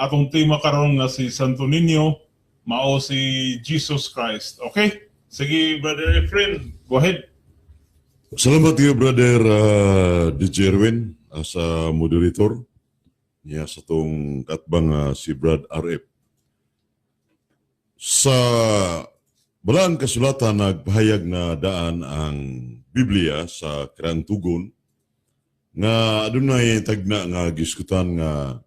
atong tema karon nga si Santo Niño, mao si Jesus Christ. Okay? Sige, Brother Efren, go ahead. Salamat kayo, Brother DJ Erwin, sa moderator niya sa tong katbang si Brad RF. Sa Balaang Kasulatan, nagpahayag na daan ang Biblia sa Karaang Tugon nga adunay tagna nga giskutan nga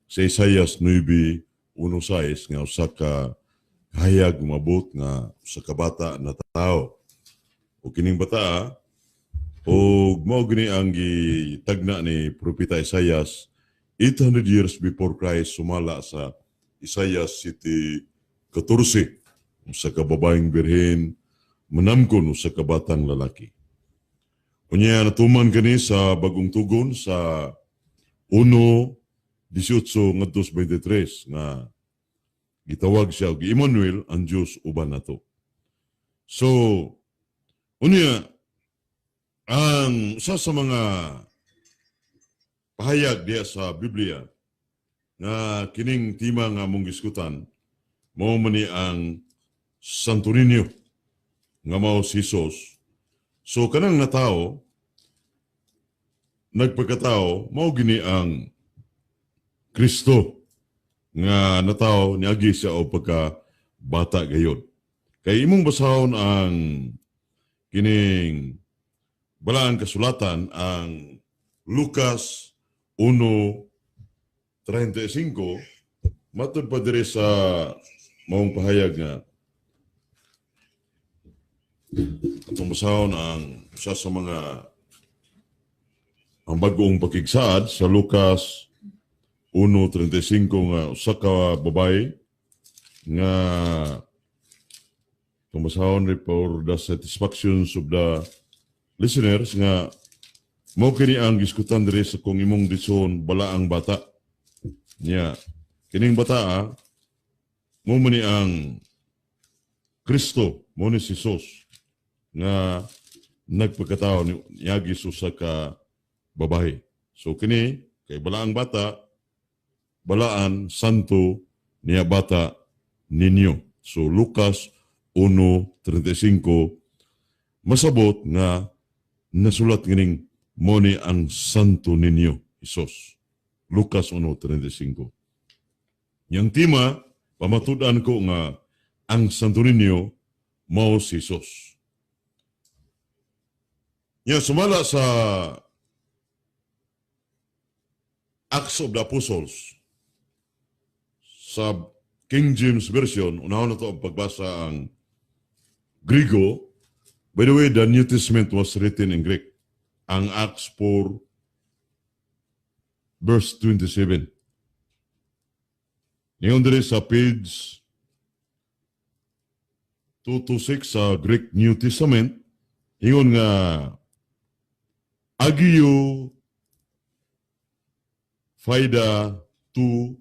sa Isaias 9:1-6 nga usa ka kahayag mabot nga usa ka bata na tao. O kining bata og mao gini ang gitagna ni Propeta Isaias 800 years before Christ, sumala sa Isaiah 7:14, usa ka babaeng birhen manamkon usa ka batang lalaki. Unya natuman kani sa Bagong Tugon sa 1:18 ngadto 23 nga gitawag siya og Emmanuel, ang Dios uban nato. So unya ang usa sa mga pahayag diya sa Biblia nga kining tema nga among giskutan mao man ni ang Santo Niño nga mao si Jesus. So kanang natao, nagpagkatao, mao gini ang Kristo nga natao niagi siya og pagka bata gayod. Kay imong basahon ang kining Balaan Kasulatan, ang Lucas 1:35, matud pa diri sa maong pahayag nga atong basahon ang usa sa mga ang Bagong Pakigsaad sa Lucas 1:35 nga usa ka babae nga atong basahon for the satisfactions of the listeners nga mao kini ang giskutan diri sa kung imong dison balaang bata niya. Kining bata mo man ni ang Kristo, mo ni si Jesus nga nagpagkatao ni niagi sa usa ka babae. So kini kay balaang bata, balaan, santo niya bata ninyo. So Lucas 1:35 masabot nga nasulat kining mo ni ang Santo Niño Jesus. Lucas 1:35. Yang tema, pamatud-an ko nga ang Santo Niño mao si Jesus. Ya sumala sa Acts of the Apostles sa King James Version, unahon na to ang pagbasa ang Grigo. By the way, the New Testament was written in Greek. Ang Acts 4 verse 27. Ngayon diri sa page 226 sa Greek New Testament, ingon nga Agio Faida tu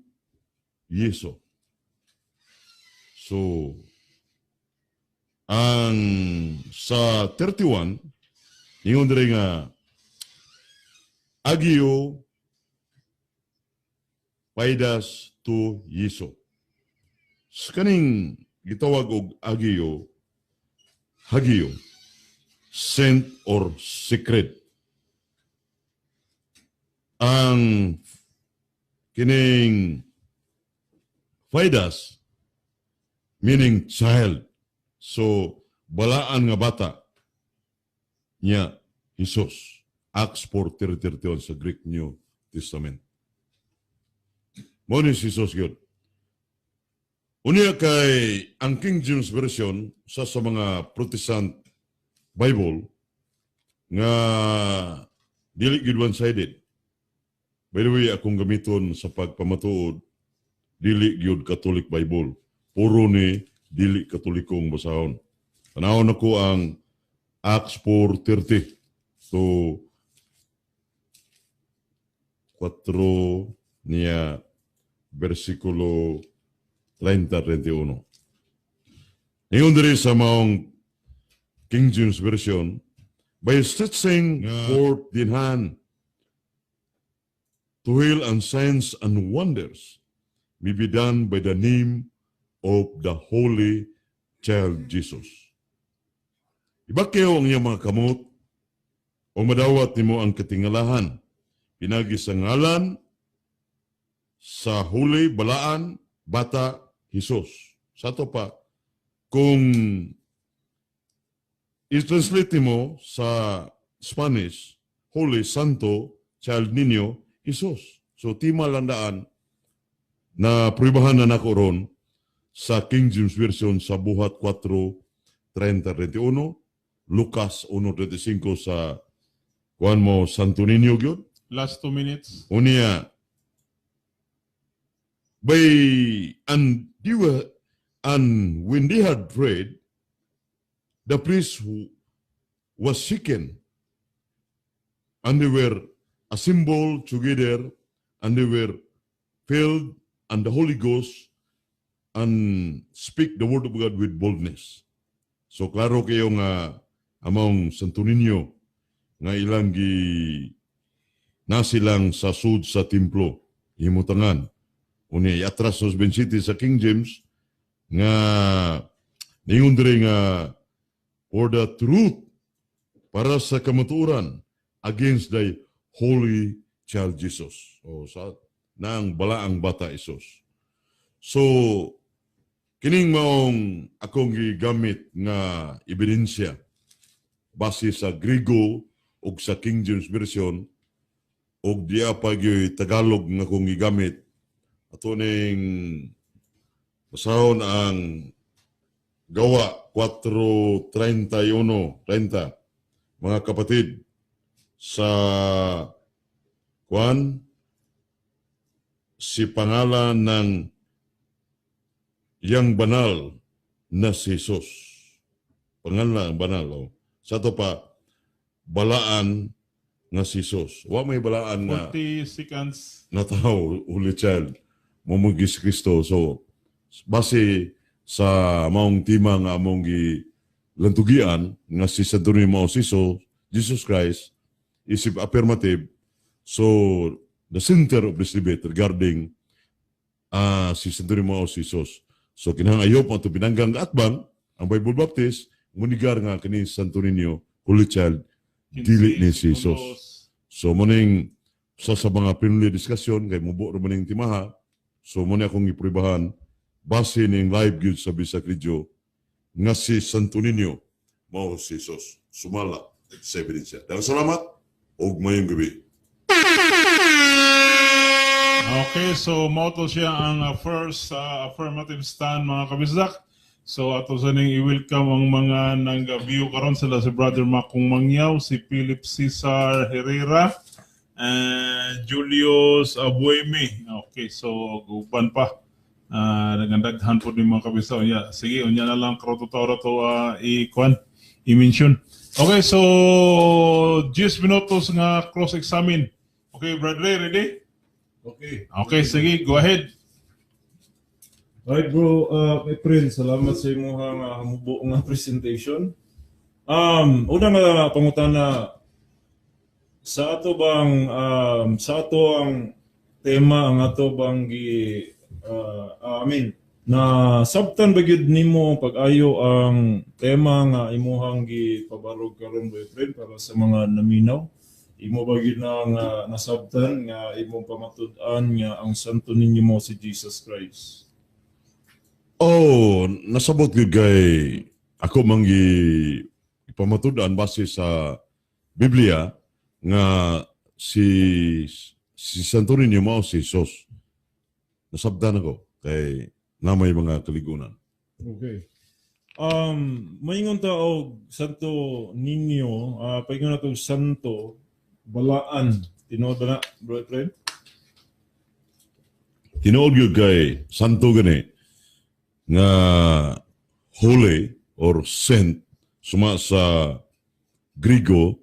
Yeso. So, ang sa 31, ingon diri nga Agio Paidas tu Yeso. Sa kaning gitawag og Agio, Hagio, saint or sacred. Ang kining Paidas meaning child. So balaan nga bata niya Jesus. Acts 4:31 sa Greek New Testament. Mo ni si Jesus gyud. Unya kay ang King James Version sa mga Protestant Bible nga dili gyud one-sided. By the way, akong gamiton sa pagpamatuod dili gyud Catholic Bible. Puro ni dili Katolikong basahon. Tanawon nako ang Acts 4:30 to 4 niya versikulo 30-31. Ingon diri sa maong King James Version, by stretching forth thine hand to heal and signs and wonders. may be done by the name of the Holy Child Jesus. Ibakyaw ang iyang mga kamot o madawat nimo ang katingalahan. Pinagi sa ngalan sa Holy Balaan Bata Jesus. Sa ato pa, kung i-translate mo sa Spanish, Holy Santo Child Niño Jesus. So tima lang daan na pruibahan na nako ron sa King James Version sa Buhat 4:30-31, Lucas 1:35 sa kuan mo Santo Niño gyud. Last 2 minutes. Unya by and they were and when they had prayed, the priest who was shaken, and they were assembled together, and they were filled and the Holy Ghost and speak the word of God with boldness. So klaro kayo nga among Santo Niño nga ilang gi nasilang sa sud sa templo himutangan. Unya iatras sa 27 sa King James nga ningon diri nga for the truth, para sa kamatuoran, against the Holy Child Jesus o sa nang balaang bata Jesus. So kining maong akong gigamit nga ebidensya base sa Grigo ug sa King James Version ug diya pa gyoy Tagalog nga akong gigamit. Ato ning basahon ang Gawa 4:31 30. Mga kapatid, sa kuan si pangalan ng yang banal na si Jesus. Pangalan ang banal. Oh. Sa ato pa, balaan nga si Jesus. Wa may balaan nga 40 seconds. Na tao, Holy Child, mao si Kristo. So, base sa maong tema nga among gi lantugian nga si Santo Niño mao si Jesus, Jesus Christ, isip affirmative. So, the center of this debate regarding si Santo Niño mao si Jesus. So, kinahanglan ayop ang pinanggang atbang ang Bible Baptist, munigar nga kini Santo Niño, Holy Child, dili ni si Jesus. So muning sa mga friendly discussion kay mubo ra maning timaha. So mo ni akong giprubahan base ning live gyud sa Bisak Radio nga si Santo Niño mao si Jesus sumala sa ebidensya. Daghang salamat ug mayong gabi. Okay, so mao to siya ang first affirmative stand, mga kabisdak. So ato sa ning i-welcome ang mga nang-view karon, sila si Brother Makong Mangyaw, si Philip Cesar Herrera, and Julius Abueme. Okay, so uban pa. Nagandaghan po ni mga kabisdak. Unya, sige, unya na lang karon to to i-kuan, i-mention. Okay, so 10 minutos nga cross-examine. Okay, Bradley, ready? Okay. Okay, sige, go ahead. Alright bro, my friend, salamat sa imong nga hamubo nga presentation. Una nga pangutana, sa ato ang tema ang ato bang gi I mean, na sabtan ba gyud nimo pag-ayo ang tema nga imuhang gipabarog karon, boyfriend, para sa mga naminaw? Imo ba gyud na nga nasabtan nga imong pamatud-an nga ang Santo Niño mao si Jesus Christ? Oh, nasabot gyud kay ako mang gi pamatud-an base sa Biblia nga si Santo Niño mao si Jesus. Nasabtan ako kay na may mga kaligunan. Okay. Maingon ta og Santo Niño, paingon nato og Santo Balaan. Tinuod ba na, bro friend? Tinuod gyud kay santo gani nga holy or saint suma sa Grigo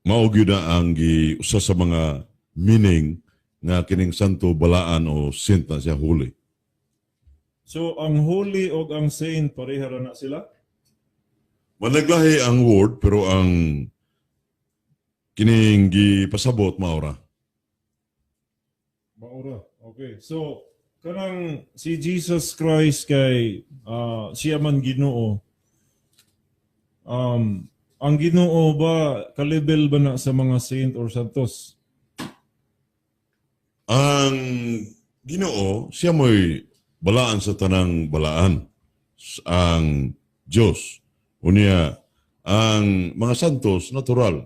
mao gyud na ang gi usa sa mga meaning nga kining santo balaan o saint na siya, holy. So ang holy og ang saint, pareha ra na sila? Managlahi ang word pero ang kining gipasabot mao ra. Mao ra. Okay. So kanang si Jesus Christ kay siya man Ginoo. Ang Ginoo ba ka-level ba na sa mga saint or santos? Ang Ginoo, siya mo'y balaan sa tanang balaan. Ang Diyos. Unya, ang mga santos, natural.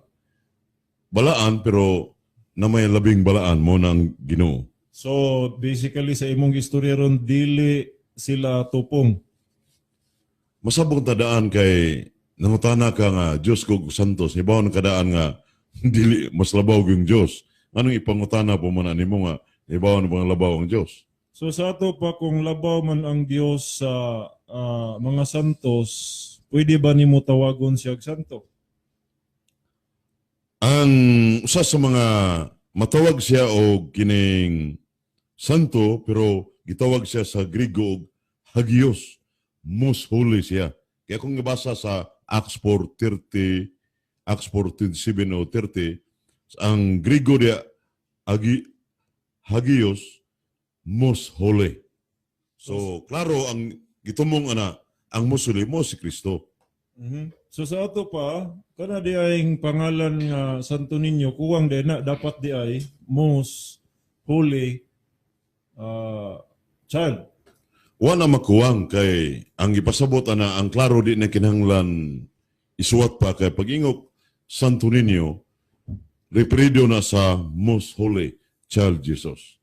Balaan, pero na may labing balaan mo ng Ginoo. So basically, sa imong istorya ron, dili sila tupong. Masabong tadaan kay nangutana ka nga Diyos ko santos, hibaw ng kadaan nga dili mas labaw yung Diyos. Anong ipangutana po man nimo nga hibaw ng mga labaw ang Diyos? So sa ato pa, kung labaw man ang Dios sa mga santos, pwede ba nimo tawagon siya og santo? Ang usa sa mga matawag siya og kining santo, pero gitawag siya sa Griego og hagios, most holy siya. Kaya kung gibasa sa Acts 4:30, Acts 4:27 o 30, ang Griego diya hagios, most holy. So klaro ang gitumong ana, ang most holy mo si Kristo. So sa ato pa, kana di ay pangalan nga Santo Niño, kuwang di na, dapat di ay most holy child. Wala makuwang kay ang gipasabot ana, ang klaro, di na kinahanglan isuwat pa kay pag-ingok Santo Niño, referido na sa most holy child Jesus.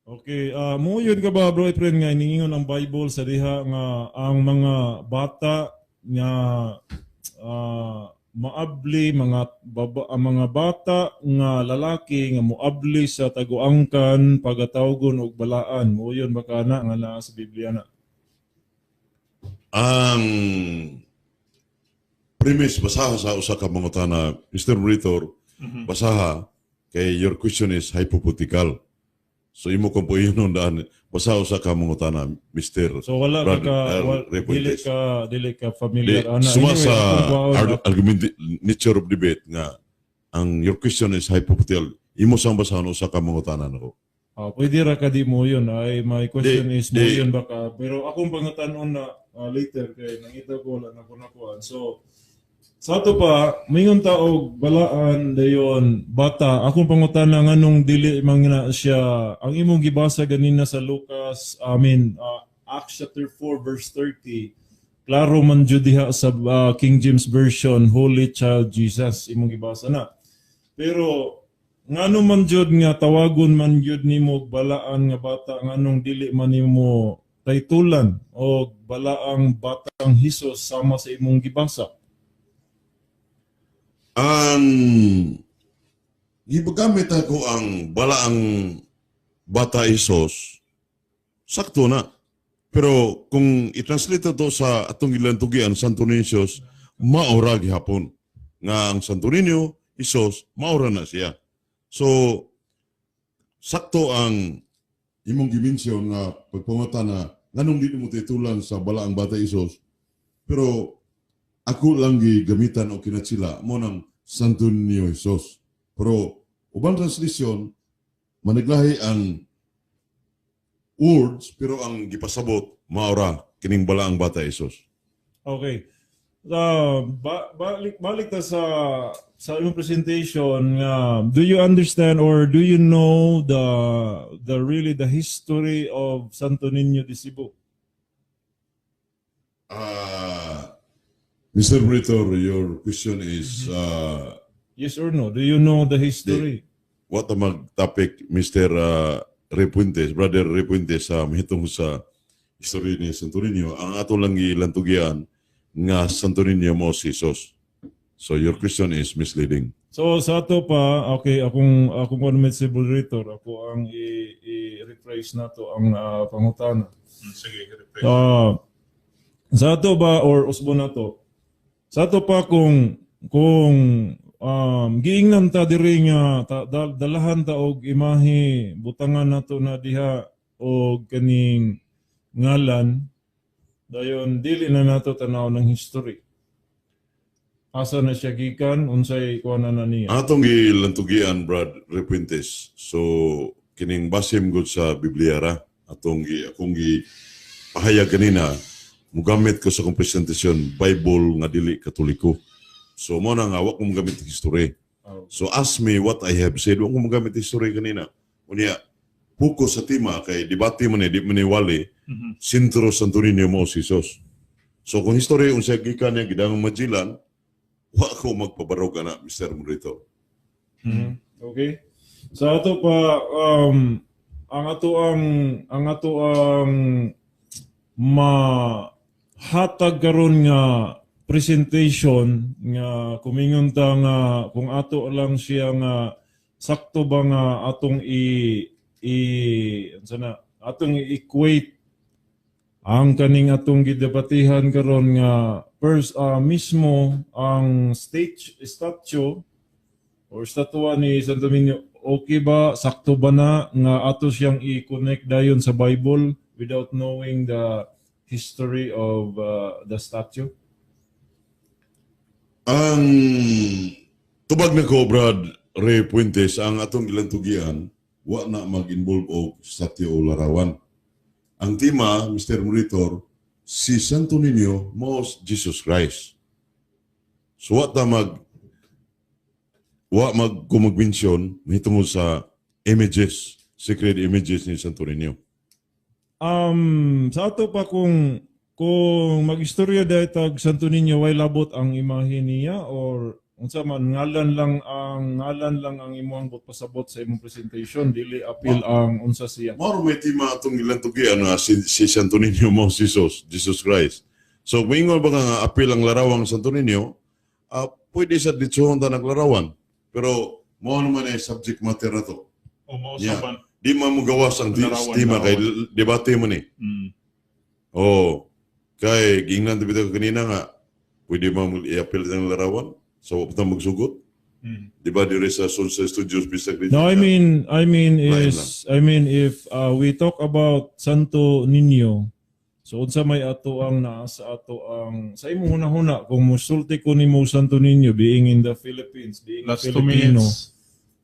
Okay, mo yun ka ba, Bro Efren, nga iningon ang Bible sa diha nga ang mga bata nga maabli, mga baba, ang mga bata nga lalaki nga moabli sa taguangkan pagatawgon og balaan? Mo yun ba kana nga naa sa Biblia na? Ang premise, basaha sa usa ka mangutana, Mr. Monitor, basaha kay your question is hypothetical. So imo kong po yun daan, basaha usa ka mangutana, Mr. So wala ka Brother, ka wal, dili Repuentes. ka dili ka familiar Di, ana. suma Anyway, sa akong kuwaon, argument, nature of debate nga ang your question is hypothetical. Imo sang basahon usa ka mangutana nako. Ah, pwede ra ka di mo yun. Ay, my question is mo Di. yun ba ka? Pero akong pangutanon na later kay nangita ko, wala na ko nakuan. So sa ato pa, mingon ta og balaan dayon bata. Akong pangutana, nganong dili man na siya ang imong gibasa ganina sa Lucas, I mean, Acts chapter 4 verse 30. Klaro man jud diha sa King James Version, Holy Child Jesus imong gibasa na. Pero ngano man jud nga tawagon man jud nimo og balaan nga bata, nganong dili man nimo taytulan og balaang batang Hesus sama sa imong gibasa? Ang gigamit ako ang balaang bata Isos, sakto na. Pero kung i-translate to sa atong gilantugian, Santo Niño, maura gihapon. Nga ang Santo Niño, Isos, maura na siya. So, sakto ang imong gi-mention nga pagpangutana na nganong di mo titulan sa balaang bata Isos. Pero ako lang gigamitan o kinatsila mo ng Santo Niño Jesus. Pero ubang translation, managlahi ang words, pero ang gipasabot maura kining balaang bata Jesus. Okay. Balik balik ta sa imong presentation nga, do you understand or do you know the really the history of Santo Niño de Cebu? Mr. Monitor, your question is Yes or no? Do you know the history? What ang mag-topic, Mr. Repuentes, Brother Repuentes, sa mahitong sa istorya ni Santo Niño, ang ato lang gilantugian nga Santo Niño mo si Jesus. So your question is misleading. So sa ato pa, okay, akong kuan si moderator, ako ang i-rephrase nato ang pangutana. Sige, rephrase. Sa ato ba or usbo na to? Sa ato pa, kung giingnan ta diri nga dalahan ta og imahe, butangan nato na diha og kaning ngalan, dayon dili na nato tanaw ng history. Asa na siya gikan, unsay kuan na niya? Atong gilantugian, Brad Repuentes. So Kining basim gud sa Biblia ra atong gi akong gi pahayag kanina, mugamit ko sa akong presentasyon Bible nga dili Katoliko. So mo na nga wa ko mogamit history. So ask me what I have said, wa ko mogamit history kanina. Unya focus sa tema kay debate man ni, di man ni wali sentro Santo Niño mo si Jesus. So kung history unsa gikan niya gidangong Magellan, wa ko magpabarog ana, Mr. Moderator. Okay. Sa ato pa ang ato ang mahatag karon nga presentation nga kumingon ta nga kung ato lang siya nga sakto ba nga atong i unsa na atong i-equate ang kaning atong gidebatihan karon nga first mismo ang stage statue or statwa ni Santo Niño, okay ba, sakto ba na nga ato siyang i-connect dayon sa Bible without knowing the history of the statue? Ang tubag nako, Brad Ray Puentes, ang atong gilantugian, wa na mag-involve og statue o larawan. Ang tema, Mr. Monitor, si Santo Niño mo Jesus Christ. So wa mag ko mag-mention mahitungod sa images, sacred images ni Santo Niño. Sa ato pa kung magistorya dahil tag Santo Niño, way labot ang imahe niya or unsa man, ngalan lang ang imong pasabot sa imong presentation, dili apil ang unsa siya? Mao may tema atong gilantugian nga si Santo Niño mo si Jesus Christ. So moingon ba nga apil ang larawang Santo Niño, pwede sa ditsuhon ta ng larawan. Pero mao naman ay subject matter na to. O mausapan. Di man mo gawas ang Larawan, tema kay debate mo ni. Oh, kay gingnan bitaw kanina nga pwede man mo i-apil ang larawan sa wa pa ta magsugot. Di ba dire sa Sunset Studios bisag? No, I mean Lain. Is, I mean, if we talk about Santo Niño, so unsa may ato ang naa sa ato ang sa imong hunahuna kung musulti ko nimo Santo Niño, being in the Philippines, being a Last 2 Filipino? minutes.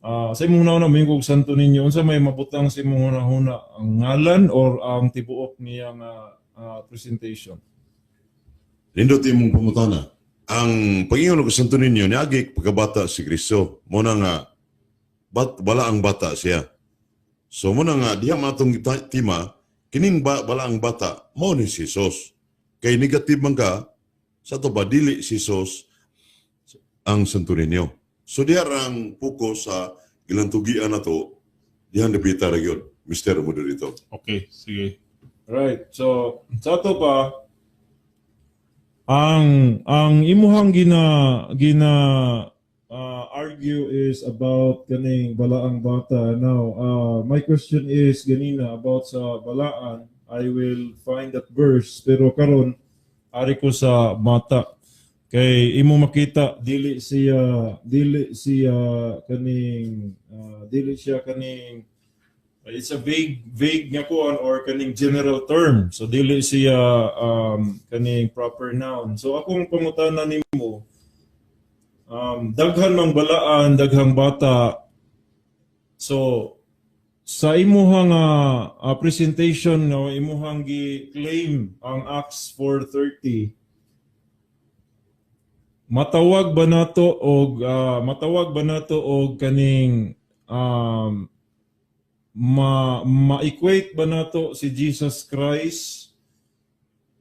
Sa imong hunahuna moingon kog Santo Niño, unsa may mabutang sa imong hunahuna, ang ngalan or ang tibuok niya nga presentation? Nindot imong pangutana. Ang pag-ingon og Santo Niño niagi pagkabata si Kristo. Mo na nga bala ang bata siya. So mo na nga diha man atong tema kining bala ang bata mao ni si Jesus. Kay negative man ka sa to ba, dili si Jesus ang Santo Niño. So diha ang focus sa gilantugian nato diha dapita ra gyud, Mr. Moderator. Okay, sige. Right. So, sa ato pa ang imuhang gina gina argue is about kaning balaang bata. Now, my question is ganina about sa balaan. I will find that verse, pero karon ari ko sa bata. Kay imo makita dili siya kaning dili siya kaning, it's a vague vague nga kuan or kaning general term. So dili siya kaning proper noun. So akong pangutana nimo, daghan mang balaan, daghang bata. So sa imuhang presentation nga imuhang gi-claim ang Acts 4:30, matawag ba nato og kaning ma ma-equate ba nato si Jesus Christ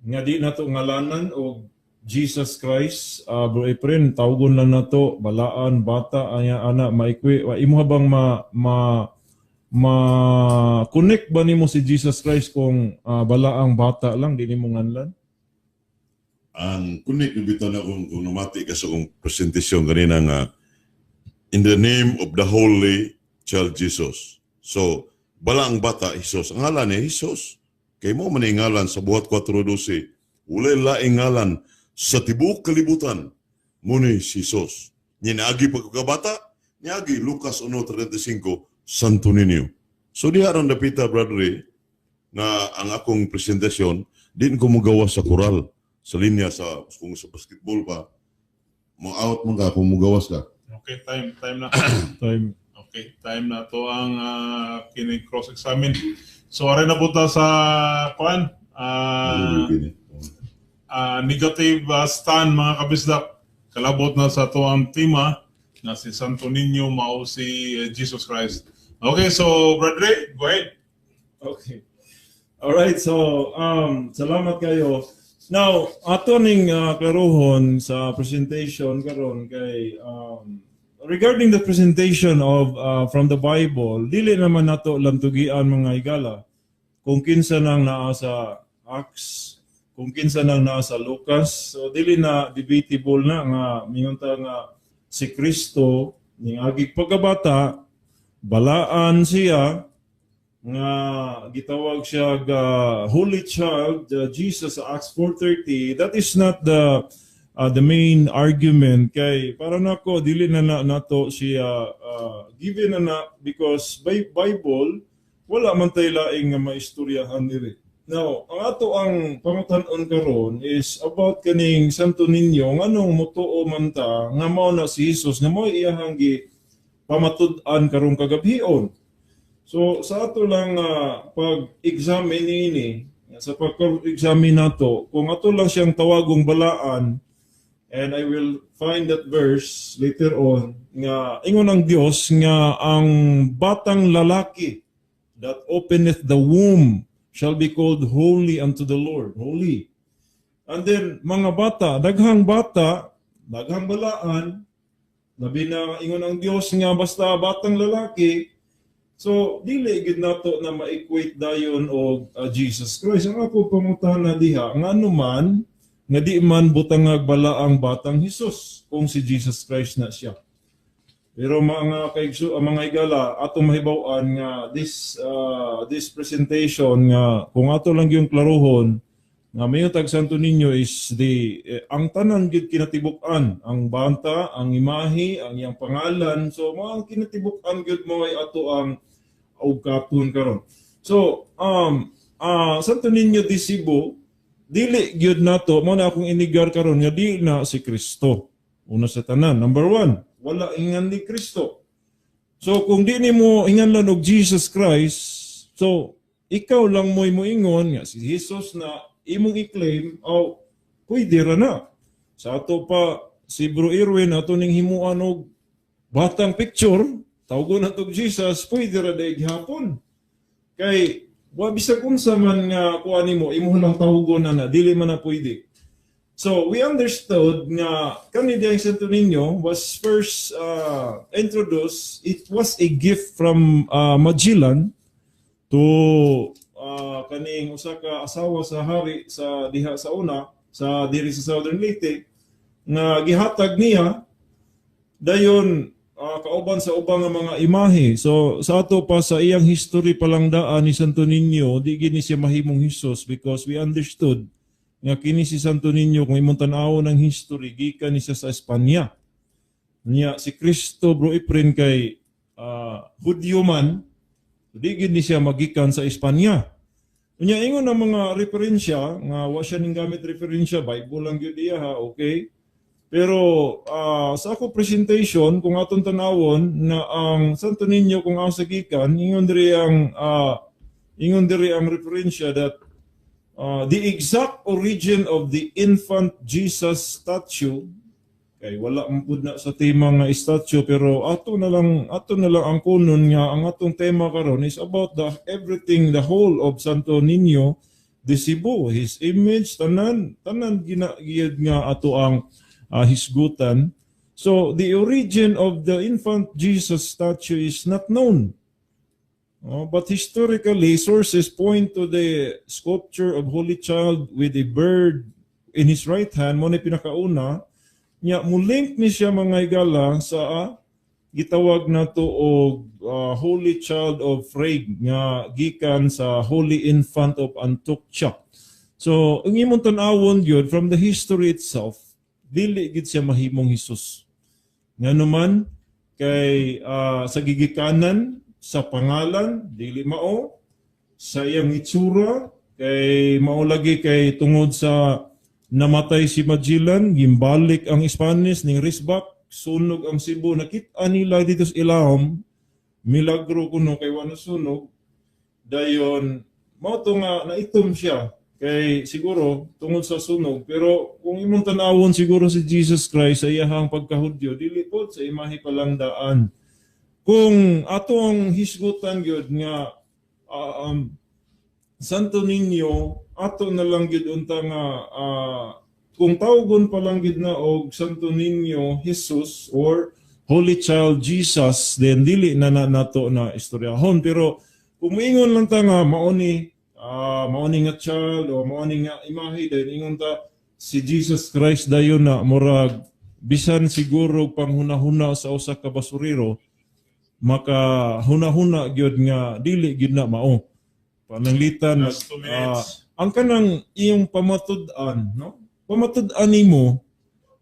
nga di nato ngalanan og Jesus Christ, Bro Efren, tawgon lang nato balaan bata anya ana, ma-equate imuha bang ma ma ma connect ba nimo si Jesus Christ kung balaang bata lang, di nimo nganlan? Ang connect ng bitaw na kung namati ka sa akong presentasyon kanina nga in the name of the Holy Child Jesus. So, bala ang bata, Jesus. Ang ngalan ni Jesus. Kay mo man ang ngalan sa Buhat 4:12. Walay laing ngalan sa tibuok kalibutan. Muni si Jesus. Niagi pagkabata, niagi Lucas 1:35, Santo Niño. So diha ron dapita, Brother Ray, nga ang akong presentasyon, din ko mugawas sa koral sa linya sa kung sa basketball pa mo out man ka kung mugawas ka. Okay, time time na. Time. Okay. Okay, time na to ang kini cross-examine. So ari na po ta sa kuan negative stand, mga kabisdak, kalabot na sa ato ang tema na si Santo Niño mao si Jesus Christ. Okay, so Brother Ray, go ahead. Okay. All right, so salamat kayo. Now, ato ning klarohon sa presentation karon kay regarding the presentation of from the Bible, dili naman nato lamtugian, mga higala, kung kinsa nang naa sa Acts, kung kinsa nang naa sa Lucas. So dili na debatable na nga mingon ta nga si Kristo ning agig pagkabata, balaan siya nga gitawag siya ga Holy Child Jesus sa Acts 4:30. That is not the main argument kay para nako dili na, na nato siya given na na because by Bible wala man tay laing nga maistoryahan diri. Now, ang ato ang pangutan-on karon is about kaning Santo Niño, nganong motuo man ta nga mao na si Jesus nga mao iyahang gi pamatud-an karong kagabhion. So sa ato lang pag-examine ini, sa pag-examine nato, kung ato lang siyang tawagong balaan, and I will find that verse later on, nga ingon ang Dios nga ang batang lalaki that openeth the womb shall be called holy unto the Lord. Holy. And then mga bata, daghang bata, daghang balaan, labi na ingon ang Dios nga basta batang lalaki. So dili gid nato na ma-equate dayon og Jesus Christ. Ang ako pangutana diha, ngano man nga di man butangag balaang batang Jesus kung si Jesus Christ na siya? Pero mga kaigso, ang mga higala, atong mahibaw-an nga this presentation nga kung ato lang yung klarohon nga mayo tag Santo Niño is the ang tanan gid kinatibuk-an, ang banta, ang imahe, ang iyang pangalan. So mga kinatibuk-an gyud mo ay ato ang ugkaton karon. So Santo Niño de Cebu, dili gyud nato, mo na akong inigar karon nga di na si Kristo. Una sa tanan, number one, wala ingan ni Kristo. So kung di nimo inganlan og Jesus Christ, so ikaw lang mo'y moingon nga si Jesus na imong i-claim, o pwede ra na. Sa ato pa si Bro Irwin, ato ning himuan og batang picture, tawgon na tog Jesus, pwede ra day gihapon. Kay wa bisag unsa man nga kuan nimo, imo lang tawgon na na, dili man na pwede. So we understood nga kani diyang Santo Niño was first introduced, it was a gift from Magellan to kaning usa ka asawa sa hari sa diha sa una sa diri sa Southern Leyte nga gihatag niya dayon kauban sa ubang nga mga imahe. So sa ato pa sa iyang history pa lang daan ni Santo Niño, di gini siya mahimong Jesus because we understood nga kini si Santo Niño, kung imong tan-awon ang history, gikan ni siya sa Espanya. Niya si Kristo, Bro Iprin, kay Hudyo man, di gid ni siya magikan sa Espanya. Unya ingon ang mga referensya nga wa siya ning gamit referensya, Bible lang gyud iya ha, okay? Pero sa ako presentation, kung atong tanawon na ang Santo Niño kung asa gikan, ingon diri ang referensya that the exact origin of the infant Jesus statue, kay wala man pud na sa tema nga statue, pero ato na lang ang kunon nga ang atong tema karon is about the everything, the whole of Santo Niño de Cebu, his image, tanan tanan gina giyad nga ato ang hisgutan. So the origin of the infant Jesus statue is not known. Oh, but historically, sources point to the sculpture of Holy Child with a bird in his right hand, mo ni pinakauna. Nya mulink ni siya, mga higala, sa gitawag nato og Holy Child of Frege nga gikan sa Holy Infant of Atocha. So, ang imong tan-awon gyud from the history itself, dili gid siya mahimong Jesus. Ngano man kay sa gigikanan, sa pangalan, dili mao, sa iyang itsura kay mao lagi, kay tungod sa namatay si Magellan, gimbalik ang Spanish ning Risbak, sunog ang Cebu, nakita nila dito sa ilawom. Milagro kuno kay wa nasunog. Dayon mao to nga naitom siya kay siguro tungod sa sunog, pero kung imong tan-awon siguro si Jesus Christ sa iyahang pagkahudyo, dili pod sa imahe pa lang daan. Kung atong hisgutan gyud nga Santo Niño, ato na lang gyud unta nga kung tawgon pa lang gyud na og Santo Niño Jesus or Holy Child Jesus, then dili na na nato na istoryahon. Pero kung moingon lang ta nga mao ni nga child o mao ni nga imahe, then ingon ta si Jesus Christ dayon na, murag bisan siguro panghunahuna sa usa ka basurero maka hunahuna gyud nga dili gyud na mao pananglitan. Last 2 minutes. Ang kanang iyong pamatud-an, no, pamatud-an nimo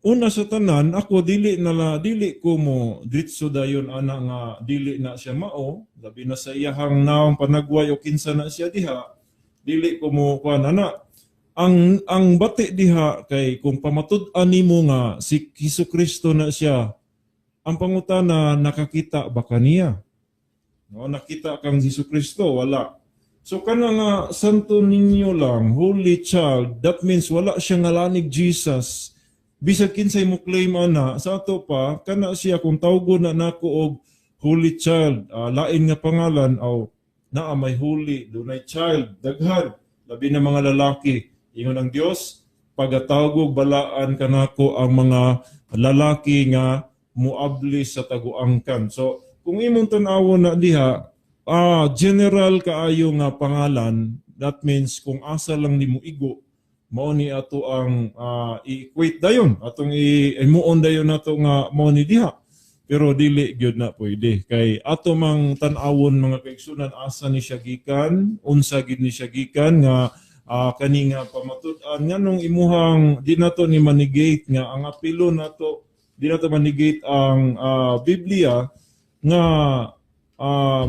una sa tanan, ako dili na la, dili ko mo diretso dayon ana nga dili na siya mao, labi na sa iyahang naong panagway o kinsa na siya diha, dili ko mo kuan ana. Ang bati diha kay kung pamatud-an nimo nga si Hesus Kristo na siya, ang pangutana, nakakita ba kaniya, no? Nakita kang Hesus Kristo? Wala. So kana nga Santo Niño lang, Holy Child, that means wala siya ngalanig Jesus. Bisag kinsay mo claim ana, sa ato pa kana siya kung tawgon na nako og Holy Child, lain nga pangalan aw naa may holy, dunay child, daghan, labi na mga lalaki. Ingon ang Dios, pagatawgog balaan kanako ang mga lalaki nga muabli sa taguangkan. So kung imong tan-awon na diha, general kaayo nga pangalan, that means kung asa lang nimo igo, mao ni ato ang i-equate dayon, atong i-imuon dayon nato nga mao ni diha. Pero dili gyud na pwede kay ato mang tan-awon, mga kaigsunan, asa ni siya gikan, unsa gid ni siya gikan nga kani nga pamatud-an. Nganong imuhang di nato ni manegate nga ang apilo nato, di nato manegate ang Biblia nga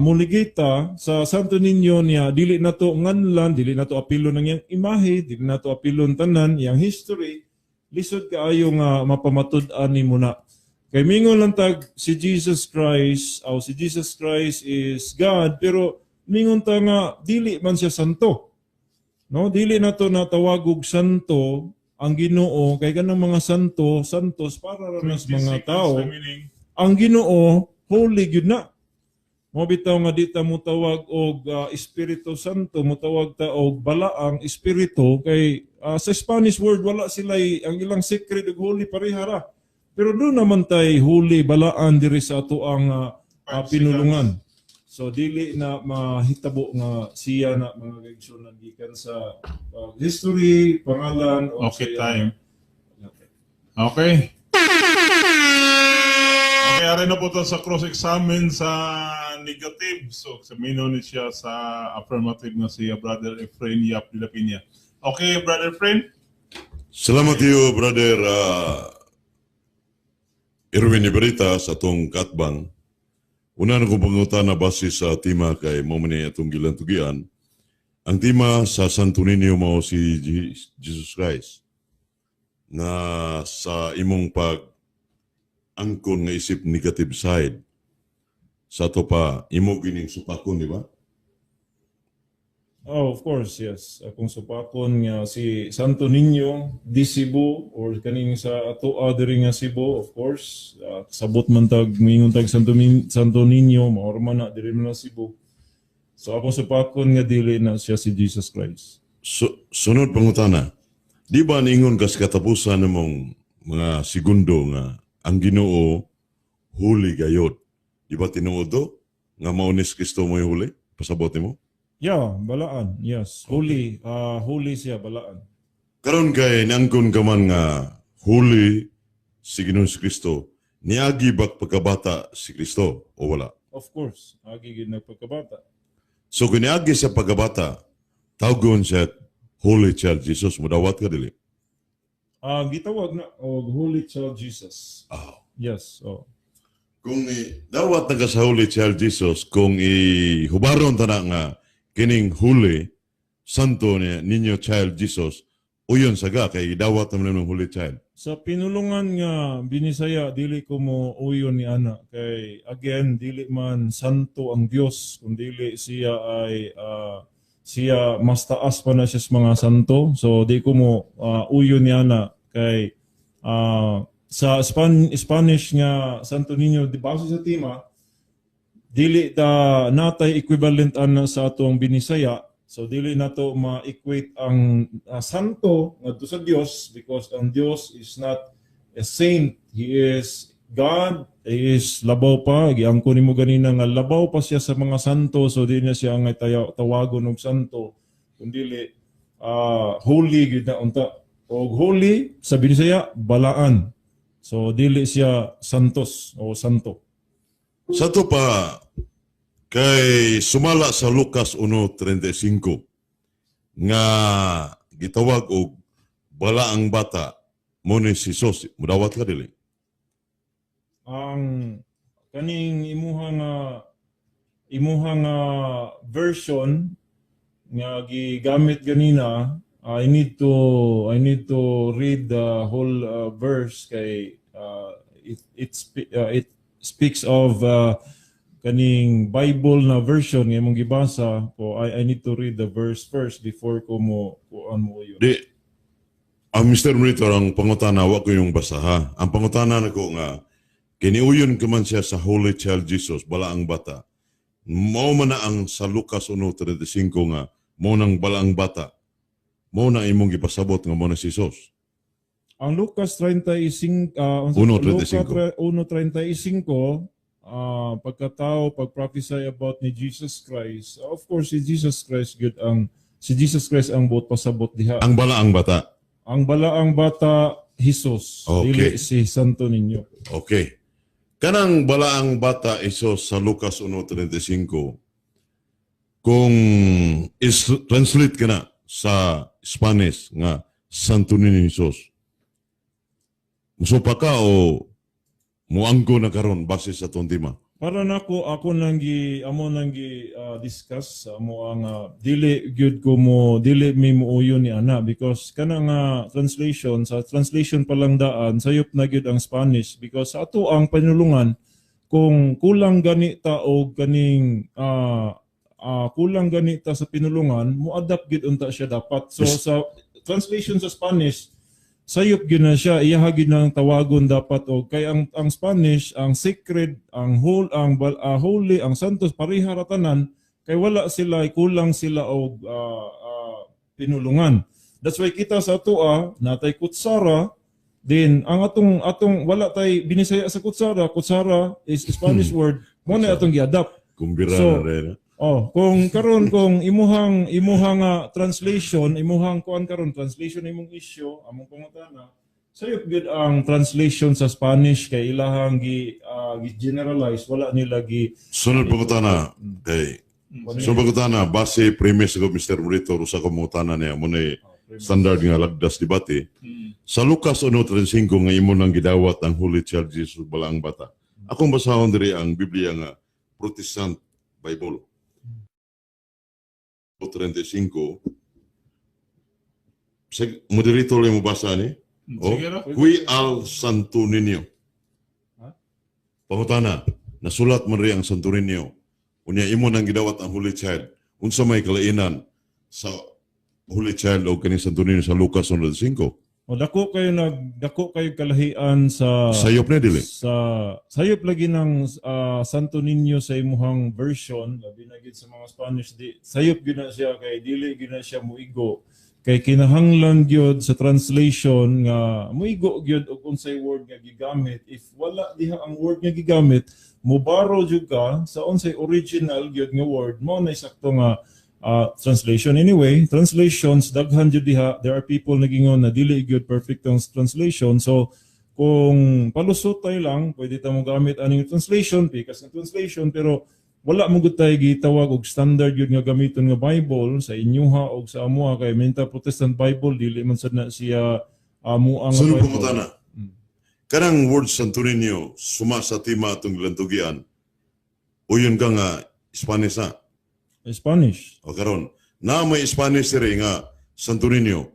munegate sa Santo Niño niya, dili nato nganlan, dili nato apilo ng iyang imahe, dili nato apilon tanan iyang history, lisod kaayo nga mapamatud-an nimo na. Kay mingon lang tag si Jesus Christ, aw si Jesus Christ is God, pero mingon ta nga dili man siya santo. No, dili nato natawag og santo ang Ginoo kay kanang mga santo, santos para ra 20 sa mga seconds tao. Remaining. Ang Ginoo holy gyud na. Mo bitaw nga di ta motawag og Espiritu Santo, motawag ta og balaang espiritu kay sa Spanish word wala sila ang ilang sacred ug holy pareha ra. Pero doon naman tay holy balaan diri sa ato ang 5 pinulungan. So dili na mahitabo nga siya na, mga kaigsunan, gikan sa history, pangalan o Okay, sa time. Okay. Okay, ari na po to sa cross-examine sa negative. So, examino ni siya sa affirmative nga si Brother Efrain Yap de la Peña. Okay, Brother Efrain? Salamat iyo, Brother Erwin Ibarita, sa atong katbang. Una na kong pangutana base sa tema kay mao man ni atong gilantugian. Ang tema sa Santo Niño mao si Jesus Christ na sa imong pag angkon nga isip negative side sa ato pa imo gining supakon, di ba? Oh, of course, yes. Akong supakon nga si Santo Niño di Cebu or kaning sa atoa diri nga Cebu, of course. Sabot man tag moingon tag Santo Niño, mao ra man na diri man na Cebu. So akong supakon nga dili na siya si Jesus Christ. So, sunod pangutana. Di ba ningon kas katapusan namong mga segundo nga ang Ginoo huli gayod? Di ba tinuod do nga mao ni si Kristo mo'y huli? Pasabot nimo? Yeah, balaan. Yes. Holy, holy siya, balaan. Karon kay niangkon ka man nga huli si Ginoong si Kristo, niagi bag pagkabata si Kristo o wala? Of course, agi gid nagpagkabata. So kung niagi sa pagkabata, tawgon siya Holy Child Jesus, mudawat ka dili? Gitawag na og Holy Child Jesus. Ah. Yes, oh. Kung dawat na ka sa Holy Child Jesus, kung ihubaron ta na nga kining Holy Santo niya, Niño Child Jesus Uyon saga kay gidawat naman ng Holy Child. Sa pinulungan nga Binisaya, dili ko mo uyon ni ana kay again, dili man santo ang Dios kung dili siya ay siya mas taas pa na siya sa mga santo. So di ko mo uyon ni ana kay sa Spanish nga Santo Niño, di base sa tema, dili ta natay equivalent ana sa atong Binisaya. So dili nato ma-equate ang santo ngadto sa Dios because ang Dios is not a saint, he is God, he is labaw pa. Giangko nimo ganina nga labaw pa siya sa mga santo, so di na siya ang tawagon og santo kundi holy gyud na unta. Og holy sa Binisaya, balaan. So dili siya santos o santo. Sa to pa, kay sumala sa Lucas 1:35 nga gitawag og balaang bata mo ni si Jesus, mudawat ka dili? Ang kaning imuha nga version nga gigamit ganina, I need to read the whole verse kay it speaks of kaning Bible na version nga imong gibasa ko. I need to read the verse first before ko mo kuan mo yun. Di ang Mr. Monitor, ang pangutana, wa ko yung basaha. Ang pangutana nako nga kiniuyon ka man siya sa Holy Child Jesus, balaang bata. Mao man na ang sa Lucas 1:35 nga mao nang balaang bata. Mao na imong gipasabot nga mao na si Jesus. Ang Lucas 35 1:35. Lucas 1:35, pagkatao pag prophesy about ni Jesus Christ, of course si Jesus Christ gyud, ang si Jesus Christ ang buot pasabot diha. Ang balaang bata. Ang balaang bata Jesus, dili si Santo Niño. Okay. Kanang balaang bata Jesus sa Lucas 1:35, kung is translate ka na sa Spanish nga Santo Niño Jesus, musupa ka o muangko na karon base sa atong tema? Para nako, ako nang gi amo nang gi discuss sa amo ang dili gyud ko mo dili mi muuyon ni ana because kana nga translation, sa translation pa lang daan sayop na gyud ang Spanish because sa ato ang panulungan, kung kulang gani ta og kaning kulang gani ta sa pinulungan, mo adapt gyud unta siya dapat. So sa translation sa Spanish, sayop gyud na siya, iyaha gyud nang tawagon dapat og kay ang Spanish, ang sacred, ang whole, ang holy, ang santos, pareha ra tanan kay wala sila, kulang sila og pinulungan. That's why kita sa atoa natay kutsara din. Ang atong wala tay Binisaya sa kutsara. Kutsara is Spanish word mo na atong gi-adapt. Kumbira So, na rin. Oh, kung karon kung imuhang translation, imuhang kuan karon translation imong issue, among pangutana, sayop gyud ang translation sa Spanish kay ilahang gi generalize, wala nila gi Sunod pangutana kay sunod pangutana, base premise ko, Mr. Monitor, usa ka mangutana niya mo na standard nga lagdas debate. Sa Lucas 1:35 nga imo nang gidawat ang Holy Child Jesus, balaang bata. Akong basahon diri ang Biblia nga Protestant Bible. 35. Sa moderator lang mo basa ni. Oh, Sige ra. Qui al Santo Niño. Ha? Pangutana, nasulat man ri ang Santo Niño. Unya imo nang gidawat ang Holy Child. Unsa may kalainan sa Holy Child o kaning Santo Niño sa Lucas 1:35? O dako kayo kalahian sa Sayop na dili. Sa sayop lagi ng Santo Niño sa imuhang version, labi na gyud sa mga Spanish, di sayop gyud na siya kay dili gyud na siya muigo kay kinahanglan gyud sa translation nga muigo gyud og unsay word nga gigamit. If wala diha ang word nga gigamit, mubaro jud ka sa unsay original gyud nga word mo na sakto nga translation. Anyway, translations daghan jud diha. There are people nagingon na dili gyud perfect ang translation. So kung palusot tayo lang, pwede ta mo gamit aning translation, pikas ng translation, pero wala mo gud tayo gitawag og standard gyud nga gamiton nga Bible sa inyuha og sa amoa kay minta Protestant Bible, dili man sad na siya amo ang Sunod Bible. pangutana. Kanang word Santo Niño suma sa tema atong gilantugian. Uyon ka nga Spanish na. Spanish. O karon, na may Spanish diri nga Santo Niño.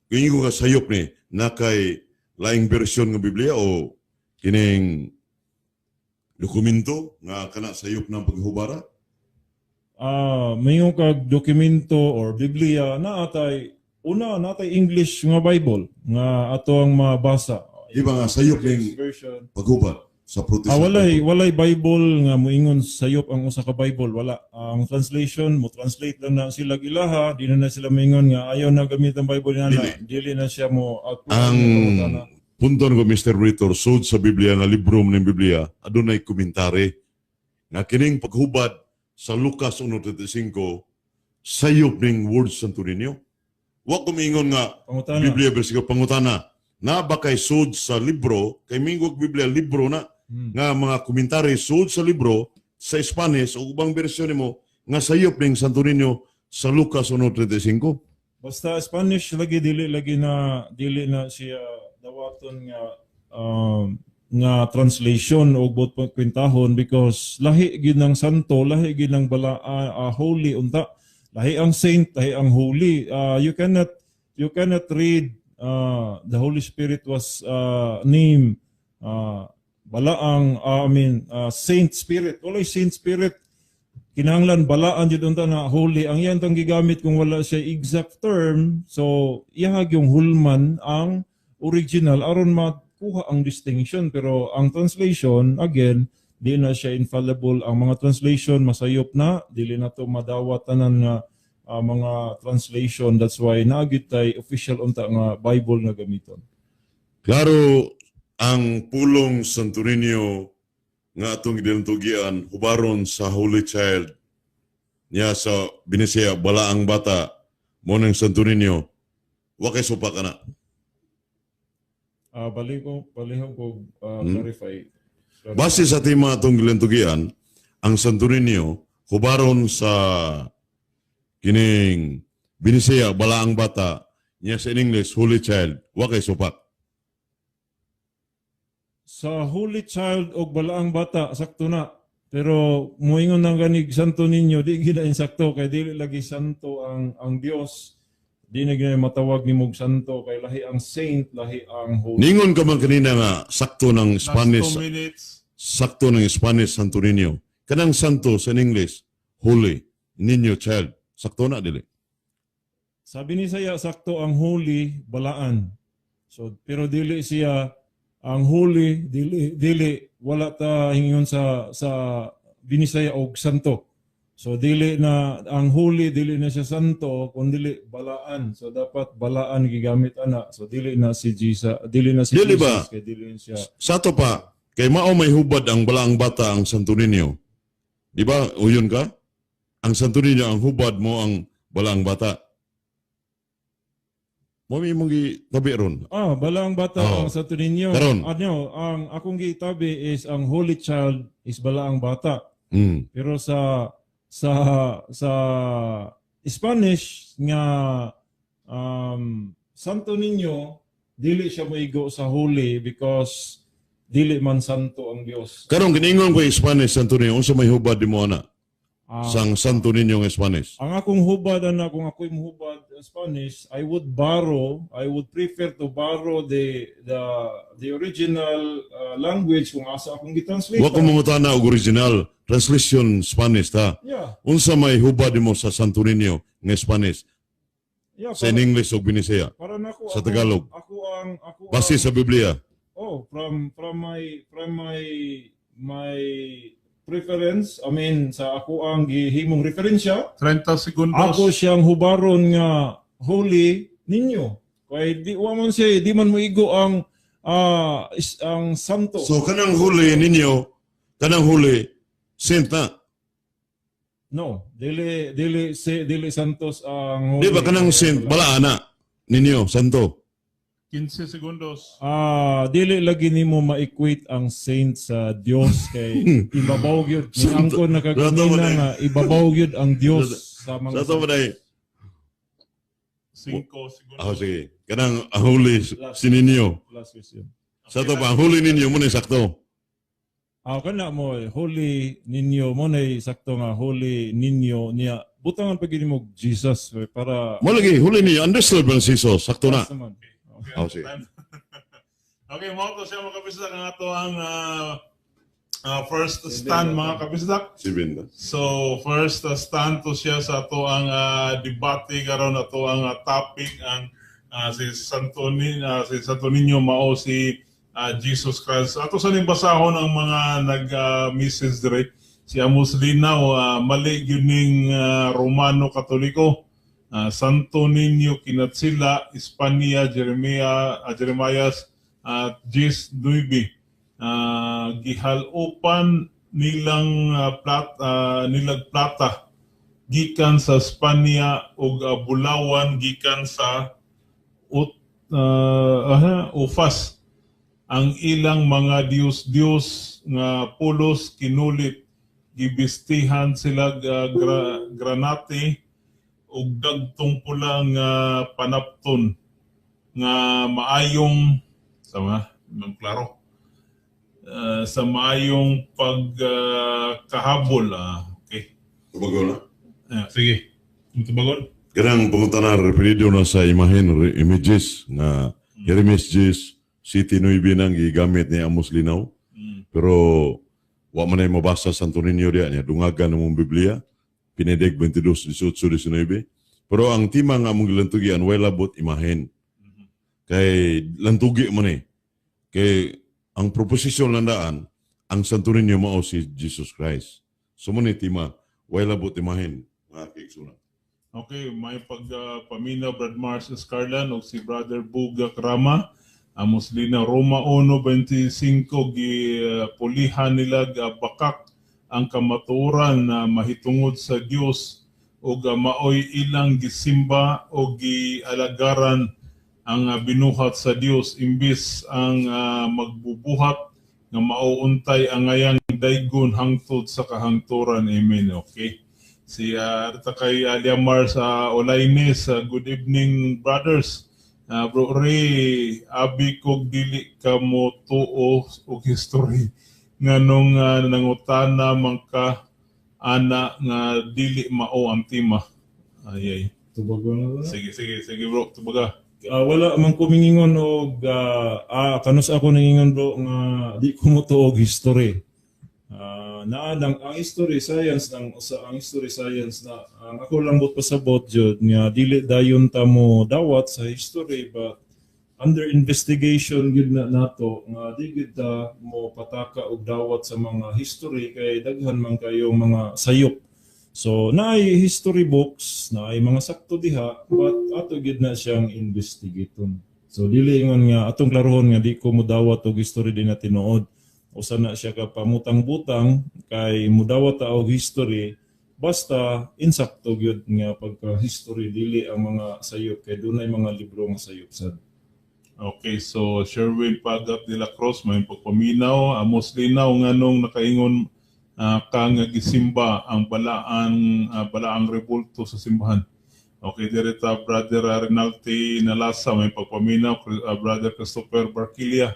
Kung ko ka sayop ni na kay laing bersyon ng Biblia o kining dokumento nga kana sayop ng paghubara? Maingon kag dokumento or Biblia, naatay una, natay English nga Bible nga ato ang mabasa. Di ba nga sayop ning version. Paghubad sa Protestant? Walay Bible nga moingon sayop ang usa ka Bible, wala. Ang translation, mo translate lang na sila ilaha, di na na sila moingon nga ayaw na gamit ang Bible na Dili. Dili na siya mo output Ang ang pangutana. Punto ko, Mr. Ritor, sud sa Biblia nga libro ng Biblia, adunay komentary nga kining paghubad sa Lucas 1:35 sayop ning words Santo Niño. Wa ko miingon nga Pangutana. Biblia versikulo. Pangutana. Na ba kay sud sa libro, kay mingog Biblia libro na nga mga komentary sud sa libro sa Spanish o ubang bersyon nimo nga sayop ning Santo Niño sa Lucas 1:35? Basta Spanish lagi, dili na siya dawaton nga nga translation o bot kwentahon because lahi gid ng santo, lahi gid ng bala, holy unta. Lahi ang saint, lahi ang holy. You cannot read the Holy Spirit was named balaang, I mean, Saint Spirit. Walay Saint Spirit. Kinahanglan balaan jud unta na holy ang iyan tong gigamit kung wala siya exact term, so iyahag yung hulman ang original aron makuha ang distinction. Pero ang translation, again, di na siya infallible. Ang mga translation masayop na, dili na to madawat tanan nga mga translation. That's why naa gyud tay official unta nga Bible nga gamiton. Klaro ang pulong Santo Niño nga atong gilantugian, hubaron sa Holy Child niya sa Binisaya, balaang bata mo ng Santo Niño, wa kay supak ana? Balik ko palihog ko clarify. Base sa tema atong gilantugian, ang Santo Niño hubaron sa kining Binisaya, balaang bata niya sa in English Holy Child, wa kay supak? Sa Holy Child og balaang bata, sakto na. Pero moingon nang ganig Santo Niño, di gina insakto kay dili lagi santo ang Dios. Di na gina matawag nimog santo kay lahi ang saint, lahi ang holy. Ningon ka man kanina nga sakto ng Last Spanish. 2 minutes. Sakto ng Spanish Santo Niño. Kanang santo sa in English, Holy, Niño Child. Sakto na, dili? Sabi ni saya sakto ang holy, balaan. So pero dili siya ang holy, dili dili wala ta hingon sa Binisaya og santo. So dili na ang holy, dili na siya santo kun dili balaan. So dapat balaan gigamit ana. So dili na si Jesus, dili na si Dili Jesus ba? Kay dili na siya. Sa ato pa, kay mao may hubad ang balaang bata ang Santo Niño. Di ba? Uyon ka? Ang Santo Niño ang hubad mo ang balaang bata. Mo may imong gitabi ron. Ah, balaang bata Oo. Ang Santo Niño. Karon. Ano, ang akong gitabi is ang Holy Child is balaang bata. Pero sa Spanish nga Santo Niño, dili siya moigo sa holy because dili man santo ang Dios. Karon giningon ko yung Spanish Santo Niño, unsa may hubad nimo ana? Ah, Sang Santo Niño nga Spanish. Ang akong hubad ana, kung ako'y mohubad Spanish, I would prefer to borrow the original language kung asa akong gitranslate. Wa ko mangutana og original translation Spanish ta. Unsa may hubad nimo sa Santo Niño nga Spanish sa in English ug Binisaya? Para nako Sa Tagalog. Ako ang ako Base ang, sa Biblia. Oh, from my preference, I mean, sa ako ang gihimong referensya, 30 segundos. Ako siyang hubaron nga Holy Niño. Kay di wa man siya, di man moigo ang ang santo. So kanang Holy Niño, kanang holy saint na. No, dili dili si dili santos ang holy. Di ba kanang saint bala ana Niño santo? 15 segundos. Dili lagi nimo ma-equate ang saint sa Dios kay ibabaw gyud ni angkon na Sa to kaganina man eh. nga ibabaw gyud ang Dios sa mga Sa to man ay 5 segundos. Ah, sige. Kanang ang holy si Niño. Last question. Sa to pa ang Holy Niño mo na sakto. Ah, kana mo eh, Holy Niño mo na sakto nga Holy Niño niya. Butangan pa gyud mo Jesus eh, para Mo lagi huli ni understood man si Jesus, sakto na. Naman. Okay, Oh, sige. Okay, mao to siya, mga kabisdak, ang ato ang first stand, mga kabisdak. Si Binda. So first stand to siya sa ato ang debate karon, ato ang topic ang si Santo Niño mao si Jesus Christ. Ato sa ning basahon ang mga nag-message dire. Si Amos Linaw, mali gyud ning Romano Katoliko. Santo Niño Kinatsila, Espanya, Jeremias at Jis Nuibi. Gihalopan nilang nilag plata gikan sa Espanya ug bulawan gikan sa Ufas. Ang ilang mga Diyos-Diyos nga pulos kinulit, gibistihan sila granate ug dagtong pula nga panapton nga maayong sama ma'am klaro. Sa maayong pagkahabol, okay. Tubago na. Sige, tubagon. Kanang pangutana referido na sa imahen, images nga Jeremias Jis City Nuibe nang gigamit ni Amos Linaw. Pero wa man ay mabasa Santo Niño diya niya dungagan ng mong Biblia Pinedeg 22, 18, 19. Pero ang tema nga among gilantugian way labot imahen. Kay lantugi man eh. Kay ang proposisyon landaan ang Santo Niño mao si Jesus Christ. So mo ni tema way labot imahen, mga kaigsuonan. Okay, may pagpaminaw Brad Mars Escarlan o si Brother Buga Krama. Amos Lina, Roma 1:25, gi pulihan nila bakak ang kamatuoran na mahitungod sa Dios ug maoy ilang gisimba o gialagaran ang binuhat sa Dios imbis ang magbubuhat nga mauuntay ang ngayang daygon hangtod sa kahangturan. Amen. Okay. Si kay Liamar sa Olaines, good evening, brothers. Bro Ray, abi kog dili ka mo tuo og history nganong nangutana man ka ana nga dili mao ang tema. Ay ay. Tubago na ba? Sige, sige, sige, bro, tubaga. Wala man ko mingingon og kanus ako ningingon, bro, nga di ko mo og history. Naa lang ang history science nang sa ang history science na ang ako lang but pasabot jud nga dili dayon ta mo dawat sa history, but under investigation gyud na nato nga di gyud ta mo pataka og dawat sa mga history kay daghan man kayong mga sayop. So naay history books, naay mga sakto diha, but ato gyud na siyang investigaton. So dili ingon nga atong klarohon nga di ko modawat og history di na tinuod. Usa na siya ka pamutang-butang kay mudawat ta og history basta insakto gyud nga pagka history, dili ang mga sayop kay dunay mga libro nga sayop sad. Okay, so Sherwin Pagat de la Cruz, may pagpaminaw. Amos Linaw, nganong nakaingon ka nga gisimba ang balaang rebulto sa simbahan. Okay, direta Brother Rinaldi Nalasa, may pagpaminaw. Brother Christopher Barquilia,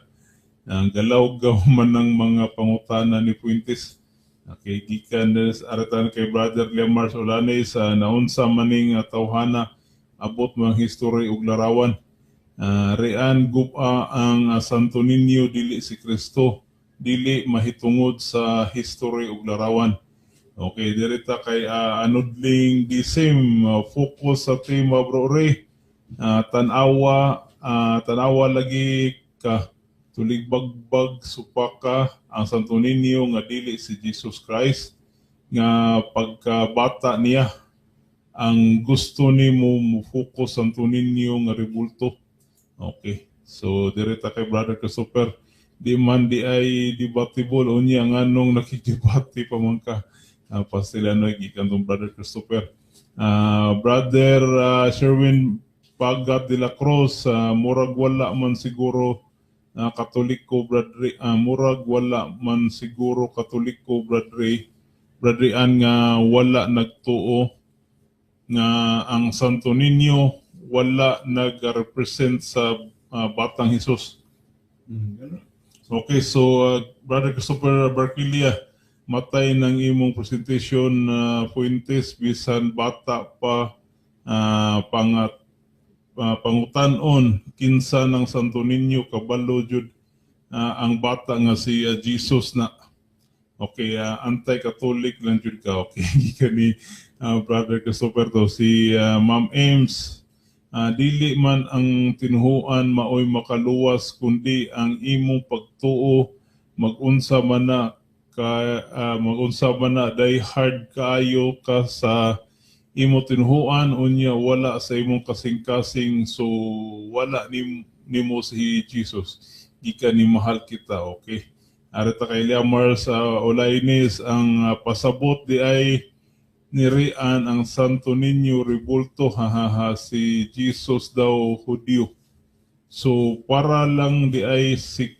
ang galaw-gaw man ng mga pangutana ni Fuentes. Okay, gikan aratan kay Brother Lemar Solane sa naunsa maning tawhana, abot mga history ug larawan. Rean gupa ang Santo Niño dili si Kristo, dili mahitungod sa history ug larawan. Okay, direta kay Anudling Disim, focus sa tema, bro Ray. Tanawa lagi ka tulig bagbag supaka ang Santo Niño nga dili si Jesus Christ nga pagkabata niya. Ang gusto nimo mo focus Santo Niño nga rebulto. Okay. So direta kay Brother Christopher, di man di ay debatable, unya nganong nakikibati pa man ka. Pastilano gikan tong Brother Christopher. Brother Sherwin Pagat de la Cruz, murag wala man siguro Katoliko, Brother, murag wala man siguro Katoliko, Brother Brother Ann, nga wala nagtuo nga ang Santo Niño wala nag-represent sa Batang Jesus. Okay, so Brother Christopher Barquilia, Matay ng imong presentation na Fuentes, bisan bata pa, pangat pangutan-on kinsa ng Santo Niño, kabalo jud ang bata nga si Jesus na. Okay, anti-Catholic lang jud ka. Okay, gikan ni Brother Christopher to. Si Ma'am Ames, dili man ang tinuhuan maoy makaluwas kundi ang imong pagtuo, magunsa man na ka, magunsa man na, die hard kaayo ka sa imo tinuhuan, unya wala sa imong kasing-kasing, so wala nimo si Jesus. Gikan ni Mahal Kita. Okay. Arita kay Liamar sa Olainis, ang pasabot di ay nirian ang Santo Niño rebulto, hahaha, si Jesus daw Hudyo. So para lang di ay si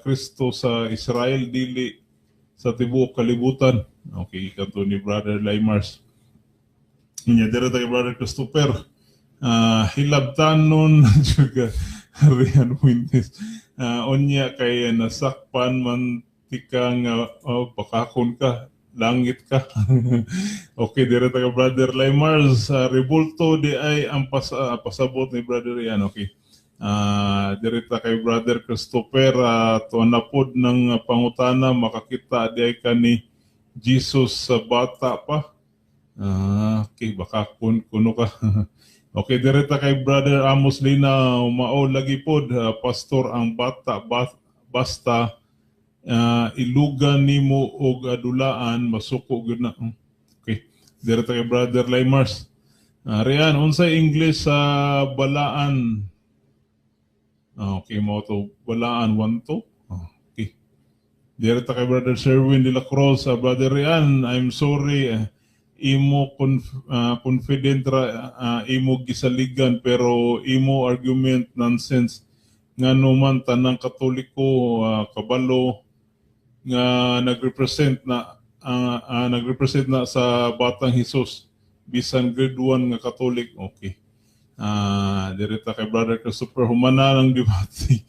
Kristo sa Israel, dili sa tibuok kalibutan. Okay, kanto ni Brother Limars. Nya dira kay Brother Christopher. Hilabtanon juga Rian Fuentes. Unya kay nasakpan man tika nga, oh, bakakon ka, langit ka. Okay, dire ta kay Brother Limars, rebulto di ay ang pasabot ni Brother Rian. Okay. Dire ta kay Brother Christopher, tuwa na pod ng pangutana, makakita di ay ka ni Jesus sa bata pa. Okay, baka kuno ka. Okay, direta kay Brother Amos Lina, mao lagi pod, pastor ang bata basta ilugan nimo og adulaan, masuko gyud na. Okay. Direta kay Brother Limars. Rian, unsay English sa balaan? Okay, mo to balaan 1 2. Okay. Direta kay Brother Sherwin de la Cruz, Brother Rian, I'm sorry. Imo confident ra imo gisaligan, pero imo argument nonsense, ngano man tanang Katoliko kabalo nga nagrepresent na sa Batang Hesus bisan grade 1 nga Catholic. Okay, direta kay Brother Christopher, humana ng debate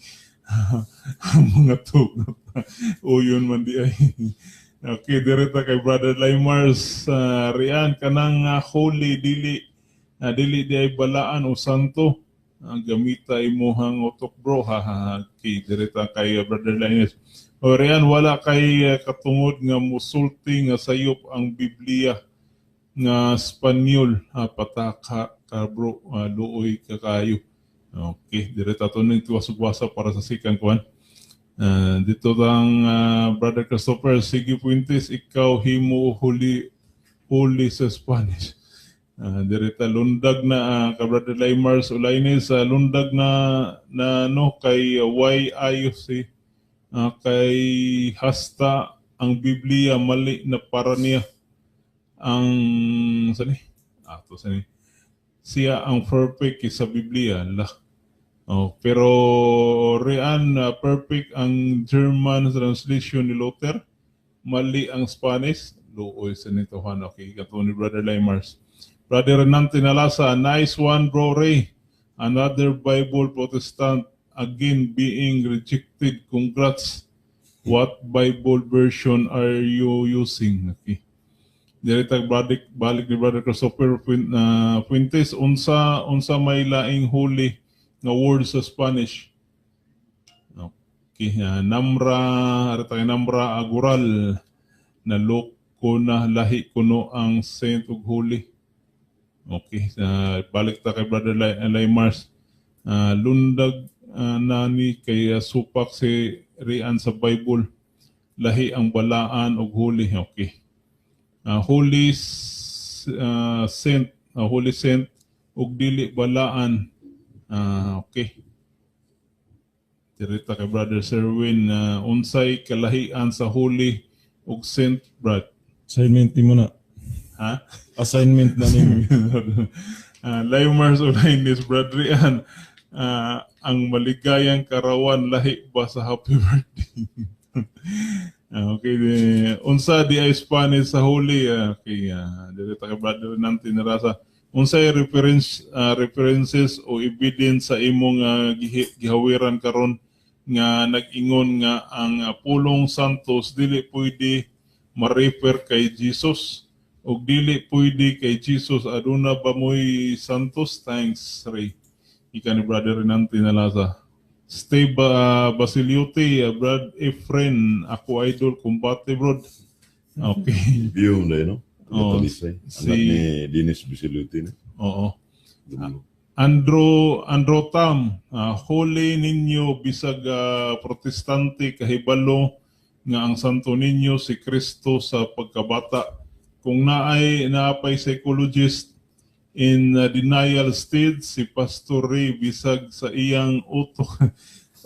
ang mga tugot, uyon man di ay. Okay, direta kay Brother Limars, Rian, kanang holy dili di ay balaan o santo. Ang gamita imuhang utok, bro, ha, ha, ha. Okay, direta kay Brother Linus. O Rian, wala kay katungod nga musulti nga sayop ang Biblia nga Espanyol. Pataka ka, bro, luoy ka kayo. Okay, direta to ning tuwasugwasa para sa sikan kuan. Dito ang Brother Christopher, sige Fuentes, ikaw himo huli huli sa Spanish. Direta lundag na ka Brother Limars Ulaines, sa lundag na na no kay why ayo si kay hasta ang Biblia mali na para niya ang sani ato sani siya ang perfect sa Biblia la. Oh, pero Rian, perfect ang German translation ni Luther, mali ang Spanish. Luoy sa nito han. Okay, kato ni Brother Limars. Brother Renante Nalasa, nice one, bro Ray. Another Bible Protestant again being rejected. Congrats. What Bible version are you using? Okay. Direta balik balik ni Brother Christopher Fuentes, unsa may laing holy nga word sa Spanish? Okay, Namra, arita kay Namra Agural, na loko na lahi kuno ang saint ug holy. Okay, balik ta kay Brother Limars. Lundag nani kay supak si Rian sa Bible. Lahi ang balaan ug holy. Okay. Holy saint, holy saint ug dili balaan. Okay. Dirita kay Brother Sherwin, unsay kalahian sa holy ug saint, Brad? Assignment mo na. Ha? Assignment na nimo. Limers Ulainis, Brad Rian, ang maligayang karawan lahi ba sa happy birthday? Okay, di, unsa di ay Spanish sa holy? Okay, dirita kay Brother Nanti Narasa. Unsay references o evidence sa imong gihawiran karon nga nag-ingon nga ang pulong Santos dili pwede Ma-refer kay Jesus og dili pwede kay Jesus? Aduna ba moy santos? Thanks, Ray. Ika ni Brother Renante Nalasa. Steve Basiliote, Brad Efren, ako idol, kumbate, bro. Okay. View na no? Oo, Talisay. Anak ni Dennis Bisiluti na. Oo. Dulo. Andro Tam, holy ninyo bisag protestante kahibalo nga ang Santo Niño si Kristo sa pagkabata. Kung naay naapay psychologist in denial state si Pastor Ray, bisag sa iyang utok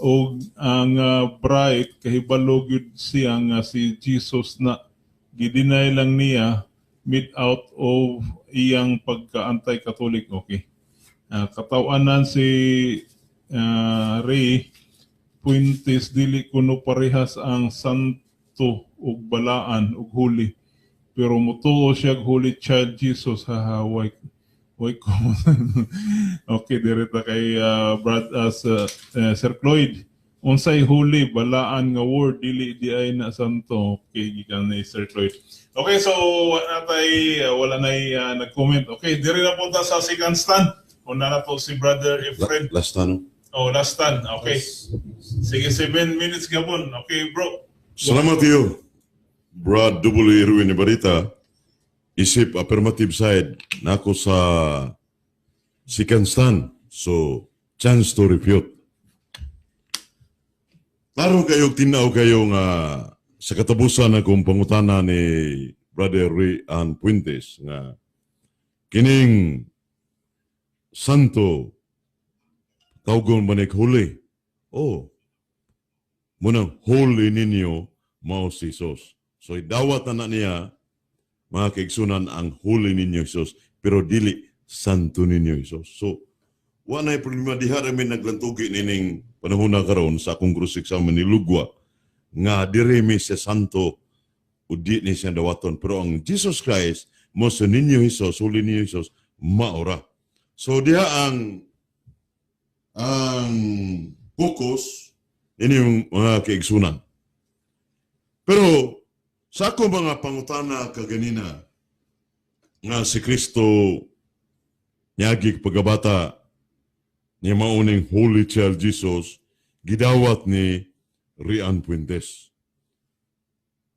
og ang bright, kahibalo gyud siya nga si Jesus na gideny lang niya made out of iyang pagka-anti-Catholic. Okay. Katawanan si Ray Puentes, dili kuno parehas ang santo ug balaan ug holy. Pero mutuo siya og Holy Child Jesus, haha, way ko. Okay, direta kay Brad sa Sir Cloyd. Unsay holy, balaan nga word, dili di ay na santo. Okay, gikan ni Sir Cloyd. Okay, so wala tay wala nay nag-comment. Okay, diri na punta sa second stand. Una na to si Brother Efren. Last na, no? Oh, last stand. Okay. Sige, 7 minutes gabon. Okay, bro. Salamat iyo, Brad W. Erwin Ibarita. Isip affirmative side nako sa second stand. So, chance to refute. Klaro kayo, tinaw kayo nga sa katapusan akong pangutana ni Brother Ray Ann Puentes nga kining santo tawgon man holy. Oh. Munang holy ninyo mao si Jesus. So idawat na niya, mga kaigsunan, ang holy ninyo Jesus pero dili santo ninyo Jesus. So wa na problema diha ra mi naglantugi nining panahon na karon sa akong cross examen ni Lugwa nga dire mi sa santo o di ni siya dawaton, pero ang Jesus Christ mo sa ninyo Jesus, holy ninyo Jesus, maora. So diha ang focus ini, mga kaigsunan. Pero sa ako mga pangutana kaganina nga si Kristo niagi pagkabata niya mauning Holy Child Jesus, gidawat ni Rian Puentes.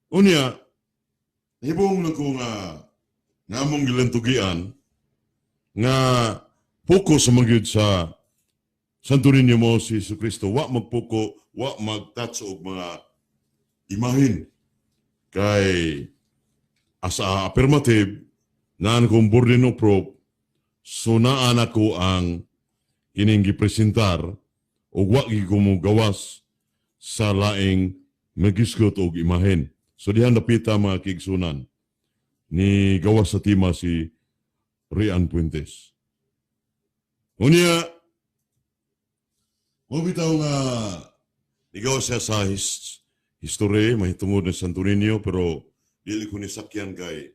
Unya, hibong na ko nga nga among gilantugian nga focus sa magyud sa Santo Niño mo si Jesu Kristo, wa magpuko, wa magtouch og mga imahin. Kay as a affirmative, naan kong burden of proof, so naan ako ang kining gipresentar ug wa gyud ko mo gawas sa laing magisgot og imahen. So dihan napita, mga kaigsunan, ni gawas sa tema si Rian Puentes. Unya, mo bitaw nga nigawas siya sa history mahitungod ni Santo Niño, pero dili ko ni sakyan kay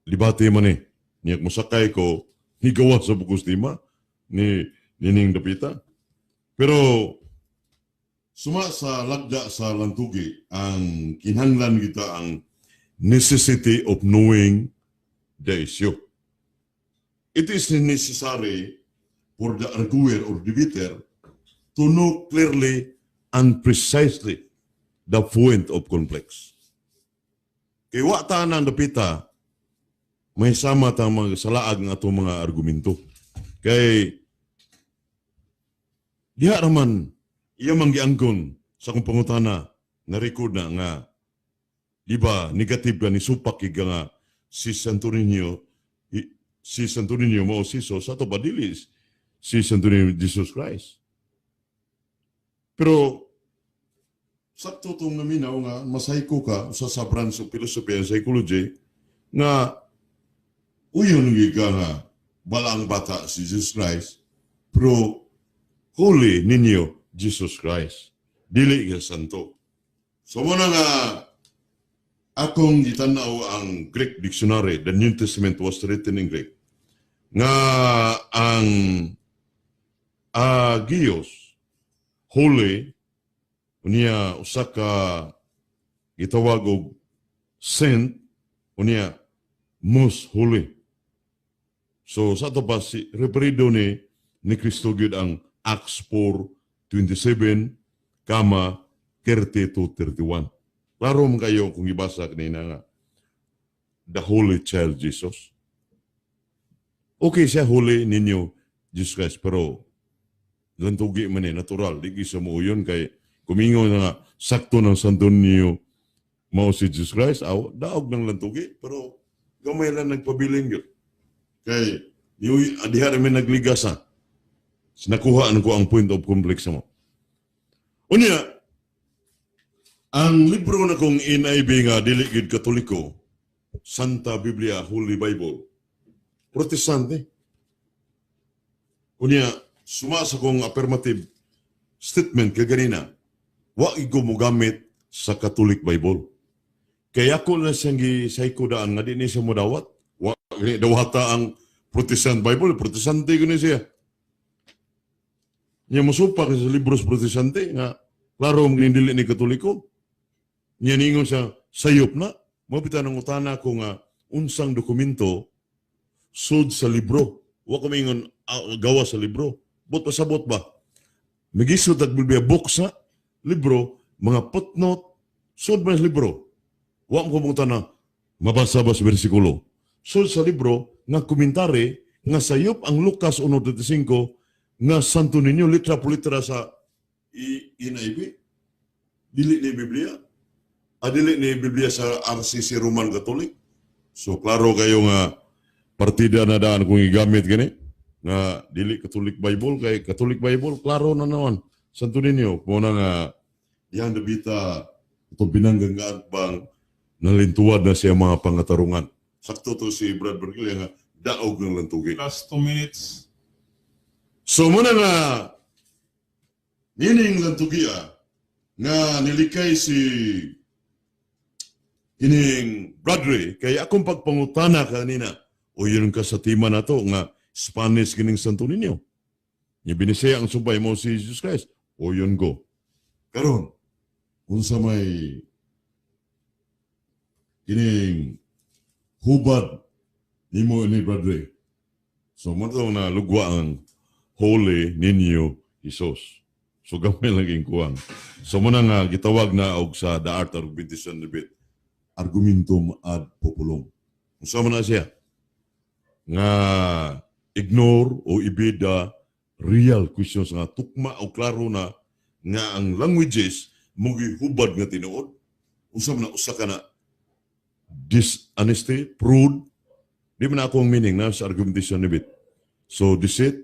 libate man eh. Niya mosakay ko, ni gawas sa bukos tema ni nining dapita. Pero suma sa lagda sa lantugi, ang kinahanglan kita ang necessity of knowing the issue. It is necessary for the arguer or debater to know clearly and precisely the point of conflicts. Kay wa ta nang dapita, may sama ta mga salaag nga atong mga argumento. Kay diha raman iya man giangkon sa akong pangutana na record na nga di ba negative ka ni supak ka nga si Santo Niño mao si Jesus, ato ba dili si Santo Niño Jesus Christ? Pero sakto tong naminaw nga masayko ka sa branch of philosophy and psychology nga uyon gyud ka nga balaang bata si Jesus Christ pero holy ninyo Jesus Christ, dili ka santo. So mo na nga akong gitanaw ang Greek dictionary. The New Testament was written in Greek, nga ang agios, holy, unya usa ka gitawag og Saint unya most holy. So sa ato pa si referido ni Kristo gyud ang Acts 4:27 kama 30 to 31. Klaro man kayo kung ibasa kanina nga the Holy Child Jesus. Okay siya, Holy Niño Jesus Christ, pero lantugi man eh, natural, di gyud siya muuyon kay kumingo na nga sakto ng Santo Niño mao si Jesus Christ, aw, daog ng lantugi, pero gamay lang nagpabilin gyud. Kay diha rin may nagligas ha. Nakuha ko ang point of conflict sa mo. Unya, ang libro na kong NIV nga dili gyud Katoliko, Santa Biblia, Holy Bible, Protestante. Unya, suma sa kong affirmative statement kaganina, wa ko mogamit sa Catholic Bible. Kaya ako na siyang gisayko daan nga di ni siya modawat. Wa gani dawata ang Protestant Bible, Protestante ko ni siya. Nya mosupak sa libros Protestante nga klaro ang dili ni Katoliko. Nya ningon siya sayop na. Mao bitaw nang utana ko nga unsang dokumento sud sa libro. Wa ko mingon gawa sa libro. Bot pasabot ba? Magisod ag Biblia book sa libro, mga footnote, sud man sa libro. Wa mo ko na mabasa ba sa bersikulo. Sud sa libro nga komentary nga sayop ang Lucas 1:35 nga Santo Niño litra po litra sa NIV. Dili ni Biblia. Dili ni Biblia sa RCC Roman Catholic. So klaro kayo nga partida na daan kung igamit gani nga dili Catholic Bible, kay Catholic Bible klaro na naman Santo Niño mo na nga diyang dabita ito binanggagaan bang nalintuwad na siya mga pangatarungan. Sakto to si Brad Berkeley nga daog ng lantugi. Last 2 minutes. So muna nga nining lantugia nga nilikay si kining Bradley kay akong pagpangutana kanina o yun ka sa tema na to nga Spanish kining Santo Niño. Nya binisaya ang sumpay mo si Jesus Christ. O yun go. Karon unsa may kining hubad nimo ni Bradley? So mo to na lugwa ang Holy Niño Jesus. So gamay lang ging kuwang. So muna nga gitawag na og sa The Art of Argumentation Debate, argumentum ad populum. Unsa man na siya? Nga ignore o ibida real questions nga tukma o klaro na nga ang languages mugihubad nga tinuod. Unsa man na usa ka na dishonesty, fraud, di man na ako ang meaning na sa argumentation debate. So deceit,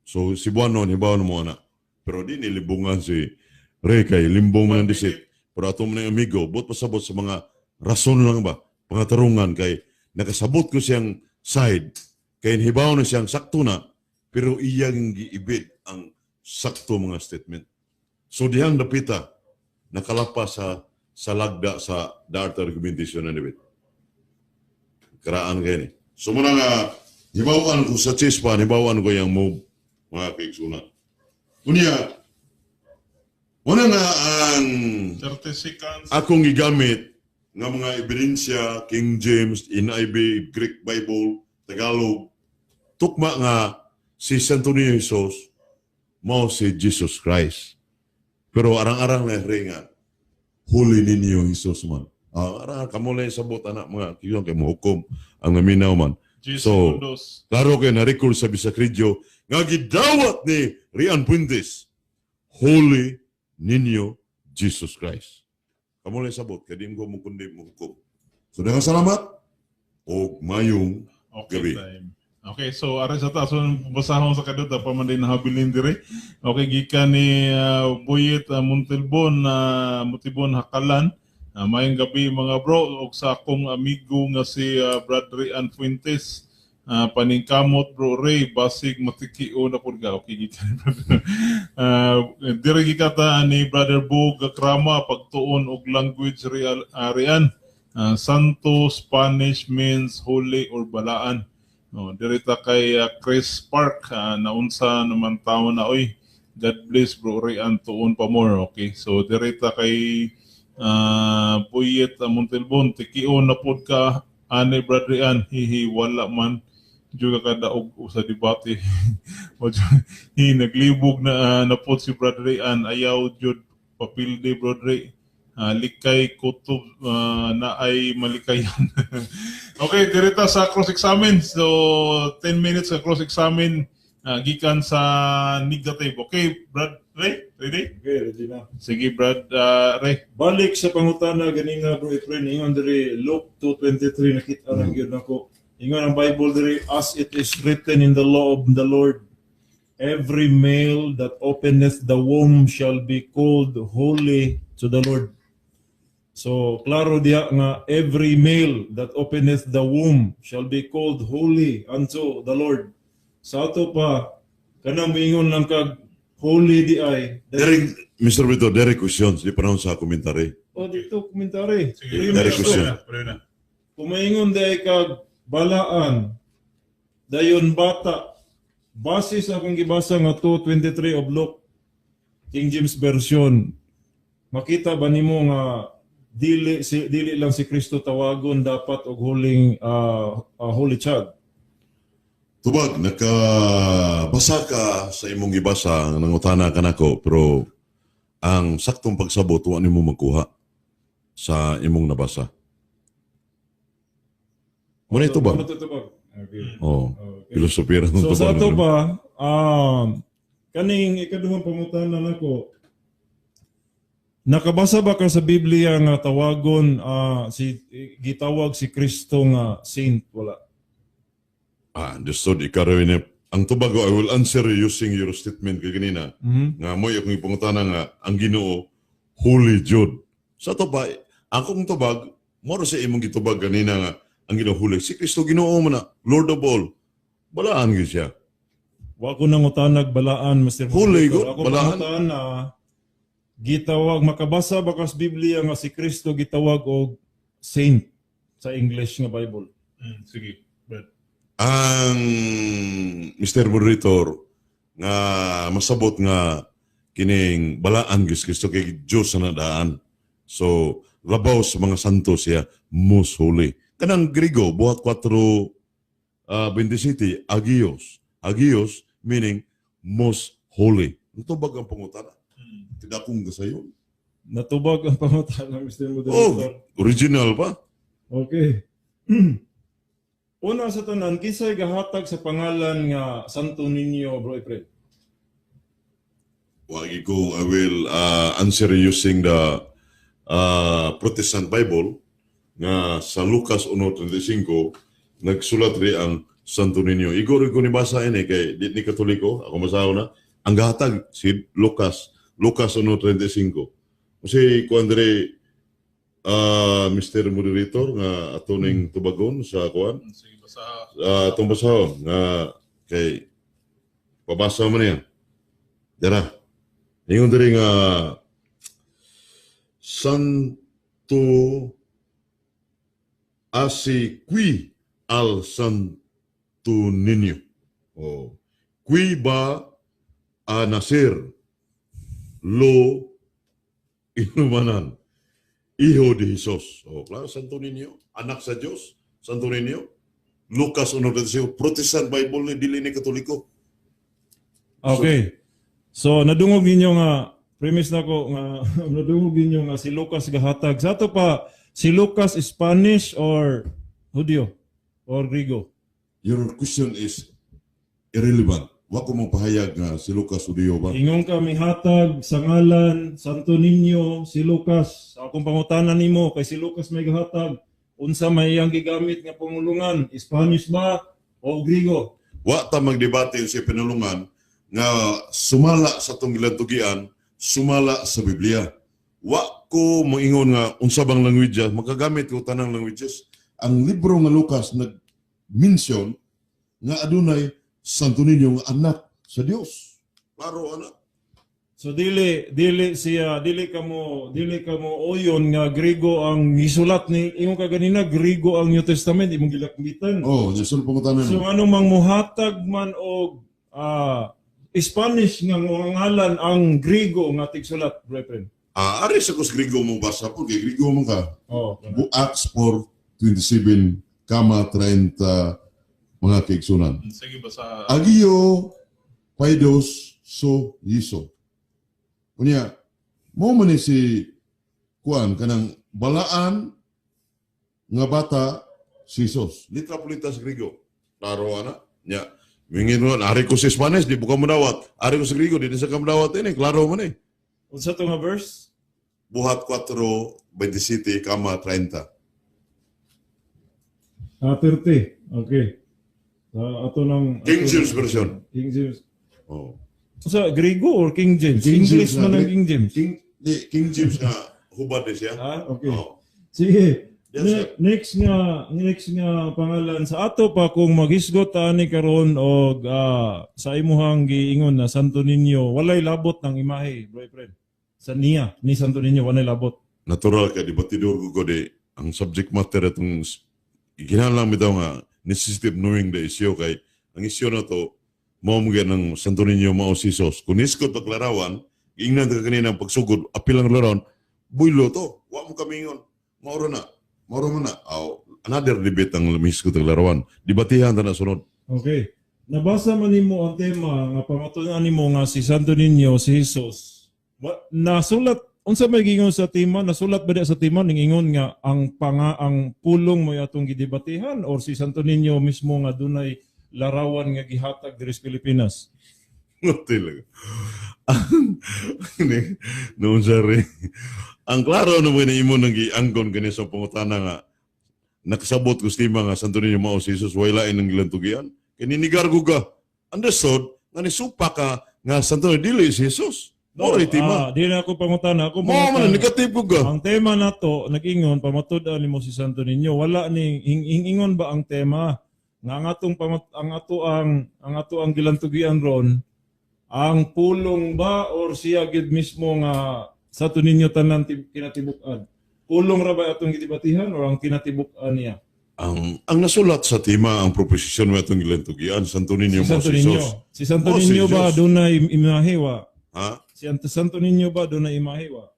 so Cebuano, hibaw na mo ana. Pero di nilibungan si Ray kay limbong man ang deceit. Pero ato man ang amigo, bot pasabot sa mga rason lang ba, pangatarungan kay nakasabot ko siyang side, kay hibaw na siyang sakto na, pero iyang giibid ang sakto mga statement. So dihang dapita, nakalapas sa lagda sa the art argumentation na debate. Karaan kayo ni. So muna nga, hibawan ko sa chispa, hibawan ko yung move, mga kaigsunan. Unya, muna nga ang 30 seconds. Akong gigamit nga mga ebidensya, King James, NIV, Greek Bible, Tagalog, tukma nga si Santo Niño Jesus mao si Jesus Christ. Pero arang-arang na rin nga, Holy Niño Jesus man. Ah, arang kamo lang sabot anak mga kiyon kay mohukom ang naminaw man. 10 So, segundos. klaro kay na-record sa Bisakridyo nga gidawat ni Rian Puentes, Holy Niño Jesus Christ. Kamo lang sabot kay di ko mo kundi mo hukom. So daghang salamat og mayong Okay, gabi. Time. Okay, so aray sa taas basahon sa kadota pa man din nahabilin dire. Okay, gikan ni Boyet Montilbon na Mutibon Hakalan. Mayong gabi mga bro og sa akong amigo nga si Brad Rian Fuentes. Paningkamot bro Ray, basig matikio na pud ka. Okay, gikan ni brother. Dire gikata ni Brother Bog Krama pagtuon og language real Rian. Santo Spanish means holy or balaan. No, dirita kay Chris Park, naunsa naman tao na oy. God bless bro Rian, tuon pa more. Okay. So dirita kay Puyet Montalbon, tikion na pod ka ani, Brad Rian, hihi, wala man juga kadaog sa debate. Hi, naglibog na na pod si Brad Rian, ayaw jud papilde, Brad Ray. Likay kutob na ay malikayan. Okay, direta sa cross-examine. So, 10 minutes sa cross-examine gikan sa negative. Okay, Brad Ray, ready? Okay, ready na. Sige, Brad Ray. Balik sa pangutana ganina, Bro Efren, ingon diri Luke 2:23, nakita na gyud nako. Ingon ang Bible diri, "As it is written in the law of the Lord, every male that openeth the womb shall be called holy to the Lord." So klaro diha nga every male that openeth the womb shall be called holy unto the Lord. Sa ato pa, kanang moingon lang kag holy di ay Derek, Mr. Vito, direct questions, di panahon sa commentary. Oh, dito commentary. Sige, Direct question. Pwede na. Kumaingon di kag balaan, dayon bata, base sa akong gibasa nga 2:23 of Luke, King James Version, makita ba nimo nga dili lang si Kristo tawagon dapat og holy holy child? Tubag, nakabasa ka sa imong gibasa, nangutana ka nako, pero ang saktong pagsabot, wa nimo magkuha sa imong nabasa. Muna ito ba? Muna ito tubag. Okay. Oh, Okay. filosofiya ng So sa tubag. ato pa, kaning ikaduhang pangutana nako, nakabasa ba ka sa Biblia nga tawagon si gitawag si Kristo nga saint? Wala? Ah, understood. Ikaw rin ang tubag, I will answer using your statement kay ganina. Nga mo'y akong ipangutana nga ang Ginoo holy jud. Sa to pa, akong tubag, mao ra sa imong gitubag ganina nga ang Ginoo holy. Si Kristo Ginoo man na, Lord of all. Balaan gyud siya. Wa ko nangutanag balaan, Mr. Holy Moderator. God, Ako balaan. pangutana, gitawag, makabasa ba ka sa Biblia nga si Kristo gitawag og saint sa English nga Bible? Sige, Brad. Ang Mr. Moderator nga masabot nga kining balaan gyud si Kristo kay Dios sa nadaan. So labaw sa mga santo siya, most holy. Kanang Grigo, Buhat 4 27, agios. Agios meaning most holy. Ito bag ang pangutana. Tidakong kasayon. Natubag ang pangutana, Mr. Oh, Moderator. original pa. Okay. Una sa tanan, kinsay gahatag sa pangalan nga Santo Niño, Bro Efren? Wagi ko, I will answer using the Protestant Bible nga sa Lucas 1.35 nagsulat ri ang Santo Niño. Igor ko ni basa ini kay di ni Katoliko, ako masahon na. Ang gahatag si Lucas, Lucas 1.35. Kasi kuan diri Mr. Moderator nga ato ning tubagon sa kuan Sige, basa. Atong basahon nga kay pabasa mo niya. Dara. Ingon diri nga Santo asi qui al Santo Niño. Oh. Qui va a nacer lo inumanan. Hijo de Jesus. Oh, claro, Santo Niño, anak sa Dios, Santo Niño. Lucas 1.35, Protestant Bible ni dili ni Katoliko. Okay. So nadungog ninyo nga premise nako nga nadungog ninyo nga si Lucas gahatag. Sa ato pa, si Lucas Spanish or Hudyo or Grigo? Your question is irrelevant. Wa ko mapahayag nga si Lucas Udio ba? Ingon ka mihatag sa ngalan Santo Niño si Lucas. Sa akong pangutana nimo kay si Lucas may gahatag, unsa may iyang gigamit nga pangulungan, Spanish ba o Grigo? Wa ta magdebate sa pinulungan nga sumala sa tong gilantugian, sumala sa Biblia. Wa ko moingon nga unsa bang language, makagamit ko tanang languages. Ang libro nga Lucas nag-mention nga adunay Santo Niño nga anak sa Dios. Klaro anak. So dili dili siya dili ka mo oyon nga Grigo ang gisulat ni ingon ka ganina Grigo ang New Testament imong gilakmitan. Oh, sul pangutana So mo. ano mang muhatag man og Spanish nga ngalan ang Grigo nga tigsulat, brethren? Ah, ari sa kus Grigo mo basa po kay Grigo mo ka. Oh. Acts 4:27 kama 30, mga kaigsunan. Sige, basa. Agio paidos so Yiso. Unya, mo man ni si kuan kanang balaan nga bata si Jesus. Litra pulita sa Grigo. Klaro ana. Nya, mingin mo, ari ko sa Spanish, di ko madawat. Ari ko sa Grigo, di na sa ka madawat ini. Klaro man eh. Unsa to nga verse? Buhat 4:27 kama 30. Ah, 30. Okay. Ah, ato nang King ato James nang- version. King James. Oh. Sa Grigo or King James? King English James na, man ang King James. King, di, King James nga hubad ni siya. Ah, okay. Oh. Sige. Yes, sir. Next nga pangalan sa ato pa kung maghisgot ani karon og sa imuhang giingon na Santo Niño, walay labot ng imahe, bro friend. Sa niya ni Santo Niño walay labot. Natural ka di batidor ko ko di ang subject matter itong ginahanglan bitaw nga necessity of knowing the issue kay ang issue na to mao mo ng Santo Niño mao si Jesus. Kung niskot paglarawan, giingnan ka kanina ang pagsugod, apil ang larawan, buylo to. Wa mo kamingon. Mauro na. Mauro mo na. Aw, another debate ang miskot ang larawan. Debatihan ta na sunod. Okay. Nabasa man nimo ang tema nga pamatud-an nimo nga si Santo Niño si Jesus. Nasulat unsa may giingon sa tema? Nasulat ba di sa tema ning ingon nga ang pulong mo atong gidebatehan or si Santo Niño mismo nga dunay larawan nga gihatag diri sa Pilipinas? Talaga. Ang noon sir, ang klaro na mo imo nang gianggon kani sa pangutana nga nakasabot ko sa tema nga Santo Niño mao si Jesus, way lain ang gilantugian. Kay ninigar ko ka. Understood nga ni supa ka nga Santo Niño dili si Jesus. Mo ray tema. Ah, di na ako pangutana. Ako Mo man pangutana. negative ko ka. Ang tema nato nag-ingon pamatud-an nimo si Santo Niño. Wala ni ingon ba ang tema nga ang atong pamat, ang ato ang gilantugian ron ang pulong ba or siya gid mismo nga Santo Niño tanan kinatibuk-an? Pulong ra ba atong gidebatihan or ang kinatibuk-an niya? Ang nasulat sa tema ang proposisyon mo atong gilantugian Santo Niño Si mao Santo si Niño. Jesus. Si Santo Mo si Niño ba Jesus. dunay imahe wa? Ha? Si Santo Niño ba dunay imahe wa?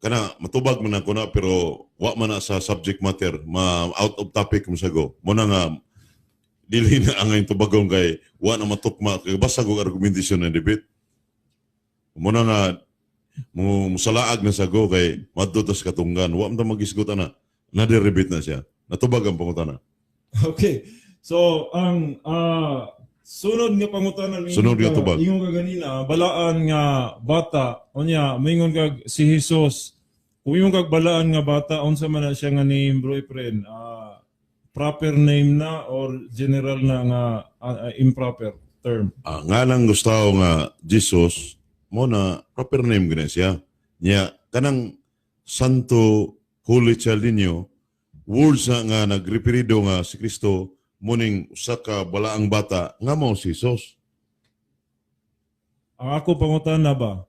Kana matubag man ako na pero wa man na sa subject matter, ma out of topic mo sago mo na nga dili na ang iyong tubagon kay wa na matukma kay basta og argumentation ng debate mo na nga mo musalaag na sago kay madto tas katunggan wa man ta magisgot ana na rebate na siya, natubag ang pangutana. Okay. So, ang sunod nga pangutana mingon Sunod nga tubag. Ingon ka ganina, balaan nga bata, unya mingon kag si Jesus. Kung ingon kag balaan nga bata, unsa man na siya nga name, bro friend? Proper name na or general na nga improper term? Ah, nga lang gusto nga Jesus mo na proper name gina siya. Nya kanang Santo Holy Child ninyo words na nga nagreperido nga si Kristo muning usa ka balaang bata nga mao si Jesus. Ang ako pangutana ba,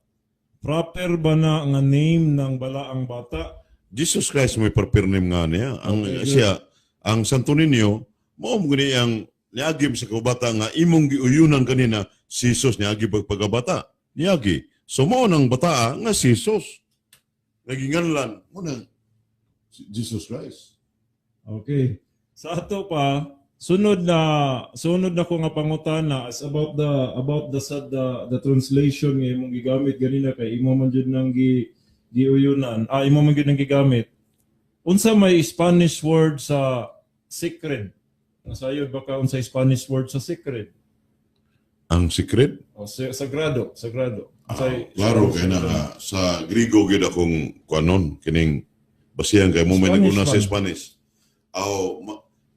proper ba na nga name ng balaang bata? Jesus Christ may proper name nga niya. Ang Okay, good. siya ang Santo Niño mao mo gani ang niagim sa kabata nga imong giuyunan kanina si Jesus niagi pagpagabata. Niagi. So mao nang bataa nga si Jesus. Naginganlan mo na si Jesus Christ. Okay. Sa ato pa, sunod na ko nga pangutana is about the sa the translation nga imong gigamit ganina kay imo man jud nang giuyunan. Ah, imo man jud nang gigamit. Unsa may Spanish word sa sacred? Nasayod baka unsa Spanish word sa sacred? Ang secret? O sagrado, sagrado. Ah, Unsay klaro kay na nga sa Grigo gyud akong kuanon kining basihan kay mo may Spanish naguna sa man. Spanish. Aw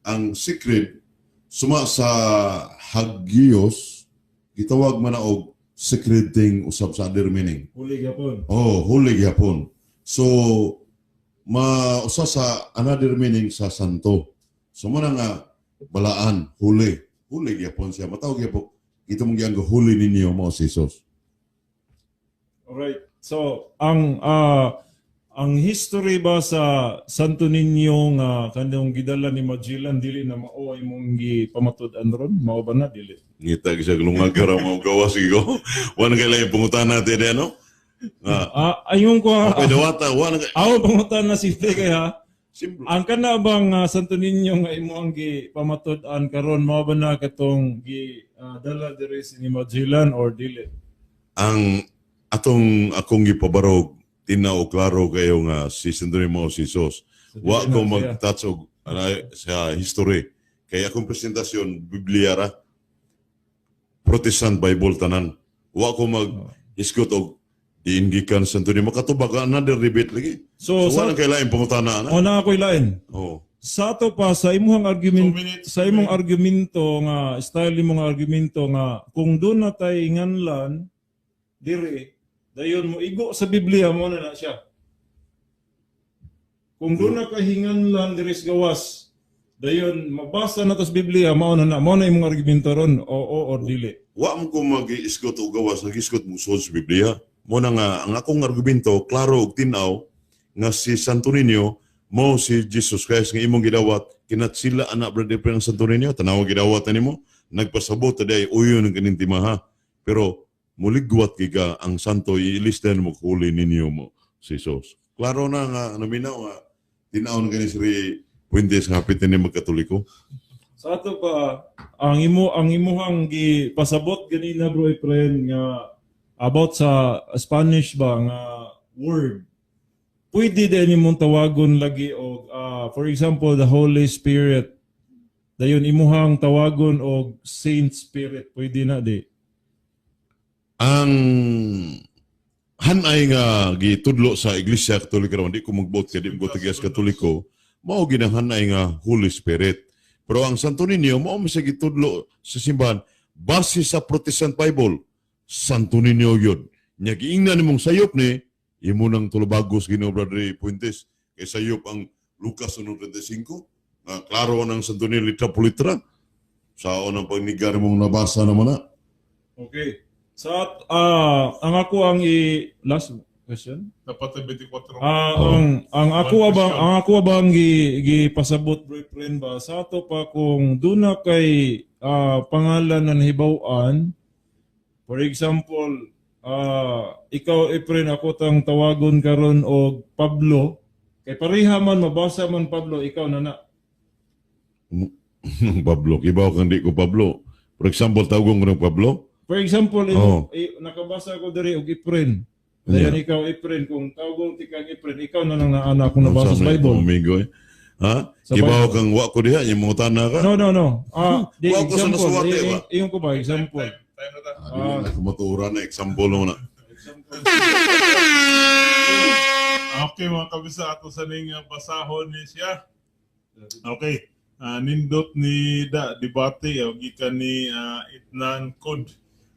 ang secret suma sa hagios gitawag man na og secret thing usab sa other meaning. Huli gyapon. Oh, holy gyapon. So ma usa sa another meaning sa santo. So mo na nga balaan, huli. Huli gyapon siya. Matawag gyapon ito mong giyang huli ninyo mo si Jesus. Alright. So, ang history ba sa Santo Niño nga kanang gidala ni Magellan dili na mao imong gipamatud-an ron? Mao ba na dili? Ngita siya lungag ra mo gawas ko. Wa na kay laing pangutana natin ano. Nga Ah, ayon ko okay dawata wa na ako pangutan na simple kay ha. Simple. Ang kana bang Santo Niño nga imo ang gi pamatud-an karon, mao ba na katong gi dala diri si ni Magellan or dili? Ang atong akong gipabarog, tinaw klaro kayo nga si Santo Niño mao si Jesus. So, Wa dili ko na siya. mag-touch og anay sa history. Kay akong presentasyon Biblia ra. Protestant Bible tanan. Wa ko mag isgot og diin gikan Santo Niño, makatubag another debate lagi. So, So, sa wala kay laing pangutana na. O na ako ilain. Oh. Sa ato pa sa imuhang argument 2 minutes. Sa imong argumento nga style imong argumento nga kung doon na tay nganlan diri, dayon mo igo sa Biblia, mo na na siya. Kung doon na kay hinganlan diri sa gawas, dayon mabasa na to sa Biblia, mao na imong argumento ron, oo or dili? Wa mo ko mag-isgot og gawas, nag-isgot mo sud sa Biblia. Mo na nga ang akong argumento klaro og tin-aw nga si Santo Niño mo si Jesus Christ nga imong gidawat. Kinatsila ana, brother, ang Santo Niño, tanaw gidawat na nimo, nagpasabot ta day uyon ng kaning timaha, pero muligwat giga ang santo, iilis din mo huli ninyo mo si Jesus. Klaro na nga naminaw nga tin-aw na kani si Puentes nga hapit ni magkatoliko. Sa ato pa, ang imuhang gipasabot ganina, bro Efren, nga about sa Spanish ba nga word, pwede din imong tawagon lagi og for example, the Holy Spirit, dayon imuhang tawagon og Saint Spirit, pwede na di? Ang hanay nga gitudlo sa Iglesia Katolika ron, di ko magbuot kay di mo tigiyas Katoliko, mao ginang hanay nga Holy Spirit. Pero ang Santo Niño mao man siya gitudlo sa simbahan base sa Protestant Bible. Santo Niño yun. Nya giingnan nimong sayop ni imo nang tulubagos Ginoo, Brother Puentes, kay sayop ang Lucas 1:35 nga klaro ng Santo Niño litra po litra sa unang pagnigar mong nabasa naman na. Okay, sa ang ako ang i last question. Dapat ay 24. Ah, Oo. ang ako One abang question. Ang ako abang gi gipasabot, bro friend ba, sa ato pa, kung duna kay pangalan na nahibaw-an, for example, ikaw Efren, ako tang tawagon karon og Pablo, kay pareha man mabasa man Pablo, ikaw na na? Pablo, kibaw kang di ko Pablo. For example, tawgon ko ng Pablo. For example, Oo. Nakabasa ko diri og Efren. Dayon ikaw Efren, kung tawgon ti kang Efren, ikaw na lang naana akong nabasa sa Bible. Amigo eh. Ha? Sa Kibaw Bible. Kang wa ko diha, yung mga tana ka. No, no, no. Ah, di Wa ko sa example. nasuwate ba? Iyon ko ba example? Time, time na ta. Ah, dili na kumaturan na example mo na. Example. Okay, mga kabisa, ato sa ning basahon ni siya. Okay. Nindot ni da debate o gikan ni Itnan Kod.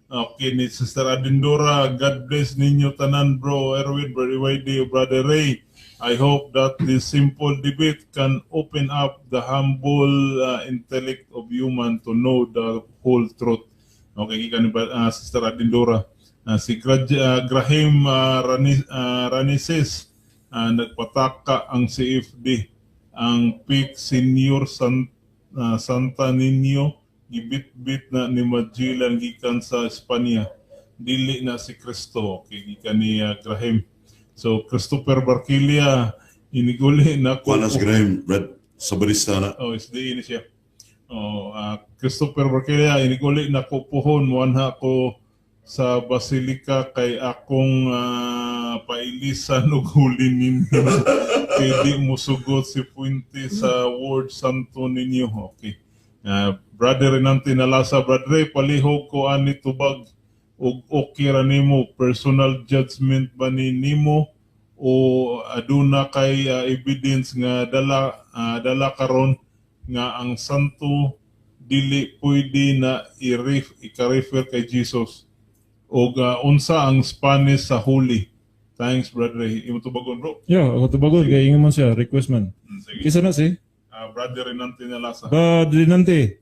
Okay, ni Sister Adindora, God bless ninyo tanan, bro Erwin, Brother YD, Brother Ray. I hope that this simple debate can open up the humble intellect of human to know the whole truth. Okay, gikan ni Sister Adindora. Si Graham Ranises, nagpataka ang CFD, ang peak senior Santa Niño gibit-bit na ni Magellan gikan sa Espanya, dili na si Kristo. Okay, gikan ni Graham. So Christopher Barquilia, iniguli na ko Kuha na si Graham, Brad, sa barista na. Oh, SDE ni siya. Oh, Christopher Barquilia, iniguli na ko puhon, muanha ko sa Basilica kay akong pailisan og huli ninyo. Kay di mo sugot si Fuente sa word Santo Niño. Okay. Brother Renante Nalasa, Brother Ray, palihog ko ani tubag og okay ra nimo, personal judgment ba ni nimo o aduna kay evidence nga dala karon nga ang santo dili pwede na i-ref i-refer kay Jesus, og unsa ang Spanish sa holy? Thanks, Brother Ray. Imo tubagon, bro. Yeah, ako tubagon kay ingon man siya, request man. Sige. Kisa na si? Brother Renante Nalasa. Ba Dinante,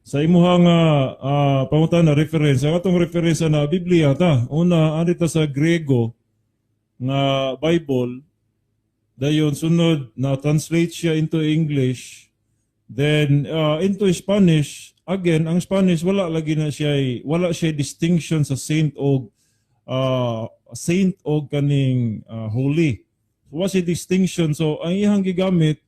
sa imuhang pangutana reference, ang atong reference na Biblia ta. Una, ari ta sa Grego nga Bible, dayon sunod na translate siya into English, then into Spanish. Again, ang Spanish wala lagi na siya, wala siya distinction sa saint og saint o kaning holy. So, wa siya distinction. So ang iyang gigamit,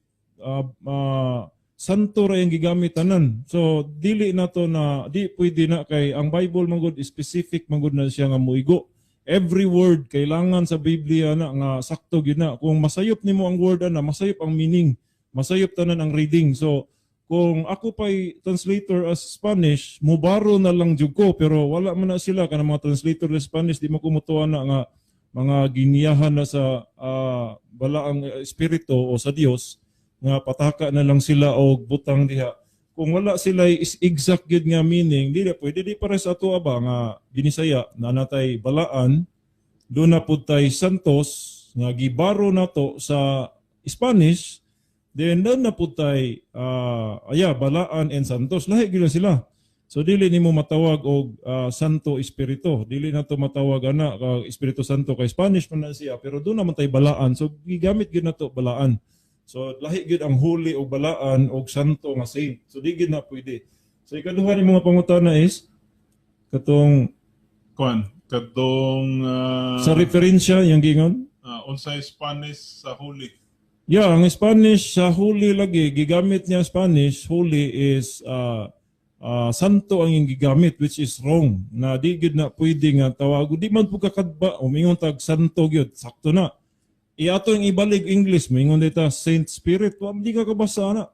santo ra yung gigamit tanan. So dili na to na di pwede na kay ang Bible man gud, specific man gud na siya nga muigo. Every word kailangan sa Biblia na nga sakto gyud na. Kung masayop nimo ang word ana, masayop ang meaning, masayop tanan ang reading. So kung ako pa'y translator as Spanish, mubaro na lang jud ko, pero wala man na sila kanang mga translator sa Spanish, di mo kumutuan na nga mga giniyahan na sa balaang espiritu o sa Dios nga pataka na lang sila og butang diha. Kung wala sila is exact gyud nga meaning, di na pwede. Di pare sa ato ba nga Binisaya na natay balaan, do na pud tay santos nga gibaro nato sa Spanish, then doon na pud tay aya balaan and santos, lahi gyud na sila. So dili nimo matawag og Santo Espiritu, dili na to matawag ana ka Espiritu Santo kay Spanish man na siya, pero doon naman tay balaan, so gigamit gyud nato balaan. So lahi gyud ang holy og balaan og santo nga saint. So di gyud na pwede. So ikaduha ni mga pangutana is katong Kuan, kadtong sa referensya yung gingon. Unsay Spanish sa holy? Yeah, ang Spanish sa holy lagi gigamit niya Spanish holy is santo ang iyang gigamit, which is wrong. Na di gyud na pwede nga tawag, di man pud kakadba umingon tag santo gyud, sakto na. Iato yung ibalik English, moingon dita Saint Spirit, wa di ka kabasa na.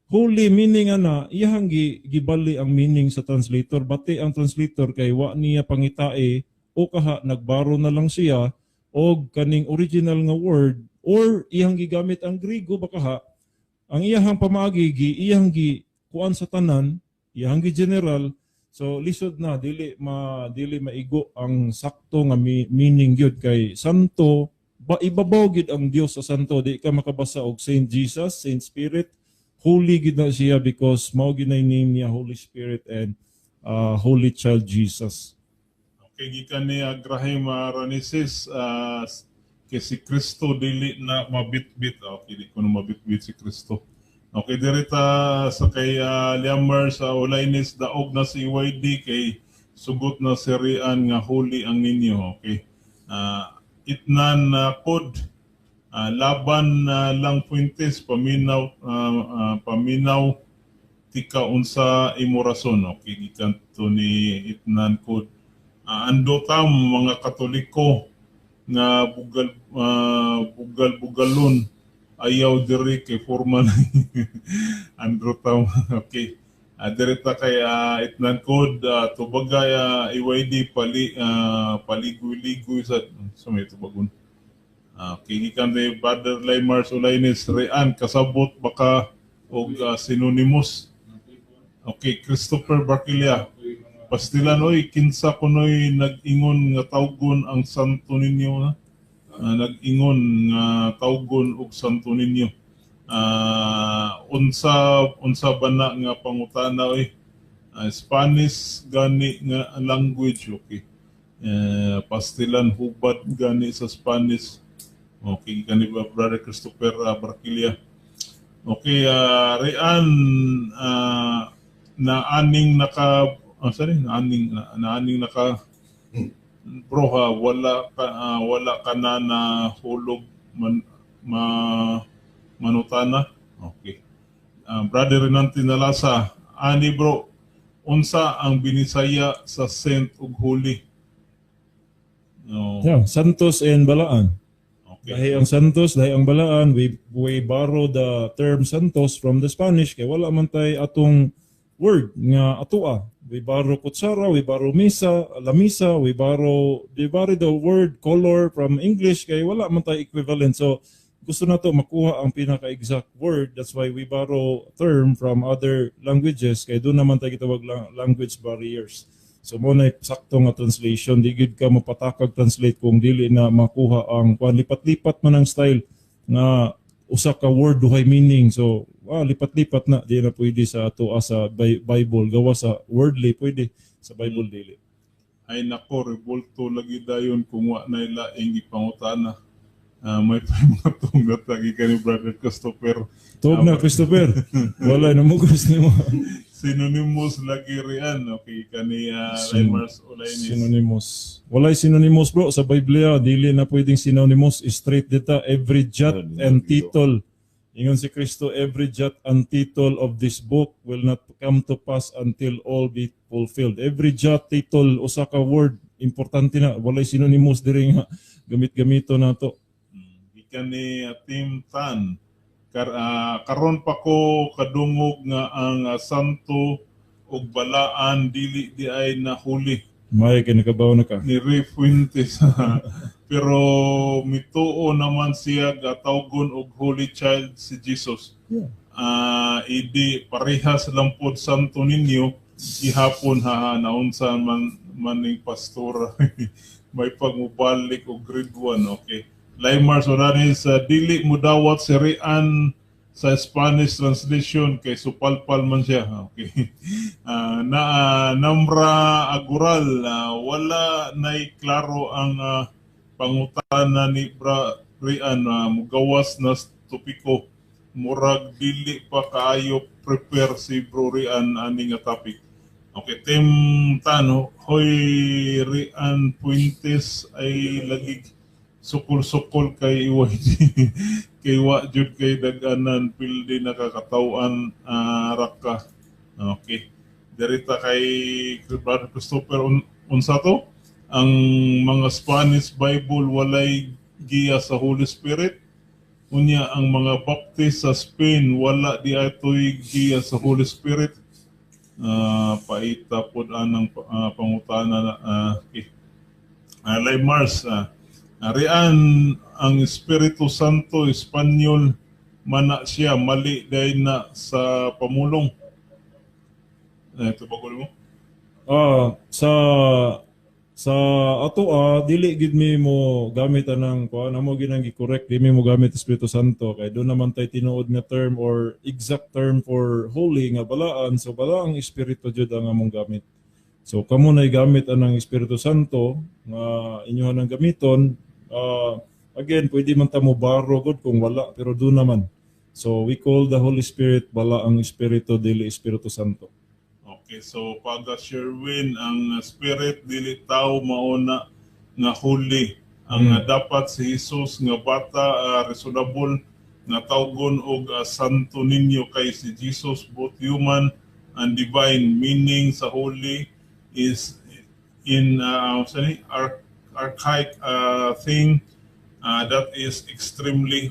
Holy meaning ana, iyahang gibali ang meaning sa translator. Bati ang translator kay wa niya pangitae o kaha nagbaro na lang siya og kaning original nga word or iyang gigamit ang Griego baka ha. Ang iyahang pamaagi gi iyang gi kuan sa tanan, iyang gi general. So lisod na, dili maigo ang sakto nga meaning gyud kay santo ba, ibabaw gyud ang Dios sa santo. Di ka makabasa og Saint Jesus, Saint Spirit. Holy gyud na siya because mao gyud na yung name niya, Holy Spirit and Holy Child Jesus. Okay, gikan ni Abraham Ranisis, kay si Kristo dili na mabitbit. Okay, di ko na mabitbit si Kristo. Okay, dirita sa kay Liamer sa Olainis, daog na si YD kay sugot na si Rian nga holy ang ninyo. Okay. Itnan na kod, laban na lang Fuentes, paminaw, paminaw tika unsa imo rason. Okay, gikan to ni Itnan kod. Ando tam mga Katoliko nga bugal, bugal bugalon, ayaw diri kay forma na Andrew tam. Okay. Diri ta kay Itnan kod, tubagay, EYD pali, paligoy-ligoy sa may tubagon. Okay, gikan ni Brother Laymar Solainis, Rian kasabot baka og synonymous. Okay, Christopher Barquilia. Pastilan oy, kinsa kunoy nag-ingon nga tawgon ang santo ninyo ha? Nag-ingon nga tawgon og santo ninyo. Unsa unsa ba na nga pangutana oy? Spanish gani nga language, okay. Pastilan hubad gani sa Spanish. Okay, kani ba Brother Christopher Barquilia. Okay, Rian, na aning naka, sorry, na aning naka bro ha, wala ka na na hulog man, ma manutana. Okay. Brother Renante Nalasa, ani bro, unsa ang Binisaya sa saint ug holy? No. Yeah, Santos and Balaan. Okay. Lahi ang Santos, lahi ang Balaan. We borrow the term Santos from the Spanish kay wala man tay atong word nga atoa. We borrow kutsara, we borrow misa, lamisa, we borrow the word color from English kay wala man tay equivalent. So gusto nato makuha ang pinaka-exact word. That's why we borrow term from other languages kay doon naman tayo gitawag language barriers. So mo na sakto nga translation, di gid ka mapatakag translate kung dili na makuha ang kuan, lipat-lipat man ang style nga usa ka word duhay meaning. So lipat-lipat na, di na pwede sa ato sa Bible, gawa sa wordly pwede, sa Bible dili. Ay nako, rebulto lagi dayon kung wa na laing ipangutana. May pa mga tunggat lagi ka ni Brother Christopher. Tuog na, Christopher. Wala na mugos nimo. Synonymous lagi riyan. Okay, kani Limers Olainis. Synonymous. Walay synonymous, bro, sa Biblia. Dili na pwedeng synonymous. Straight dita. Every jot and tittle. Ingon si Kristo, "Every jot and tittle of this book will not come to pass until all be fulfilled." Every jot, tittle, usa ka word, importante na. Walay synonymous diri nga gamit-gamito na to. Gikan ni Tim Tan. Karon pa ko kadungog nga ang santo ug balaan dili di ay nahuli. May kinakabaw na ka. Ni Ray Fuentes. Pero mituo naman siya gatawgon og Holy Child si Jesus. Idi parehas lang pod Santo Niño gihapon, ha, naunsa man maning pastor may pagmubalik og grade 1. Okay. Laimar Solanes, dili mo dawat si Rian sa Spanish translation kay supalpal man siya. Okay. Na Namra Agural, wala nay klaro ang pangutana ni Bra Rian, mugawas na topiko, murag dili pa kaayo prepare si Bro Rian ani nga topic. Okay, Tim Tano, hoy Rian Puentes ay lagi sukol-sukol kay iway kay wa jud kay daganan pildi nakakatawan raka. Okay. Dirita kay Brother Christopher unsa to? Ang mga Spanish Bible walay giya sa Holy Spirit. Unya ang mga Baptist sa Spain wala di atoy giya sa Holy Spirit. Paita pod anang pangutana na okay. Lay Mars, Rian, ang Espiritu Santo Espanyol mana siya, mali dahil na sa pamulong. Ito ba mo? Ah, sa ato dili gid mi mo gamit anang kuan, amo ginang gi-correct, di mi mo gamit Espiritu Santo kay do naman tay tinuod nga term or exact term for holy nga balaan, so balaang espiritu jud ang among gamit. So kamo na gamit anang Espiritu Santo nga inyo nang gamiton, again, pwede man ta mo baro gud kung wala, pero do naman. So we call the Holy Spirit balaang espiritu, dili Espiritu Santo. Okay, so paga Sherwin, ang spirit dili tao mauna nga holy. Ang dapat si Jesus nga bata reasonable nga tawgon og Santo Niño kay si Jesus both human and divine. Meaning sa holy is in sorry, archaic thing that is extremely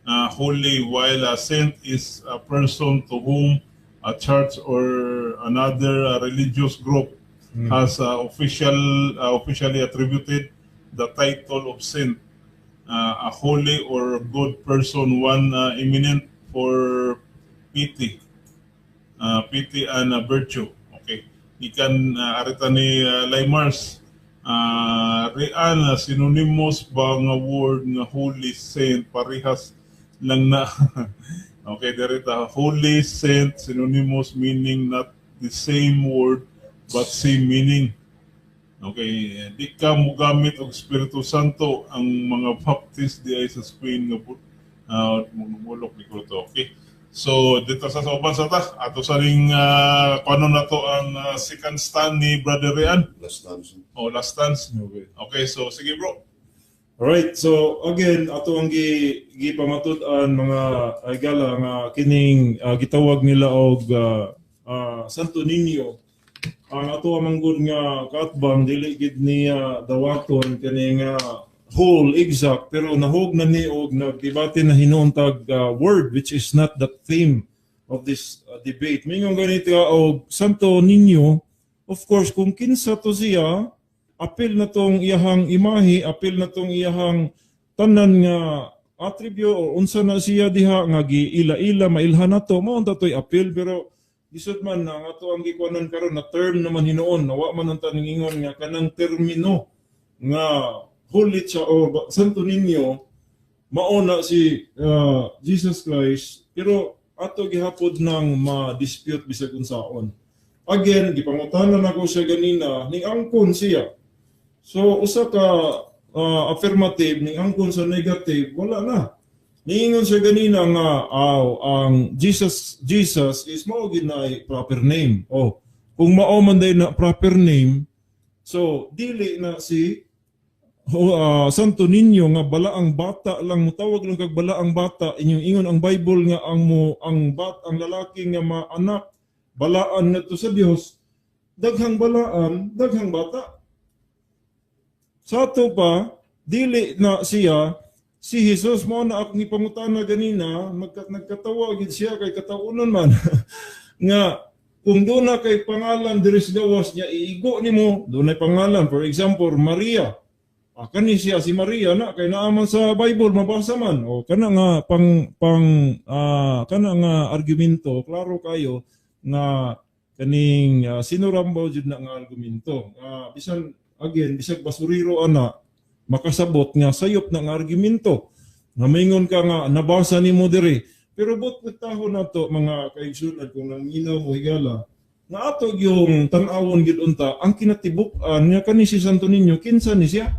holy, while a saint is a person to whom a church or another religious group has officially attributed the title of saint, a holy or good person, one eminent for piety and virtue. Okay. Ikan arita ni Laimars, Rian, synonymous ba nga word nga holy saint, parehas lang na. Okay, dirita holy saint synonymous meaning not the same word but same meaning. Okay, di ka mogamit og Espiritu Santo ang mga Baptist di ay sa Spain nga mulok ni ko to. Okay. So dito sa uban sa ta ato sa ring kuno na to ang second stand ni Brother Rian. Last dance. O last stance. Okay. Okay, so sige, bro. Alright, so again, ato ang gipamatud-an mga igala nga kining gitawag nila og Santo Niño. Ang ato man gud nga kaatbang dili gid niya dawaton kini nga whole exact, pero nahog na ni og nagdebate na hinuon tag word which is not the theme of this debate. Mingon ganito ka og Santo Niño, of course kung kinsa to siya, apil na tong iyahang imahe, apil na tong iyahang tanan nga attribute o unsa na siya diha nga giila-ila mailhan na to, mao unta to'y apil. Pero lisod man na ang ato ang gikuanan karon na term naman hinuon, nawa man ang taning ingon nga kanang termino nga Holy Child o Santo Niño mao na si Jesus Christ, pero ato gihapon nang ma-dispute bisag unsaon. Again, gipangutanan nako siya ganina, ning angkon siya. So usa ka affirmative ning angkon sa negative, wala na. Niingon siya ganina nga aw ang Jesus Jesus is mao gid na proper name. Oh, kung mao man day na proper name, so dili na si Santo Niño nga balaang bata lang, mutawag lang kag balaang bata, inyong ingon ang Bible nga ang mo ang bat ang lalaki nga maanak balaan ngadto sa Dios, daghang balaan, daghang bata. Sa ato pa, dili na siya si Jesus. Mo na akong ipangutana ganina, nagkatawa gid siya kay kataunon man nga kung doon na kay pangalan diri sa gawas niya, iigo nimo doon ay pangalan, for example, Maria. Ah, kani siya si Maria na kay naa man sa Bible, mabasa man. O kana nga pang pang kana nga argumento, klaro kayo nga kaning sinurambaw jud na nga argumento. Bisan again, bisag basuriro ana, makasabot nga sayop na nga argumento. Nga maingon ka nga nabasa nimo diri. Pero but taho nato, mga kaigsunan, kung nanghinaw mo higala nga ato yung tan-awon gid unta ang kinatibuk-an nga kani si Santo Niño, kinsa ni siya?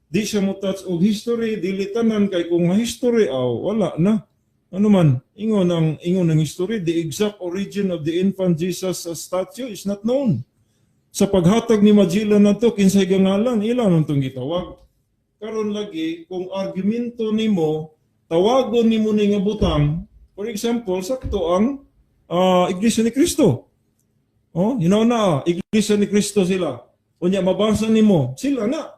Di siya mo touch og history, dili tanan, kay kung nga history, aw wala na. Ano man, ingon ang history, the exact origin of the infant Jesus statue is not known. Sa paghatag ni Magellan nato, kinsay gangalan, ila nang tong gitawag. Karon lagi, kung argumento nimo, tawagon nimo ni nga butang, for example, sakto ang Iglesia ni Cristo. Oh, you know na, Iglesia ni Cristo sila. Unya mabasa nimo, sila na.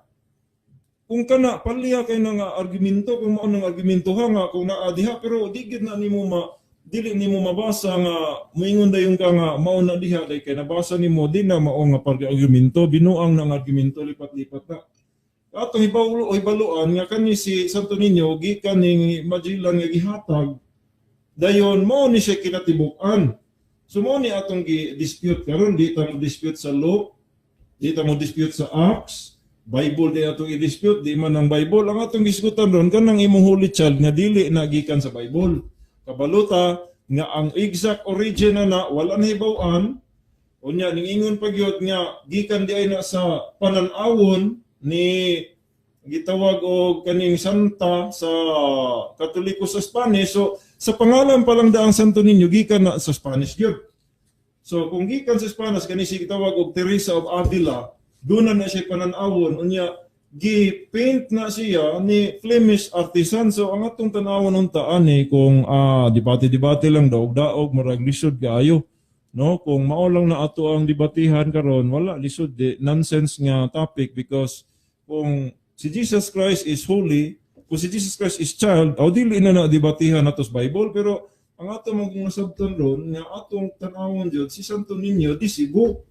Kung kana palya kay na nga argumento, kung mao nang argumento ha nga kung naa diha, pero di gid na nimo ma dili nimo mabasa nga moingon dayon ka nga mao na diha, dahil kay nabasa nimo di na mao nga pag-argumento, binuang na nga argumento, lipat-lipat na. Atong hibalo hibaluan nga kani si Santo Niño gikan ning Magellan nga gihatag, dayon mao ni siya kinatibuk-an. So mao ni atong gi-dispute karon. Di ta mo dispute sa law, di ta mo dispute sa Acts, Bible di atong i-dispute, di man ang Bible. Ang atong gisgutan ron kanang imong Holy Child nga dili na gikan sa Bible. Kabaluta nga ang exact origin na na wala na hibaw-an. Unya ning ingon pa gyud nga gikan di ay na sa panan-awon ni gitawag og kaning santa sa Katoliko sa Spanish. So sa pangalan pa lang daang Santo Niño, gikan na sa Spanish gyud. So kung gikan sa Spanish kani si gitawag og Teresa of Avila, doon na siya panan-awon, unya gi-paint na siya ni Flemish artisan. So ang atong tan-awon unta ani, kung debate-debate lang, daog-daog, murag lisod kaayo. No, kung mao lang na ato ang debatihan karon, wala, lisod di nonsense nga topic, because kung si Jesus Christ is holy, kung si Jesus Christ is child, aw dili na na debatihan nato sa Bible. Pero ang ato mong nasabtan ron nga atong tan-awon jud si Santo Niño di Cebu.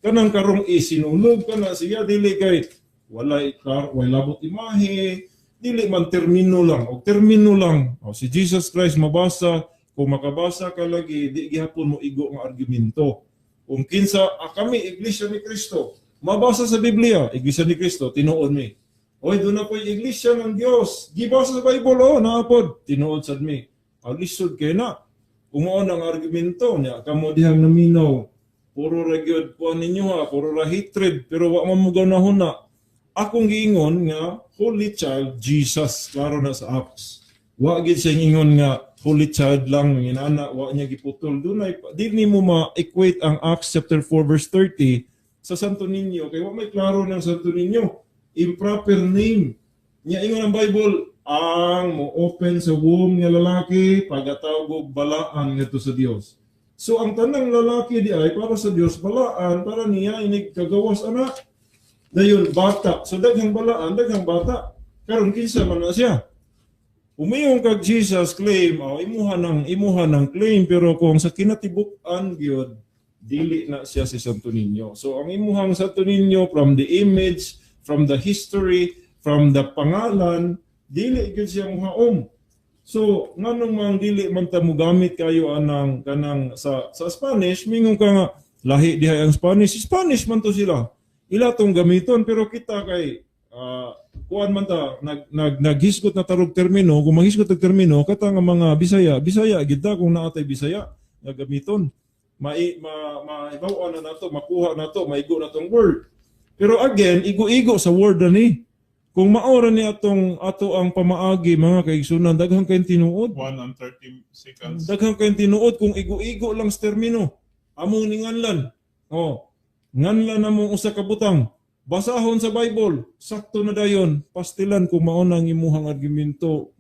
Kanang karong isinulog kana siya, dili kay walay kar way labot imahe, dili man termino lang og termino lang. O, si Jesus Christ mabasa, kung makabasa ka lagi, di gihapon mo igo nga argumento. Kung kinsa kami Iglesia ni Cristo, mabasa sa Biblia, Iglesia ni Cristo, tinuod mi. Oy, doon na po yung Iglesia ng Dios. Gibasa sa Bible, oh, naapod. Tinuod sad mi. Ang lisod kay na. Kung mao ang argumento niya, kamo dihang naminaw, puro ra gyud kuan ninyo ha, puro ra hatred, pero wa man mo ganahon na. Akong giingon nga Holy Child Jesus, klaro na sa Acts. Wa gid siya ingon nga Holy Child lang inana, wa niya giputol. Dunay di nimo ma-equate ang Acts chapter 4 verse 30 sa Santo Niño kay wa may klaro ng Santo Niño. Improper name. Nya ingon ang Bible, ang mo open sa womb nga lalaki pagatawag og balaan ngadto sa Dios. So ang tanang lalaki di ay para sa Dios balaan, para niya inig kagawas anak. Dayon bata. So daghang balaan, daghang bata. Karon kinsa man na siya? Umayon kag Jesus claim, oh, imuha ng claim, pero kung sa kinatibuk-an gyud, dili na siya si Santo Niño. So ang imuhang Santo Niño, from the image, from the history, from the pangalan, dili gyud siya muhaom. So nganong mang dili man ta mogamit kayo anang kanang sa Spanish, mingon ka nga lahi diha ang Spanish, Spanish man to sila. Ila tong gamiton, pero kita kay kuan man ta, nag nag naghisgot na tarog termino. Kung maghisgot og termino kata nga mga Bisaya, Bisaya gid ta, kung naa tay Bisaya nga gamiton, mai ma maibaw na nato, makuha nato, maigo na tong word. Pero again, igo-igo sa word na ni. Kung maora ni atong ato ang pamaagi, mga kaigsunan, daghan kayong tinuod. 1 and 30 seconds. Daghan kayong tinuod kung igo-igo lang sa termino. Among ninganlan. Oh, nganlan among usa ka butang. Basahon sa Bible, sakto na dayon. Pastilan kung mao na ang imuhang argumento.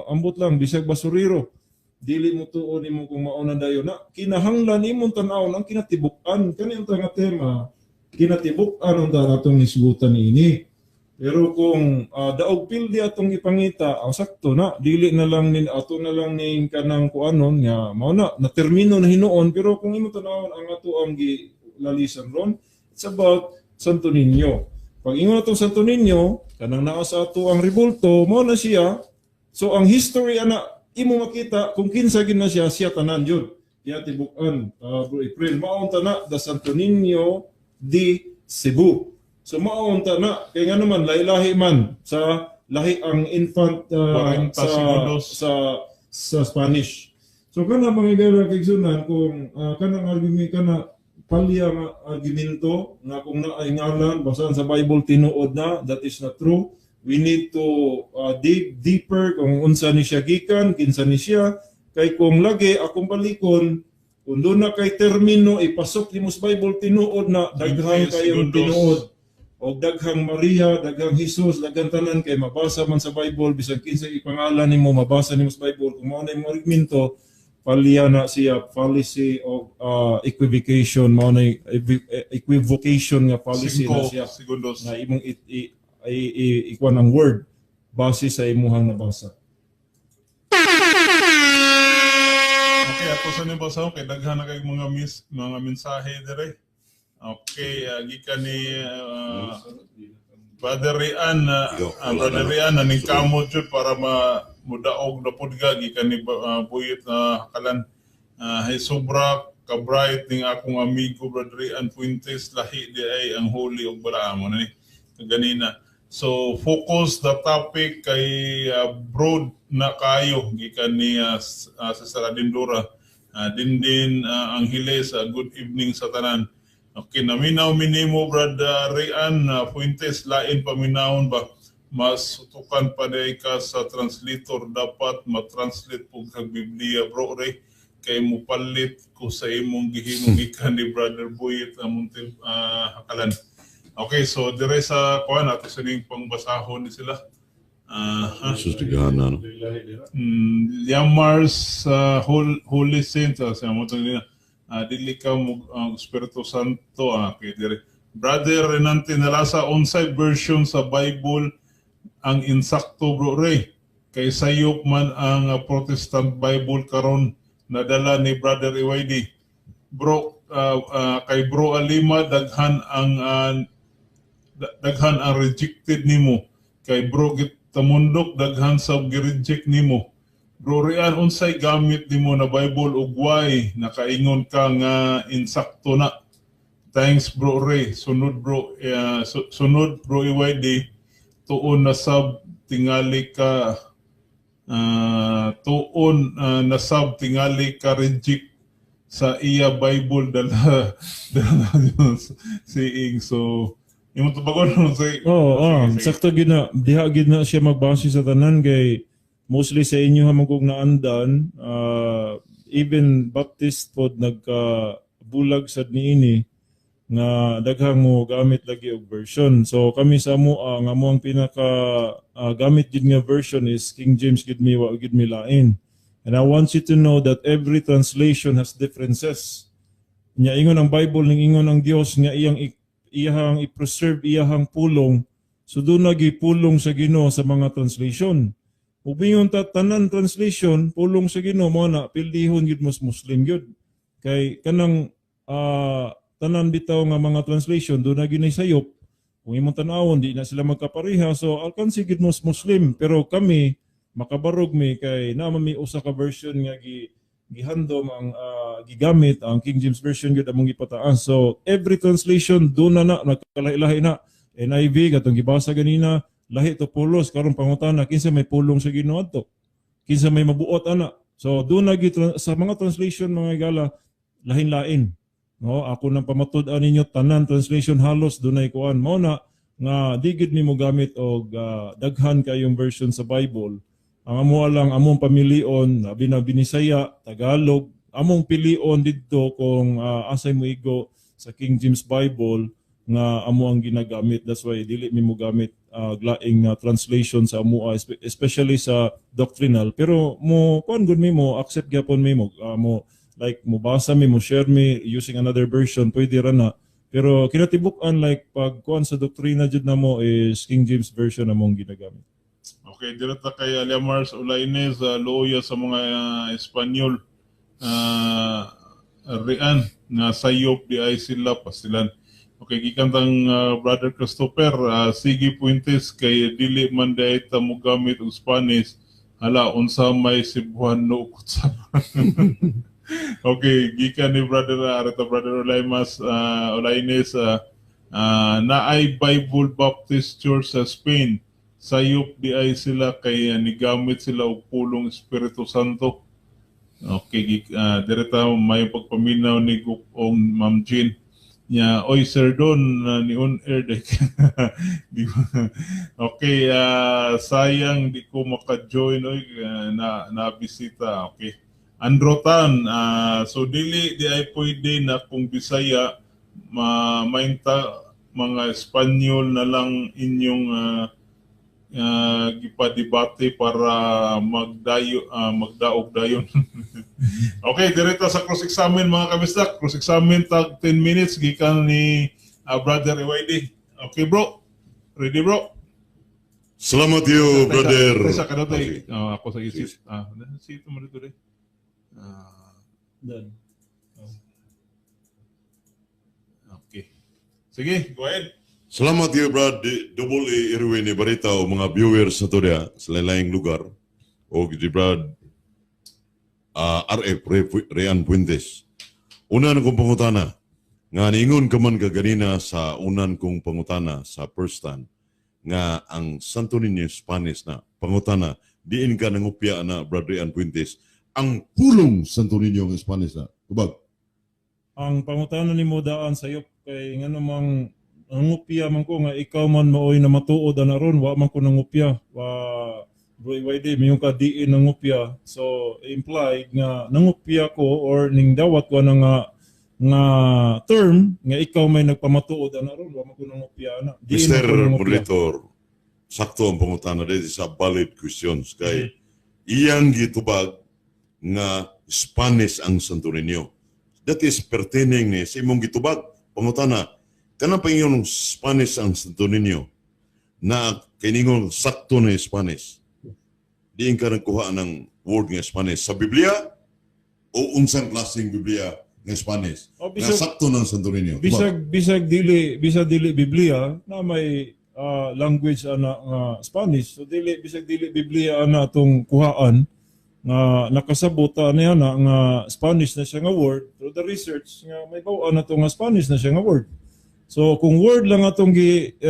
Ambot lang bisag basurero. Dili mo tuo nimo kung mao na dayon. Na kinahanglan imong tan-awon ang kinatibuk-an. Kani ang nga tema, kinatibuk-an unta natong hisgutan niini. Pero kung daog pildi atong ipangita, ang sakto na, dili na lang nin ato na lang ning kanang kuanon nga mao na na termino na hinuon, pero kung imo tan-awon ang ato ang gilalisan ron, it's about Santo Niño. Pag ingon atong Santo Niño, kanang naa sa ato ang rebulto, mao na siya. So ang history ana imo makita kung kinsa gid na siya, siya tanan jud. Kinatibuk-an, Bro April, mao unta na the Santo Niño de Cebu. So mao unta na kay nga naman lahi-lahi man sa lahi ang infant 40 sa segundos. sa Spanish. So kana, mga igala kaigsunan, kung kanang argument, kana palya nga argumento nga kung naay ngalan basahan sa Bible tinuod na, that is not true. We need to dig deeper kung unsa ni siya gikan, kinsa ni siya, kay kung lagi akong balikon, kung doon na kay termino ipasok nimo sa Bible tinuod na, daghan 20 kayong segundos. Tinuod og daghang Maria, daghang Jesus, daghang tanan kay mabasa man sa Bible, bisan kinsa ipangalan nimo mabasa nimo sa Bible. Kung mao na imong argumento, palya na siya, fallacy of equivocation, mao na equivocation nga fallacy na 5 siya segundos. Na imong ikuan ang word base sa imuhang nabasa. Okay, ato sa niyong basahon kay daghan na kay mga mensahe dire. Okay, gikan ni Brother Rian, Ikaw, wala Brother na. Rian, naning kamo jud para ma mudaog na pud ka gikan ni Buyit na hakalan. Hay sobra ka bright ning akong amigo Brother Rian Fuentes, lahi di ay ang holy og balaan mo na ni ganina. So focus the topic kay broad na kayo, gikan ni sa Saradindura. Dindin Anghiles, good evening sa tanan. Okay, naminaw minimo Brother Rian Fuentes, lain paminawon ba? Mas tukan pa day ka sa translator, dapat ma-translate po kag Biblia, bro Ray, kay mupalit ko sa imong gihimo, gikan ni Brother Buyit Muntil Hakalan. Okay, so dire sa kuan ato sa ning pangbasahon ni sila. Jesus tigahana, no? Yamars Holy Saint sa mo nila. Dili ka mo Espiritu Santo kay dire. Brother Renante Nalasa, unsay version sa Bible ang insakto, bro Ray? Kay sayop man ang Protestant Bible karon nadala ni Brother EYD. Bro kay Bro Alima, daghan ang rejected nimo. Kay Bro Gitamundok, daghan sa gi-reject nimo. Bro Rian, unsay gamit nimo na Bible ug why nakaingon ka nga insakto na? Thanks, Bro Ray. Sunod bro sunod Bro EYD, tuon na sab tingali ka tuon na sab tingali ka reject sa iya Bible dala dala seeing, so imo tubagon no say. Oo, oh, Sige, sige. Sakto gid na diha gid na siya magbase sa tanan kay mostly sa inyo hamong kong naandan, even Baptist pod nagka bulag sad niini nga daghang mo gamit lagi og version. So kami sa amo, ang amo ang pinaka gamit gid nga version is King James gid mi, wa gid mi lain. And I want you to know that every translation has differences. Nya ingon ang Bible, ning ingon ang Dios nga iyang i-preserve iyahang pulong. So doon pulong sa Ginoo sa mga translation. Ug ingon ta tanan translation pulong sa Ginoo, mo na pildihon gyud mas Muslim gyud. Kay kanang tanan bitaw nga mga translation doon na gyud sayop. Kung imong tan-awon, di na sila magkapareha. So alkansi gyud mas Muslim, pero kami makabarog mi kay naa mi usa ka version nga gi gihandom ang gigamit, ang King James Version gyud among gipataas. So every translation doon na na nagkalahi-lahi na. NIV katong gibasa ganina, lahi to pulos. Karon pangutana, kinsa may pulong sa Ginoo adto? Kinsa may mabuot ana? So doon na sa mga translation, mga gala, lahin-lain. No, ako nang pamatud-an ninyo, tanan translation halos dunay kuan. Mao na nga di gid mi mo gamit og daghan kayong version sa Bible. Ang amo lang among pamilion, labi na Binisaya, Tagalog, among pilion didto kung asay mo igo sa King James Bible nga amo ang ginagamit. That's why dili mi mo gamit laing translation sa amoa, especially sa doctrinal. Pero mo kuan gud mi, mo accept gyapon mi mo mo like mo basa mi, mo share mi using another version, pwede ra na. Pero kinatibuk-an, like pag kuan sa doktrina jud namo is King James Version among ginagamit. Okay, direkta kay Aliamars Ulaines, luoya sa mga Espanyol, rian nga sayop di ay sila pasilan. Okay, gikan tang Brother Christopher, sige Puentes, kay dili man di ta mo gamit og Spanish, hala, unsa may Cebuano sa. Okay, gikan ni Brother Areta, Brother Ulaymas, Ulaines, naay Bible Baptist Church sa Spain. Sayop di ay sila kay nigamit sila og pulong Espiritu Santo. Okay, direta may pagpaminaw ni Gupong Ma'am Jean. Nya, oy Sir Don, ni on air dek. Di ba? Okay, sayang di ko maka-join oy, na na bisita. Okay. Androtan, so dili di ay pwede na kung Bisaya ma mainta mga Espanyol na lang inyong gipadebate para magdayo magdaog dayon. Okay, direkta sa cross-examine, mga kabisdak. Cross-examine tag 10 minutes gikan ni Brother EYD. Okay, bro. Ready, bro? Salamat you, brother. Tesa ka na tayo. Okay. Oh, ako sa isip. Ah, sige mo dito. Ah, Done. Okay. Sige, go ahead. Salamat you, Brad. Double A Irwin Ibarita o mga viewers na to diha sa laing lugar o di Brad RF Rean Puentes. Una na kong pangutana, nga niingon ka man kaganina sa unan kong pangutana sa first time nga ang Santo Niño Spanish na. Pangutana, diin ka nangupya na, Brad Rean Puentes, ang pulong Santo Niño ng Spanish na? Tubag. Ang pangutana nimo daan sayop kay ngano mang nangupya man ko nga ikaw man maoy na matuod ana ron, wa man ko nangupya. Wa, Bro EYD, mayong ka diin nangupya, so implied nga nangupya ko or ning dawat ko na nga nga term nga ikaw may nagpamatuod ana ron. Wa man ko nangupya ana. Diin Mr. man ko nangupya. Moderator, sakto ang pangutana dito sa valid questions kay iyang gitubag nga Spanish ang Santo Niño. That is pertaining ni sa imong gitubag. Pangutana, kanang pangingon Spanish ang Santo Niño na kiningon sakto na Spanish. Diin ka nagkuha ng word nga Spanish sa Biblia o unsang klaseng Biblia nga Spanish? O, Nga bisag, sakto ng Santo Niño. bisag dili Biblia na may language ana nga Spanish. So dili, bisag dili Biblia ana atong kuhaan nga nakasabot niya na nga Spanish na siya nga word through the research nga may baw-an na to nga Spanish na siya nga word. So kung word lang atong gi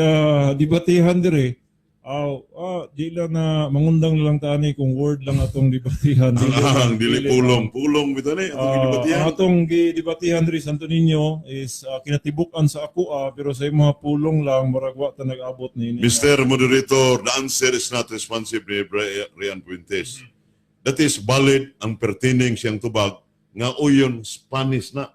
debatehan dire, aw di lang na mangundang na lang tani kung word lang atong debatihan. Ang ang dili pulong, pulong bitaw ni atong gidebatihan. Ang atong gidebatihan diri, Santo Niño is kinatibuk-an sa ako, pero sa imong pulong lang murag wa ta nag-abot ni. Mr. Moderator, the answer is not responsive ni Rian Puentes. That is valid ang pertaining siyang tubag nga uyon Spanish na.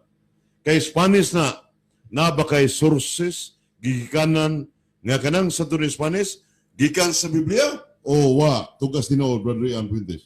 Kay Spanish na, na ba kay sources gigikanan nga kanang sa ni Spanish gikan sa Biblia o wa? Tugas tinuod, Brother Rian Puentes.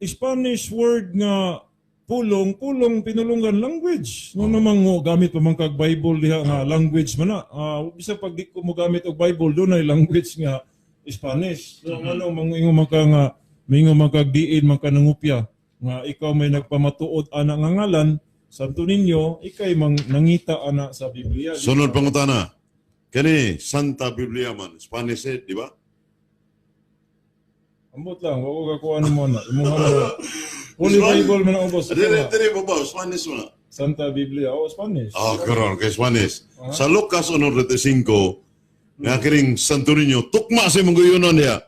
Spanish word nga pulong, pulong pinulungan language. No namang mo gamit pa man kag Bible diha nga language man na. Bisag pag di ko mo gamit og Bible, dunay language nga Spanish. So ano mangingon man ka nga mingon man kag diin man ka nangupya nga ikaw may nagpamatuod ana nga ngalan Santo Niño, ikay mang nangita ana sa Biblia. Sunod pangutana. Kani Santa Biblia man Spanish eh, di ba? Ambot lang, wa ko kakuha nimo na. Imuha na. Holy Bible man ang ubos. Dili dili ba ba Spanish man na? Santa Biblia, oh, Spanish. Ah, karon kay Spanish. Ah. Sa Lucas 1.35 nga kining Santo Niño tukma sa imong guyunon diha.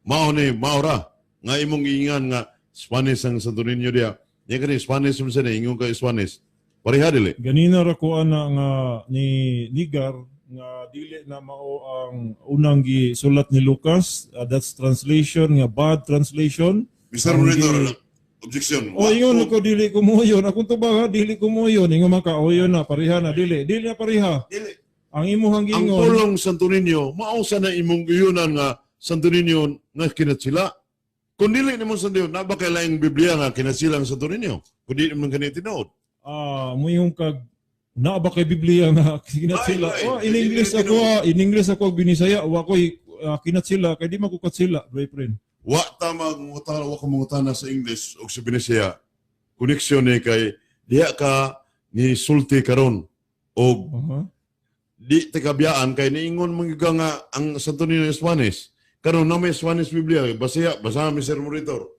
Mao ni mao ra nga imong giingan nga Spanish ang Santo Niño diha. Nya kini Spanish man sa ingon kay Spanish. Pareha dili. Ganina ra ko ana nga ni Nigar nga dili na mao ang unang gisulat ni Lucas. That's translation nga bad translation. Mr. Ang Monitor, objection. O ingon ko dili ko moyon. Akong tubag ha, dili ko moyon. Ingon man ka, oyon na pareha na dili. Dili na pareha. Dili. Ang imuhang Ang giingon. pulong Santo Niño, mao sa na imong giyunan nga Santo Niño nga kinatsila. Kung dili nimo Santo Niño, na ba kay laing Biblia nga kinatsila ang Santo Niño? Kung dili man kani tinuod. Ah, moingon kag naa ba kay Biblia nga kinatsila? Ay, ay, Oh, in dili English na ako, tinuod. ah, in English ako binisaya, wa koy kinatsila kay di man ko katsila, boyfriend. Wa ta mangutana, wa ka mangutana sa English o sa Binisaya. Koneksyon ni kay diha ka ni sulti karon og di tikabiyaan kay niingon man gyud ka nga ang Santo Niño Spanish. Karon na may Spanish Biblia, basiya, basa Mr. Monitor.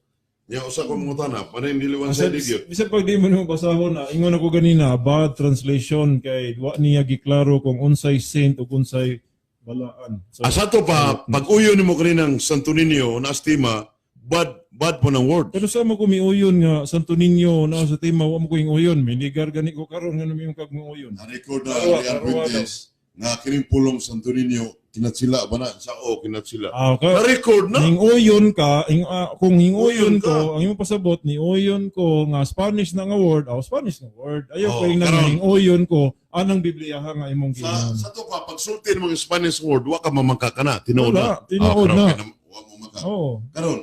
Nya usa ko mangutana, panay dili one Bisag side gyud. bisag pag di mo nimo basahon na ingon ako ganina bad translation kay wa niya giklaro kung unsay saint ug unsay balaan. So, Asa to pa pag uyon nimo kaninang Santo Niño na estima bad bad po ng word. Pero sa mo ko miuyon nga Santo Niño na sa tema wa mo ko uyon, miligar gani ko karon nga nami kag miuyon. Na-record na Arwa, ni arwa Adventist nga kining pulong Santo Niño kinatsila ba na sa o kinatsila. Ah, ka, Na-record na. ning uyon ka, ing, kung ning Uyon uyon ka. ko, ang imong pasabot ni uyon ko nga Spanish na nga word, aw Spanish nga word. Ayaw Oh, ko yung karon. ning uyon ko anang Biblia ha nga imong Sa giingon. sa to pa pagsulti ng mga Spanish word wa ka mamangka ka na tinuod Wala, na. tinuod karon na. Wa mo maka. Oo. Karon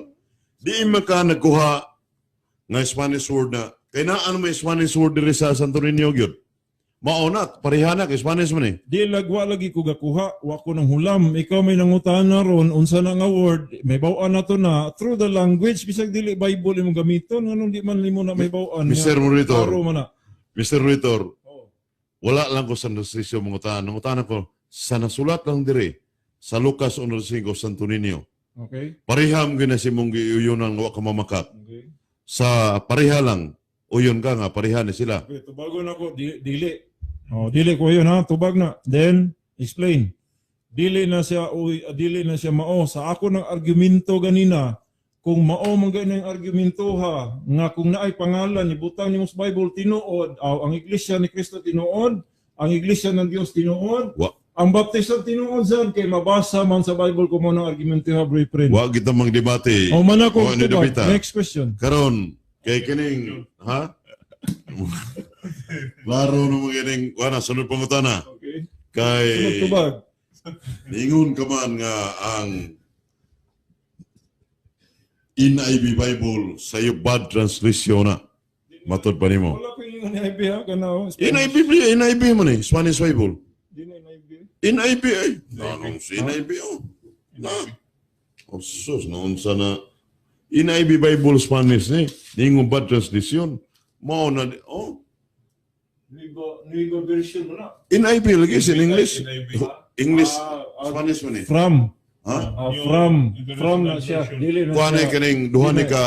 di man ka nagkuha nga Spanish word na kay na ano may Spanish word diri sa Santo Niño gyud. Mao na pareha na kay Spanish man eh. Di lagwa lagi ko gakuha, wa ko nang hulam. Ikaw may nangutana ron unsa na nga word, may baw-an na to na through the language bisag dili Bible imong gamiton nganong di man nimo na may baw-an. Mr. Monitor, Klaro man na. Mr. Monitor, Oo. wala lang ko sa nasisyo mangutana. Nangutana ko sa nasulat lang diri sa Lucas 1:5 Santo Niño. Okay. Pareham gyud na si mong giuyunan nga wa ka mamakak. Okay. Sa pareha lang uyon ka nga pareha ni sila. Okay, tubagon ako dili. Oh, dili ko yun ha, tubag na. Then explain. Dili na siya uy, dili na siya mao sa ako ng argumento ganina. Kung mao man gani ang argumento ha nga kung naay pangalan ibutang nimo sa Bible tinuod, aw, ang Iglesia ni Cristo tinuod, ang Iglesia ng Dios tinuod, ang baptism tinuod sad kay mabasa man sa Bible kung mo ng argumento ha, bro friend. Wa kita magdebate. O man ako Wa ni tubag. debata. Next question. Karon kay kining ha? Klaro no mga kining wala sunod pangutana Okay. kay Tubag. niingon ka man nga ang NIV Bible sa iyo bad translation na. Matod pa nimo. Wala ko yung NIV ha kana. Oh. NIV NIV man eh, Spanish Bible. Di na NIV. NIV ay. Nanong si NIV oh. Na. Oh, sus, noon sa na NIV Bible Spanish ni. Ningon bad translation. Mao na oh. Nuevo version mo na. NIV lagi sa English. NIV. English Ah, ah, Spanish man eh. From. Ha? Ah, New from. International From na siya. Version. Dili na Kuan ni siya. kaning duha ni Dili. ka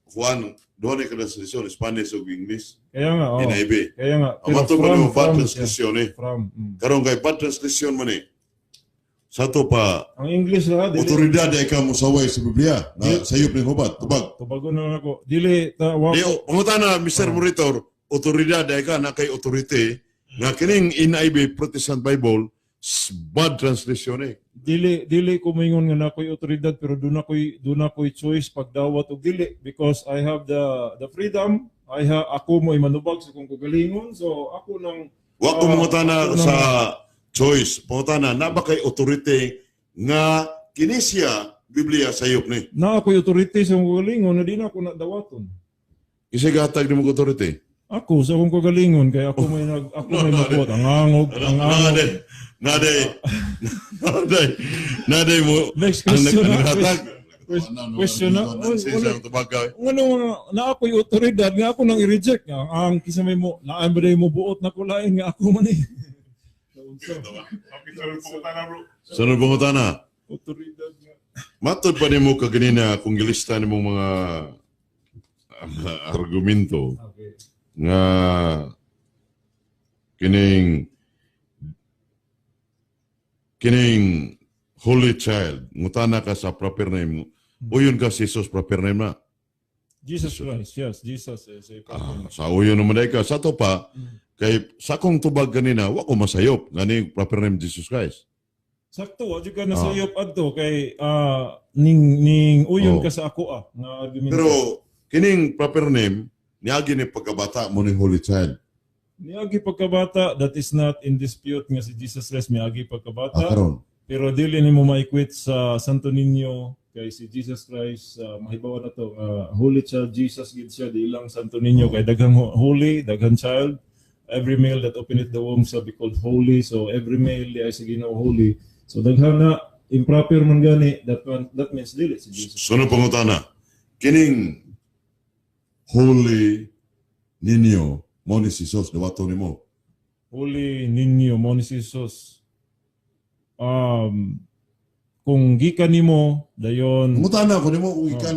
kuan duha ni ka translation Spanish ug English. Kaya nga, oh. NIV. Kaya nga. Ang mato pa from, nimo bad from siya. translation eh. From. Karon kay bad translation man eh. Sa to pa Ang English ha, dili. otoridad ay ka mosaway sa Biblia na sayop ning hubad tubag. Tubagon na lang ako. Dili, ta, wa, Di, pangutana, Mr. Monitor, otoridad ay ka na kay authority nga kining NIV Protestant Bible bad translation eh. Dili dili ko moingon nga na ako'y otoridad pero doon ako'y choice pagdawat og dili because I have the freedom. I ha, ako mo manubag sa kong kagalingon, so ako nang Wa ko Ah, mangutana ako nang- sa choice. Pangutana, na ba kay authority nga kini siya Biblia sayop ni? Na ako'y authority sa akong kagalingon na di na ako na dawaton. Isa gatag nimo authority. Ako sa akong kagalingon kay ako may nag ako may mabuot ang angog ang angog. Nade, nade, nade, nade mo Next ang question na. naghatag. Question na. Oy, wala. Sa tubag ka. Ngano nga na ako'y otoridad nga ako nang i-reject nga ang kisa may mo naa ba mo buot na kulain nga ako man eh. Okay, sunod pangutana, bro. Sunod pangutana. Otoridad nga. Matod pa nimo kaganina kung gilista nimo mga argumento nga kining Holy Child ngutana ka sa proper name, uyon ka si Jesus proper name na. Jesus Christ, yes, Jesus is a proper Ah, name. sa uyo naman day ka. Sa to pa, kay sa akong tubag kanina, wa ko masayop ngani proper name Jesus Christ. Sakto, wa jud ka nasayop adto kay ning ning uyon ka sa ako nga argumento. Pero kining proper name niagi ni pagkabata mo ni Holy Child. Niagi pagkabata, that is not in dispute nga si Jesus Christ miagi pagkabata. Karon. Pero dili nimo ma-equate sa Santo Niño kay si Jesus Christ, mahibaw na to Holy Child Jesus gid siya, di lang Santo Niño, kay daghang holy, daghan child. Every male that openeth the womb shall be called holy. So every male di ay sa Ginoo holy. So daghan na improper man gani, that one, that means dili si Jesus. Sunod pangutana. Kining Holy Niño mo ni si Jesus dawato nimo? Holy Niño mo ni si Jesus. Kung gikan nimo dayon Pangutana ko nimo kung gikan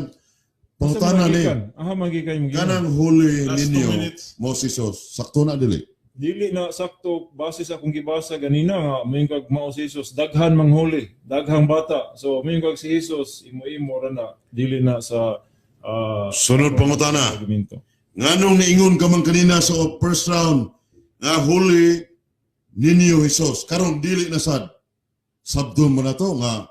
pangutana ni. Aha, magikan mo gikan. Kanang Holy Last 2 Niño minutes. mo si Jesus, sakto na dili? Dili na sakto base sa akong gibasa ganina nga moingon kag mao si Jesus, daghan mang holy, daghang bata. So moingon kag si Jesus imo-imo ra na, dili na sa Sunod pangutana. argumento. Nganong niingon ka man kanina sa first round nga Holy Niño Jesus, karon dili na sad? Sabdon mo na to nga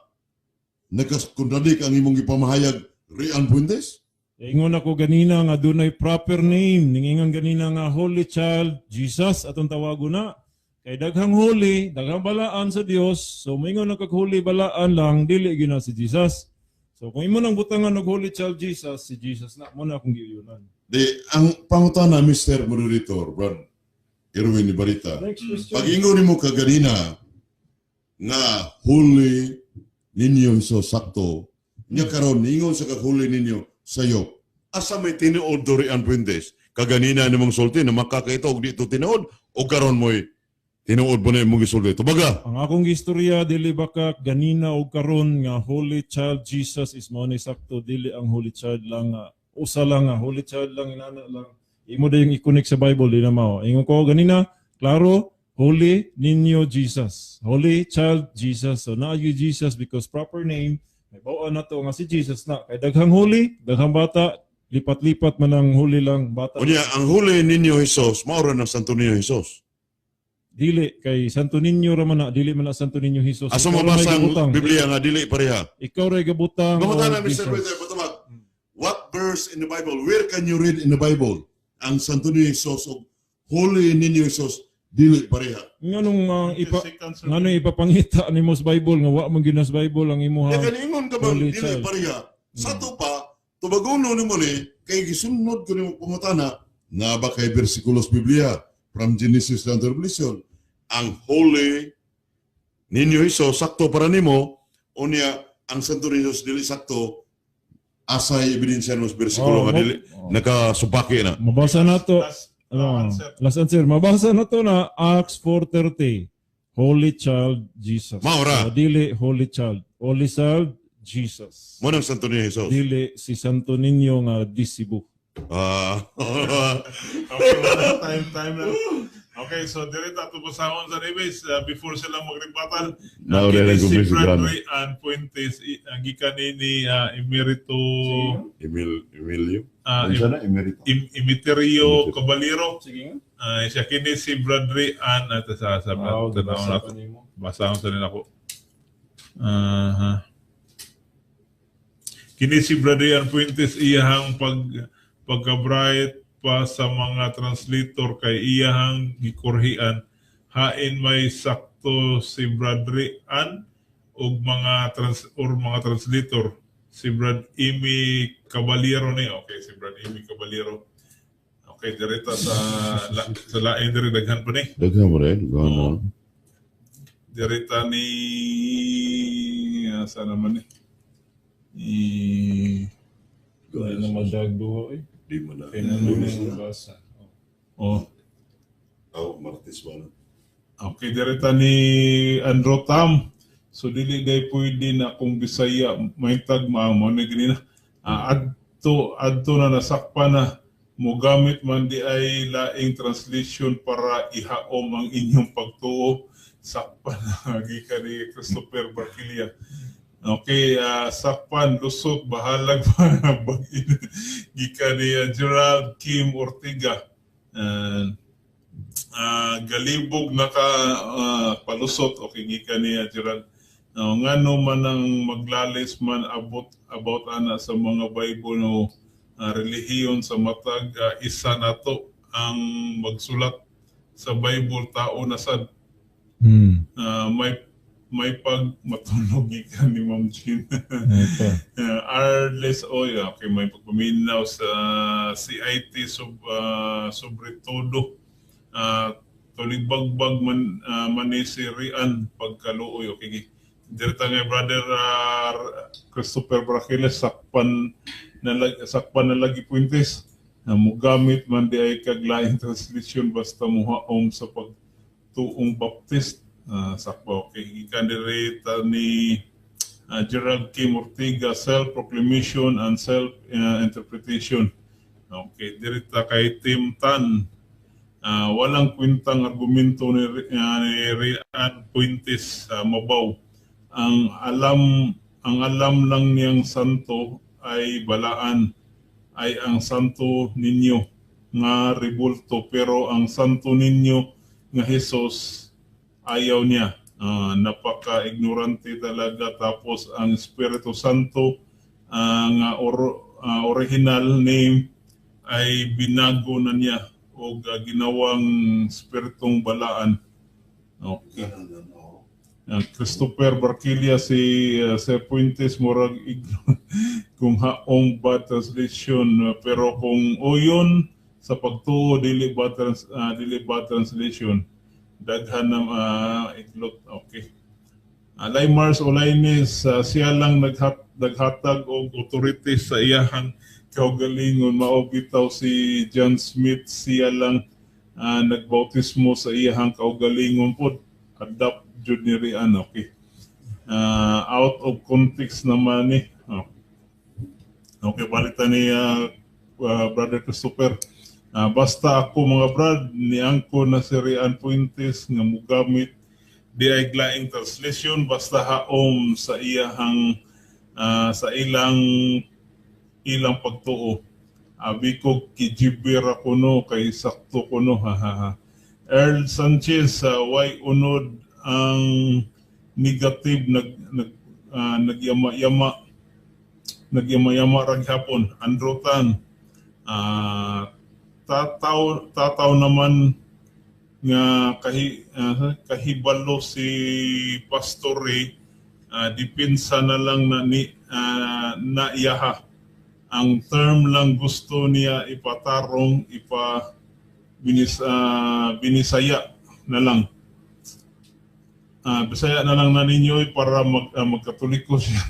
nagkakontradik ang imong gipamahayag, Rian Puentes? Ingon ako ganina nga dunay proper name, ningingon ganina nga Holy Child Jesus atong tawago na. Kay daghang holy, daghang balaan sa Dios. So moingon na kag holy balaan lang, dili gyud na si Jesus. So kung imo nang butangan og Holy Child Jesus, si Jesus na mo na akong giuyunan. Di, ang pangutana, Mr. Moderator, Brad Erwin Ibarita. Next question. Pag ingon nimo kaganina nga Holy Niño Jesus sakto, nya karon ningon sa kag Holy Niño sayo. Asa may tinuod do, Rian Puentes? Kaganina nimong sulti na makakaito og di to tinuod o karon mo'y tinuod mo na imong gisulti? Tubaga. Ang akong istorya dili ba ka ganina og karon nga Holy Child Jesus is mao ni sakto, dili ang Holy Child lang nga usa lang nga Holy Child lang, inana lang. Imo dayong i-connect sa Bible, di na mao. Ingon ko ganina, klaro, Holy Niño Jesus. Holy Child Jesus. So naa gyud Jesus because proper name, may bawaan na to nga si Jesus na. Kay daghang holy, daghang bata, lipat-lipat man ang holy lang bata. Unya ang Holy Niño Jesus mao ra ng Santo Niño Jesus? Dili kay Santo Niño ra man na, dili man na Santo Niño Jesus. Asa Ikaw ra may mabasa ang gabutang. Biblia nga dili pareha? Ikaw ray gabutang. Pangutana, og Mr. Jesus. Brother, patawag. What verse in the Bible, where can you read in the Bible ang Santo Niño Jesus o Holy Niño Jesus dili pareha? Nganong ipa Seconds. Ngano ipapangita nimo sa Bible nga wa man gyud na sa Bible ang imuha? Kaya kaningon ka bang Holy dili Child. pareha? Sa to pa, tubagono nimo ni, kay gisunod ko nimo pangutana, na ba kay bersikulos Biblia from Genesis down to Revelation, ang Holy Niño Jesus sakto para nimo, unya ang Santo Niño Jesus dili sakto, asay ebidensya mo sa bersikulo Oh, nga dili nakasupaki na? Mabasa na to. Last Ano, answer. last answer. Mabasa na to na Acts 4:30. Holy Child Jesus. Mao ra. So, dili Holy Child. Holy Child Jesus. Mo nang Santo Niño Jesus. Dili si Santo Niño nga di Cebu. Okay, wala time time na. Okay, so dire ta ato basahon sa Neves before sila magrebuttal. Now, Kini dahil si si Brad Brad. Ray Ann Fuentes ang gikan ni Emerito Emil, Emilio. uh, Unsa na Emerito? Emiterio Caballero. Sige nga. Siya kini si Brad Ray Ann at sa Wow, tanaw gibasa na pa nimo. Basahon sa nila ko. Aha. Kini si Brad Rian Fuentes iyahang pagka-bright pa sa mga translator kay iyahang gikurhian, hain may sakto si Brad Rian og mga trans or mga translator. Si Brad Amy Caballero ni, okay, si Brad Amy Caballero. Okay, direta sa lain diri, daghan pa ni. Daghan mo rin, daghan mo. Direta ni asa naman ni I Wala na madagduha eh. Di mo na. Kaya na naman basa. Oh. Oh, Martes ba na? Okay, direta ni Andro Tam. So dili day pwede na kung Bisaya maintag maamo ni ganina. Adto adto na nasakpa na mogamit man di ay laing translation para ihaom ang inyong pagtuo. Sakpa na gikan ni Christopher Barquilia. Okay, sakpan, lusot, bahalag pa, gikan ni Gerald Kim Ortega. Galibog naka palusot, okay, gikan ni Gerald. Ngano man ang maglalis man abot about ana sa mga Bible no relihiyon sa matag isa nato ang magsulat sa Bible, tao na sad. May pag matulog, gikan ni Ma'am Jean. Ito. Arles Oy, okay, may pagpaminaw sa CIT sub sobre todo. Tulibagbag man man ni si Rian pagkaluoy, okay. Direta nga brother Christopher Braquiles, sakpan na lagi Puentes na mugamit man di ay kaglaing translation basta muhaom sa pagtuong Baptist. Sakpa, okay. Gikan direta ni Gerald K. Ortega, self-proclamation and self-interpretation. Okay, direta kay Tim Tan. Walang kwentang argumento ni Rian Puentes sa Mabaw. Ang alam lang niyang santo ay balaan ay ang Santo Niño nga rebulto, pero ang Santo Niño nga Jesus ayaw niya. Napaka-ignorante talaga. Tapos ang Espiritu Santo nga original name ay binago na niya o ginawang Espiritong Balaan. Okay. Christopher Barquilla, si Sir Puentes murag kung haong ba translation, pero kung uyon sa pagtuo dili ba translation, daghan ng iglot, okay. Laimars Olainis, siya lang naghatag og authority sa iyahang kaugalingon, mao bitaw si John Smith, siya lang nagbautismo sa iyahang kaugalingon pod, adapt jud ni Rian, okay. Out of context naman ni. Oh. Okay, balik ta ni Brother Christopher. Basta ako, mga brad, niangko na si Rian Puentes nga mugamit di ay laing translation basta haom sa iyahang sa ilang ilang pagtuo. Abi ko kijibira kuno kay sakto kuno, ha ha ha. Earl Sanchez, why unod ang negative, nag nag nagyama-yama nagyama-yama ra gihapon. Andrew Tan, tataw tataw naman nga kahibalo si Pastor Ray, depensa na lang na ni na iyaha. Ang term lang gusto niya ipatarong, ipa binisaya na lang. Bisaya na lang na ninyo eh, para magkatoliko siya.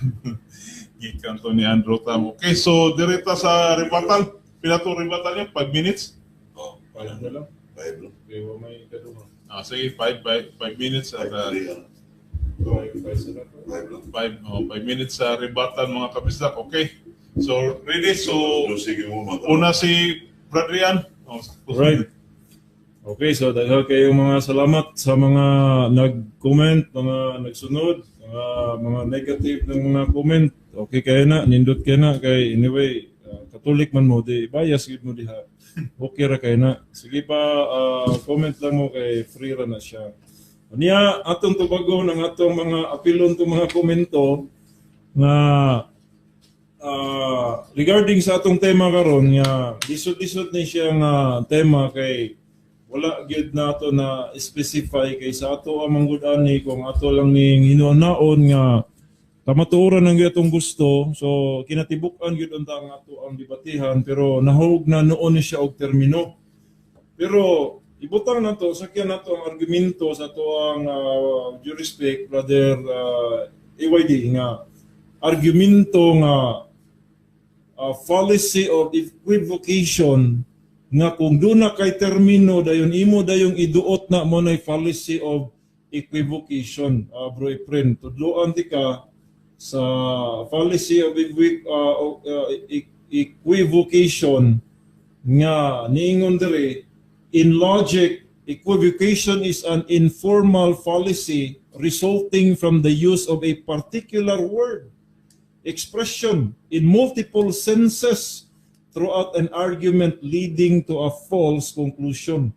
Gikan to ni Andrew Tam. Okay, so direta sa rebuttal. Pila to rebuttal niya? 5 minutes? Oh, Five na lang. 5 lang. Okay, wa may kaduha. Sige, 5 5 minutes at 5 three, ano? Five, five sila to. 5 lang. 5 oh, 5 minutes sa rebuttal, mga kabisdak. Okay. So ready? So Sige mo mga una si Brad Rian. Oh, sakto. Right. Okay, so daghan kayo mga salamat sa mga nag-comment, mga nagsunod, mga negative ng mga comment. Okay kayo na, nindot kayo na kay anyway, Katolik man mo di bias gid mo diha. Okay ra kayo na. Sige pa, comment lang mo kay free ra na siya. Niya atong tubagon ang atong mga apilon tong mga komento nga regarding sa atong tema karon nga lisod-lisod ni siya nga tema kay wala gyud nato na specify kay sa ato ang manggud ani kung ato lang ning hinunaon nga kamatuoran ang atong gusto, so kinatibuk-an gyud unta ang ato ang debatihan, pero nahug na noon ni siya og termino, pero ibutang nato, sakyan nato ang argumento sa ato ang due respect, Brother AYD, nga argumento nga fallacy of equivocation, nga kung doon na kay termino dayon imo dayong iduot na mo na fallacy of equivocation. Bro Efren, tudloan ti ka sa fallacy of equivocation nga niingon diri, in logic Equivocation is an informal fallacy resulting from the use of a particular word, expression in multiple senses throughout an argument, leading to a false conclusion.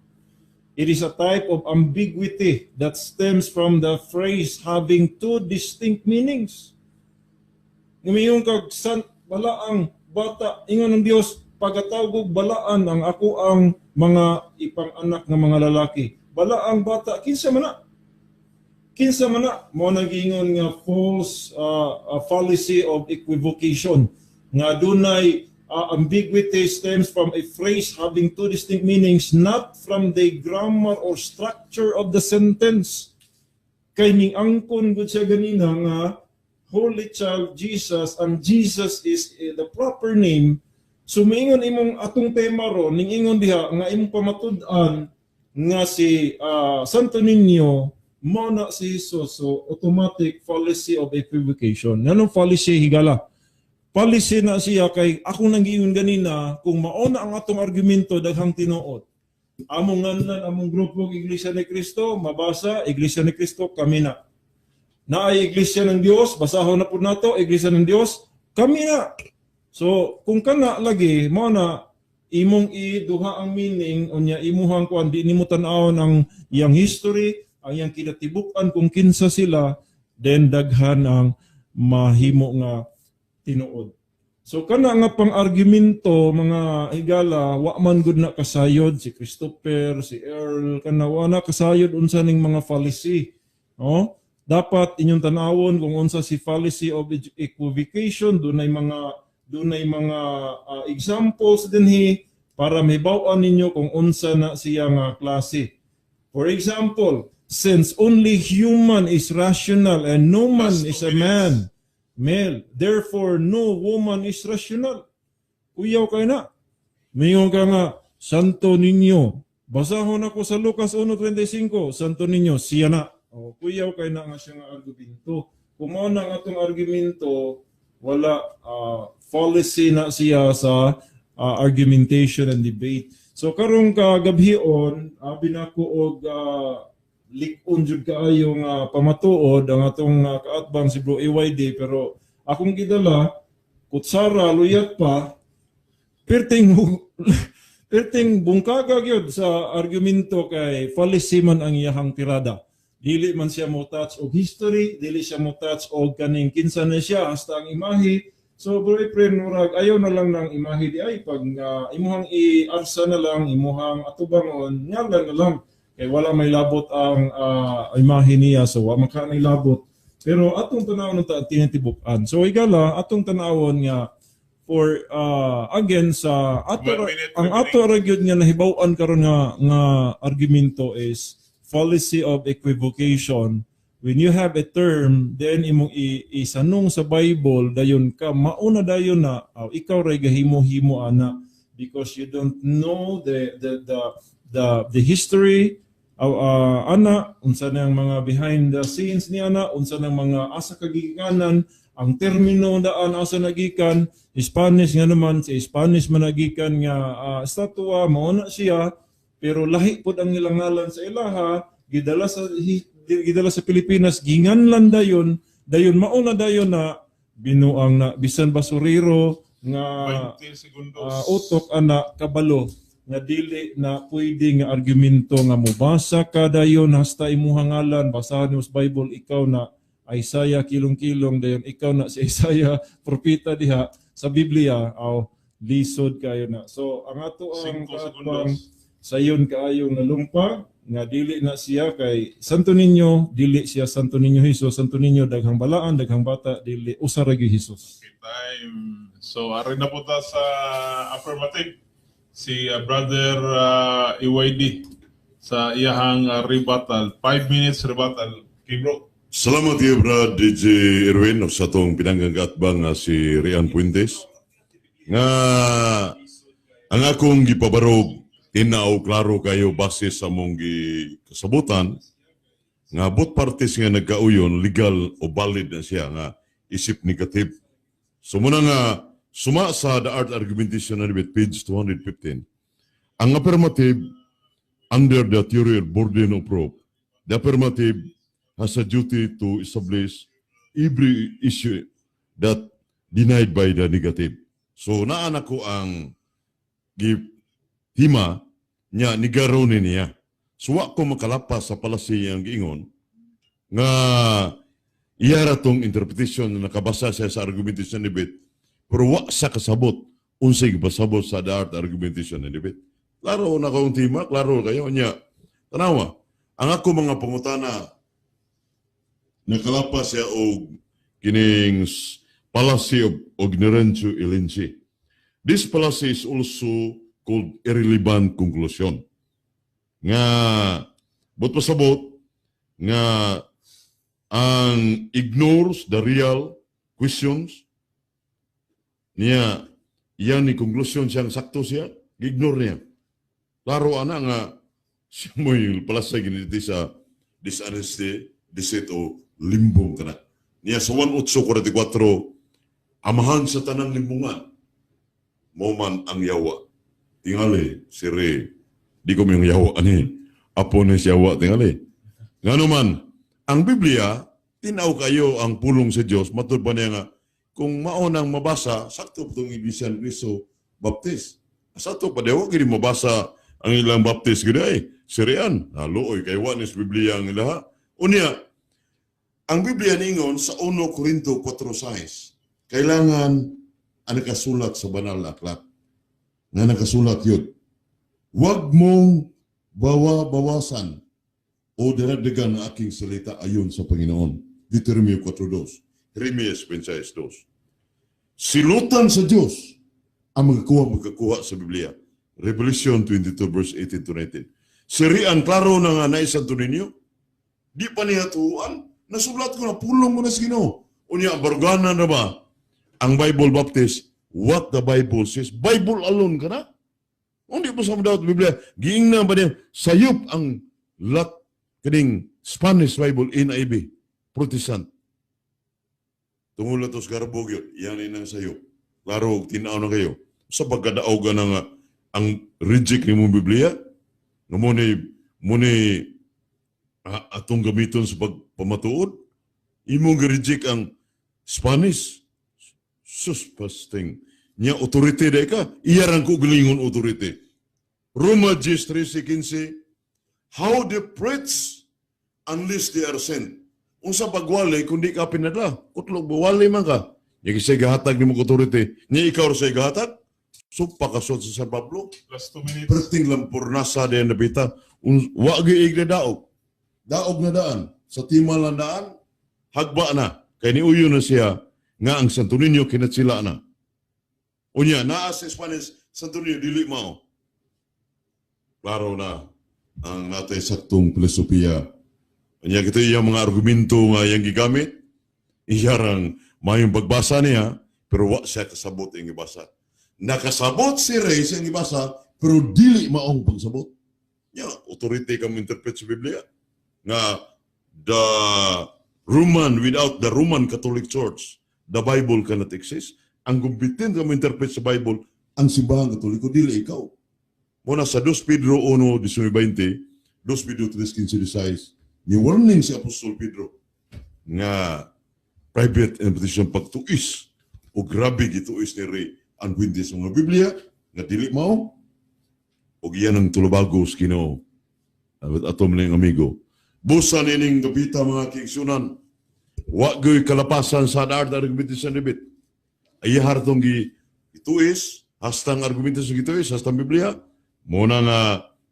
It is a type of ambiguity that stems from the phrase having two distinct meanings. Muingon kag san balaang bata, ingon ng Dios, pagatawgog balaan ang ako ang mga ipang-anak nga mga lalaki. Balaang bata, kinsa man na? Kinsa man na? Mao nang giingon nga false fallacy of equivocation nga dunay ambiguity stems from a phrase having two distinct meanings, not from the grammar or structure of the sentence. Kay ning angkon gud siya ganina nga Holy Child Jesus, ang Jesus is the proper name. So miingon imong atong tema ron, ning ingon diha nga imong pamatud-an nga si Santo Niño mao na si Jesus, so automatic fallacy of equivocation. Nganong fallacy, higala? Fallacy na siya kay akong nang giingon ganina, kung mao na ang atong argumento, daghang tinuod. Among nganlan, among grupo, Iglesia ni Cristo, mabasa, Iglesia ni Cristo, kami na. Naay Iglesia ng Dios, basahon na pud nato, Iglesia ng Dios, kami na. So, kung kana lagi, mao na imong iduha ang meaning unya imuhang kuan, di nimo tan-awon ang iyang history, ang iyang kinatibuk-an kung kinsa sila, then daghan ang mahimo nga tinuod. So kana nga pang-argumento, mga higala, wa man gud na kasayod si Christopher, si Earl, kana wa na kasayod unsa ning mga fallacy. No? Dapat inyong tanawon kung unsa si fallacy of equivocation, dunay mga examples dinhi para mahibaw-an ninyo kung unsa na siya nga klase. For example, since only human is rational and no man Last 2 is a minutes. Man, male, therefore no woman is rational. Kuyaw kay na. Mingon ka nga, Santo Niño. Basahon ako sa Lucas 1.25, Santo Niño, siya na. O, kuyaw kay na nga siya nga argumento. Kung mao na ang atong argumento, wala, fallacy na siya sa argumentation and debate. So karong kagabhion, abi nako og lik-on jud kaayo nga pamatuod ang atong kaatbang si Bro AYD, pero akong gidala kutsara luyat pa, perting perting bungkaga gyud sa argumento kay fallacy man ang iyahang tirada. Dili man siya mo touch og history, dili siya mo touch og kaning kinsa na siya hasta ang imahe. So Bro Efren, murag ayaw na lang ng imahe di ay pag imuhang i-arsa na lang, imuhang atubangon, ngalan na lang kay wala may labot ang imahe niya, so wa man ka labot. Pero atong tanawon ta tinatibuk-an. So igala, atong tanawon nga for again sa ato One minute ang ato ra gyud nga nahibaw-an karon nga argumento is fallacy of equivocation. When you have a term, then imong isanong sa Bible, dayon ka mauna dayon na ikaw ray gahimo-himo ana because you don't know the history ana, unsa nang mga behind the scenes ni ana, unsa nang mga asa kagikanan ang termino daan, asa nagikan. Spanish nga naman si Spanish man nagikan nga estatwa, mao na siya, pero lahi pod ang ilang ngalan sa ilaha, gidala sa Pilipinas, ginganlan dayon, dayon mao na dayon na binuang na bisan basurero nga 20 segundos. Utok ana kabalo nga dili na pwede nga argumento nga mobasa ka dayon hasta imuha ngalan, basahan nimo sa Bible, ikaw na Isaiah kilong-kilong, dayon ikaw na si Isaiah propeta diha sa Biblia, aw lisod kayo na. So ang ato ang 5 kaatbang segundos. Sayon kaayong nalumpa nga dili na siya kay Santo Niño, dili siya Santo Niño Jesus. Santo Niño, daghang balaan, daghang bata, dili, usa ra gyud Jesus. Okay, time. So, ari na po ta sa affirmative. Si Brother EYD sa iyahang rebuttal. 5 minutes rebuttal. Okay, bro. Salamat iyo, Brad DJ Erwin, ug sa atong pinanggang kaatbang nga si Rian Puentes. Nga ang akong gipabarog tinaw klaro kayo base sa mong gikasabutan nga both parties nga nagkauyon, legal o valid na siya nga isip negative. So muna nga suma sa The Art Argumentation and Debate, page 215. Ang affirmative Under the theory of burden of proof, the affirmative has a duty to establish every issue that denied by the negative. So naa na ko ang hima niya nigaro ni niya. So wa ko makalapas sa fallacy ang giingon nga iya ra tong interpretation na nakabasa siya sa argumentation and debate, pero wa sa kasabot unsay gipasabot sa the art argumentation and debate. Klaro na akong tema, klaro kayo niya. Tanawa, ang ako mga pangutana, nakalapas siya og kining fallacy of ignorantia elenchi. This fallacy is also called irrelevant conclusion. Nga but pasabot nga ang ignores the real questions niya, iyan ni conclusion siyang sakto siya, ignore niya. Klaro ana nga siya mo'y palasay giniti sa dishonesty, deceit o limbong kana. Niya sa 1.844, amahan sa tanang limbungan, mo man ang yawa. Tingali, si Ray, di ko yung yawa ani. Apo ni si yawa, tingali. Ngano man, ang Biblia, tinaw kayo ang pulong sa Dios, matud pa niya nga, kung mao nang mabasa, sakto pa itong Iglesia ni Cristo Baptist. Sakto pa diwa, gini mabasa ang ilang Baptist gini ay, sirian, haluoy, kay wa ni sa Biblia ang ilaha. Unya, ang Biblia ningon sa 1 Korinto 4:6, kailangan ang nakasulat sa banal na aklat. Nga nakasulat yun. Huwag mong bawa-bawasan o daragdagan ang aking salita ayon sa Panginoon. Deuteronomio 4:2. Jeremias 26:2. Silutan sa Diyos ang magkakuha sa Biblia. Revelation 22 verse 18 to 19. Sirian, klaro na nga na Santo Niño. Di pa niya tuan. Nasulat ko na, pulong mo na sa Ginoo. Unya, baruganan na ba? Ang Bible Baptist, what the Bible says, Bible alone ka na. Hindi pa sa madawat Biblia, giing na ba niya, sayop ang lat, kaning Spanish Bible, NIV, Protestant. Tungod na to sa garbog yun, yan ang sayop. Klaro, tinaw na kayo. Sa pagkadaog ka na nga, ang reject ni mong Biblia, nga mo ni atong gamiton sa pagpamatuod, imong reject ang Spanish. Sus, pasting. Nya authority day ka, iyarang ko galingon authority. Roma 10:13-15, how they preach unless they are sent? Unsa pagwali kung di ka pinadala? Kutlog bawali man ka. Nya kisay gahatag nimo authority. Nya ikaw ra say gahatag? So pakasot sa San Pablo. Last 2 minutes. Perting lampurnasa din nabita. Wa gyud na daog. Daog na daan. Sa timal na daan, hagba na. Kay niuyo na siya nga ang Santo Niño kinatsila na. Unya, naa sa Spanish, Santo Niño dili mao. Klaro na ang natay saktong filosofiya. Unya kita iyang mga argumento nga iyang gigamit, iyarang mayong pagbasa niya, pero wa siya kasabot iyang gibasa. Nakasabot si Ray sa iyang gibasa, pero dili maong pagsabot. Ya, authority ka mo interpret sa Biblia. Nga the Roman, without the Roman Catholic Church, the Bible cannot exist. Ang competent ka mo interpret sa Bible, ang simbahan Katoliko, dili ikaw. Muna sa 2 Pedro 1:19, 2 Pedro 3:15-16, ni warning si Apostol Pedro nga private interpretation pagtuis o grabe gituis ni Ray ang kwente sa mga Biblia nga dili mao og iyan ang tulubago sa Ginoo. Ato man ning amigo. Busa nining gapita, mga kiigsunan. Wa gyoy kalapasan sa art argumentation debate. Ayahar tong gi ituis, hastang argumento sa gituis, hastang Biblia, muna nga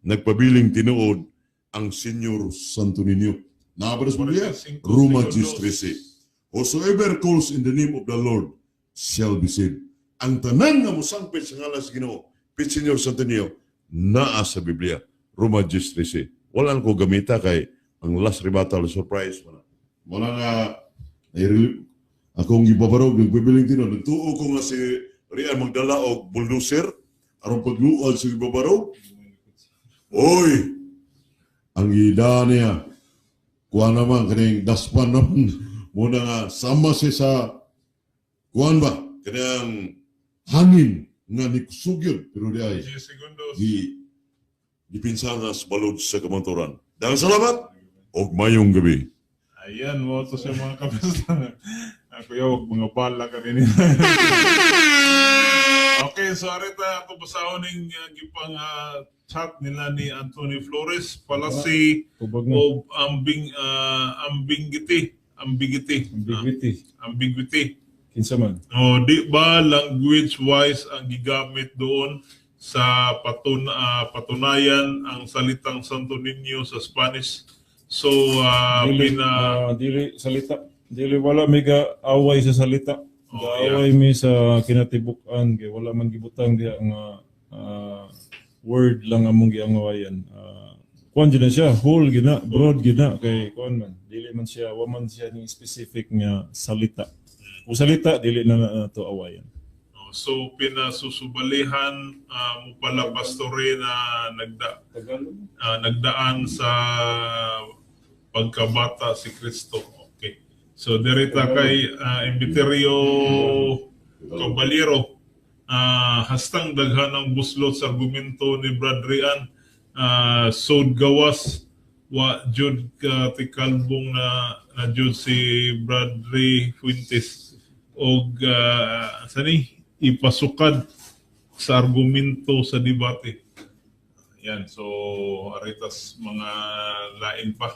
nagpabiling tinuod ang Senyor Santo Niño. Naa ba sa Biblia? Roma 10:13. Whosoever calls in the name of the Lord shall be saved. Ang tanan nga mosangpit sa ngalan sa Ginoo, pit Senyor Santo Niño, naa sa Biblia. Roma 10:13. Wala na ko gamita kay ang last rebuttal surprise. Wala. Wala nga akong gibabarog nagbibiling tinuod. Nagtuo ko nga si Rian magdala og bulldozer aron pagluad sa gibabarog. Oy! Ang ida niya, kuha naman, kaning daspan naman, muna nga, sama siya sa, kuhan ba, kanang hangin nga ni kusugyod, pero di ay, 10 segundos. Gi, Dipinsa nga sa balod sa kamatuoran. Daghang salamat og mayong gabi. Ayan, mao to siya, mga kabisdak. Ako yaw, mga bala ka rin. Okay, so arita ako basahon ning gipang chat nila ni Anthony Flores palasi Tubag na. o ambing ambiguity, ambiguity. Ambiguity. Ambiguity. Kinsa man? Oh, di ba language wise ang gigamit doon sa patunayan ang salitang Santo Niño sa Spanish? So Dili, pina dili salita. Dili, wala mi away sa salita. Oh, Gaaway mi sa kinatibuk-an kay wala man gibutang diha nga word lang among giangawayan. Kuan jud na siya, whole gina, broad gina kay kuan man. Dili man siya, wa man siya ning specific nga salita. Kung salita dili na na to awayan. Oh, so pinasusubalihan mo pala, pastore, na Tagalog. Nagdaan sa pagkabata si Kristo. Okay. So dirita kay Inviterio Caballero, hastang daghan ang buslot sa argumento ni Brad Rian, sod gawas wa jud ka tikalbong na na jud si Brad Ray Fuentes og sani ipasukad sa argumento sa debate. Yan, so aritas mga lain pa.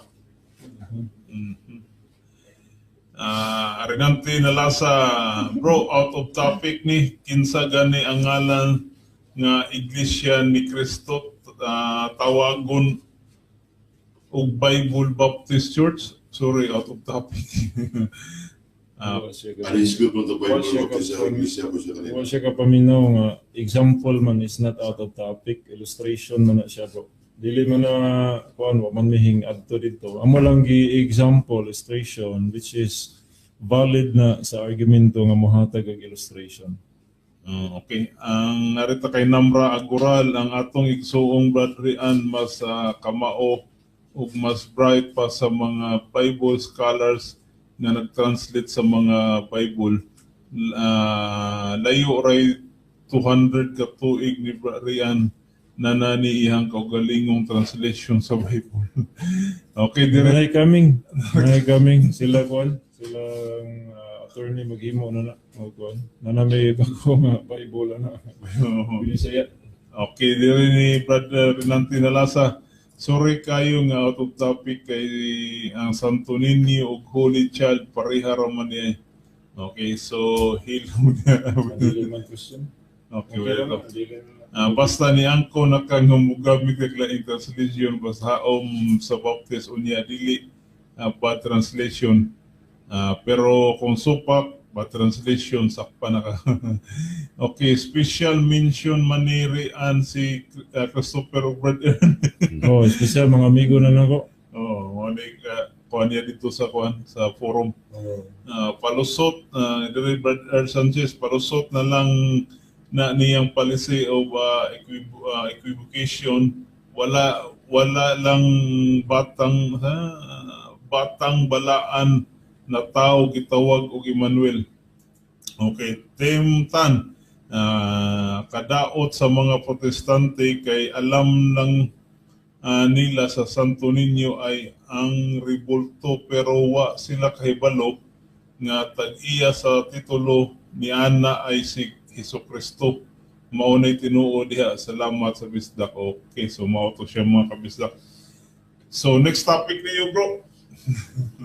Arinante Nalasa, bro, out of topic ni, kinsa gani ang ngalan nga Iglesia ni Cristo, tawagon og Bible Baptist Church? Sorry, out of topic. Wa siya ka- Alis good mo to Wa siya Bible Baptist ka- Iglesia ko siya kanina. Wa siya ka paminaw nga example man is not out of topic, illustration man na siya, bro. Dili man na kuan, wa man mihing adto dito. Amo lang gi example illustration which is valid na sa argumento nga mohatag og illustration. Oh, okay. Ang narita kay Namra Agural, ang atong igsuong Brad Rian mas kamao ug mas bright pa sa mga Bible scholars nga nag-translate sa mga Bible. Layo ray 200 ka tuig ni Brad Rian na nani iyang kaugalingong translation sa Bible. Okay, dire Nay coming, nay coming sila kuan, silang attorney maghimo na na og kuan. Na na may bago nga Bible na. Binisaya. Okay, dire ni Brother Renante Nalasa. Sorry kayo nga out of topic kay ang Santo Niño ug Holy Child pareha ra man ni. Okay, so hilom na. Dili man Christian. Okay, Okay well, lang, dili man. Basta ni angko na kang mugamit og laing translation basta haom sa Baptist unya dili pa translation. Pero kung supak ba translation, sakpa na ka. Okay, special mention manirian si Christopher Brother. Oh, espesyal mga amigo na nako. Oh, mo ni kuan niya dito sa kuan sa forum. Oh. Palusot diri Brother Sanchez, palusot na lang na niyang policy of equivocation, wala wala lang batang batang balaan na tao gitawag og Emmanuel. Okay, Tim Tan, kadaot sa mga Protestante kay alam lang nila sa Santo Niño ay ang rebulto pero wa sila kahibalo nga tag-iya sa titulo ni Ana ay si Hesus Kristo. Mao na'y tinuod diha. Salamat sa bisdak. Okay, so mao to siya, mga kabisdak. So next topic niyo, bro.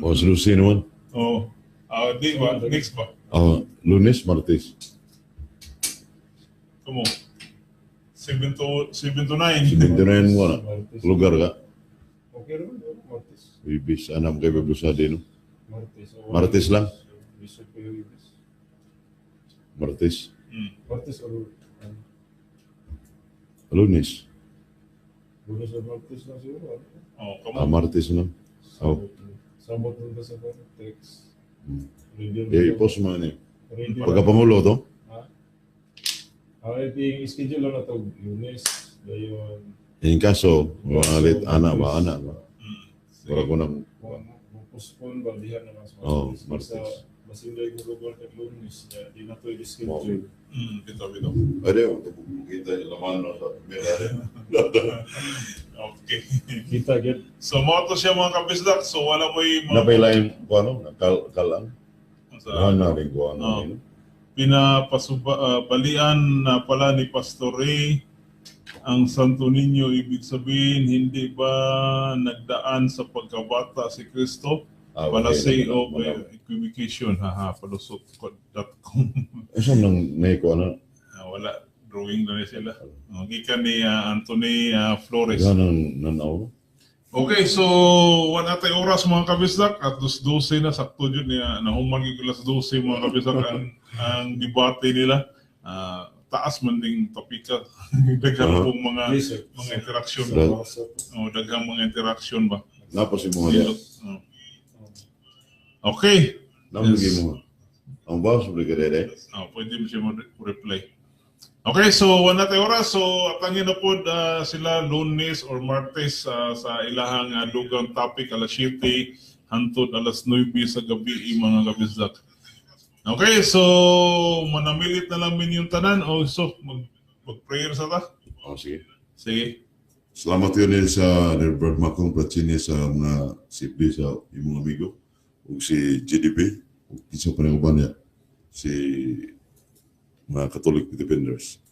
O, sa Lucy naman. Oh, di ba? Next ba? Ah, Lunes, Martes. Kumo. 7 to 7 to 9. 79 mo na. Martes. Lugar ka. Okay naman, Martes. Ibis, anam kay Bebusade, no? Martes. Oh, Martes lang? Bisag kayo, Ibis. Martes. Martes or ano, Lunes. Lunes or Martes lang siguro. Ano? Oh, kamo. Ah, Martes lang. Oh. Samot mo ba sa text? Ready Eh, i-post mo na niyo. Ready. Pagkapangulo to, Ha? Ah, ito yung schedule lang na to. Lunes. Dayon. in kaso, mga late ana ba, ana ba? Sige. Wala ko nang, Kung postpone ba, diha na lang sa Oh, Martes. Martes. Sa Basin dahil mo lugar kag Lunes, di na to i-schedule. Bitaw, bitaw. Ay, di, kita yung laman no, sa primera rin. Okay. Kita gyud. So mao to siya, mga kabisdak. So wala mo'y mga Napailain ko ano, kalang. Sa, Wala na rin ko ano. Oo. Yun. Pinapasuba balian na pala ni Pastor Ray ang Santo Niño, ibig sabihin hindi ba nagdaan sa pagkabata si Kristo? Ah, Pala okay, say naman, of naman. Equivocation, haha, palusot.com. Eh, saan nang naiko ano? Ah, wala, drawing na ni sila. Oh, gikan ni Anthony Flores. Ikaw nang nanaw? Okay, so wala tay oras, mga kabisdak, at 12 na sakto jud niya nahuman gyud alas 12, mga kabisdak, ang debate nila. Ah, taas man ding topika. Daghang pong mga Please, sir. mga interaction. Right. Oh, daghang mga interaction ba. Napas yung mga diya. Oh. Okay. Namigay Yes. mo. Ang bawas mo rin. Oh, pwede mo siya mo-reply. Okay, so wala tay oras. So atangin na po sila Lunes or Martes sa ilahang dugang topic alas 7 hantod alas 9 sa gabi, mga kabisdak. Okay, so manamilit na lang min yung tanan. O so mag-prayer sa ta. Oh, sige. Sige. Salamat yun eh sa ni Brad Macong Platini sa mga sibli sa imong amigo ug si GDP ug kinsa pa ning uban niya si mga Catholic Defenders.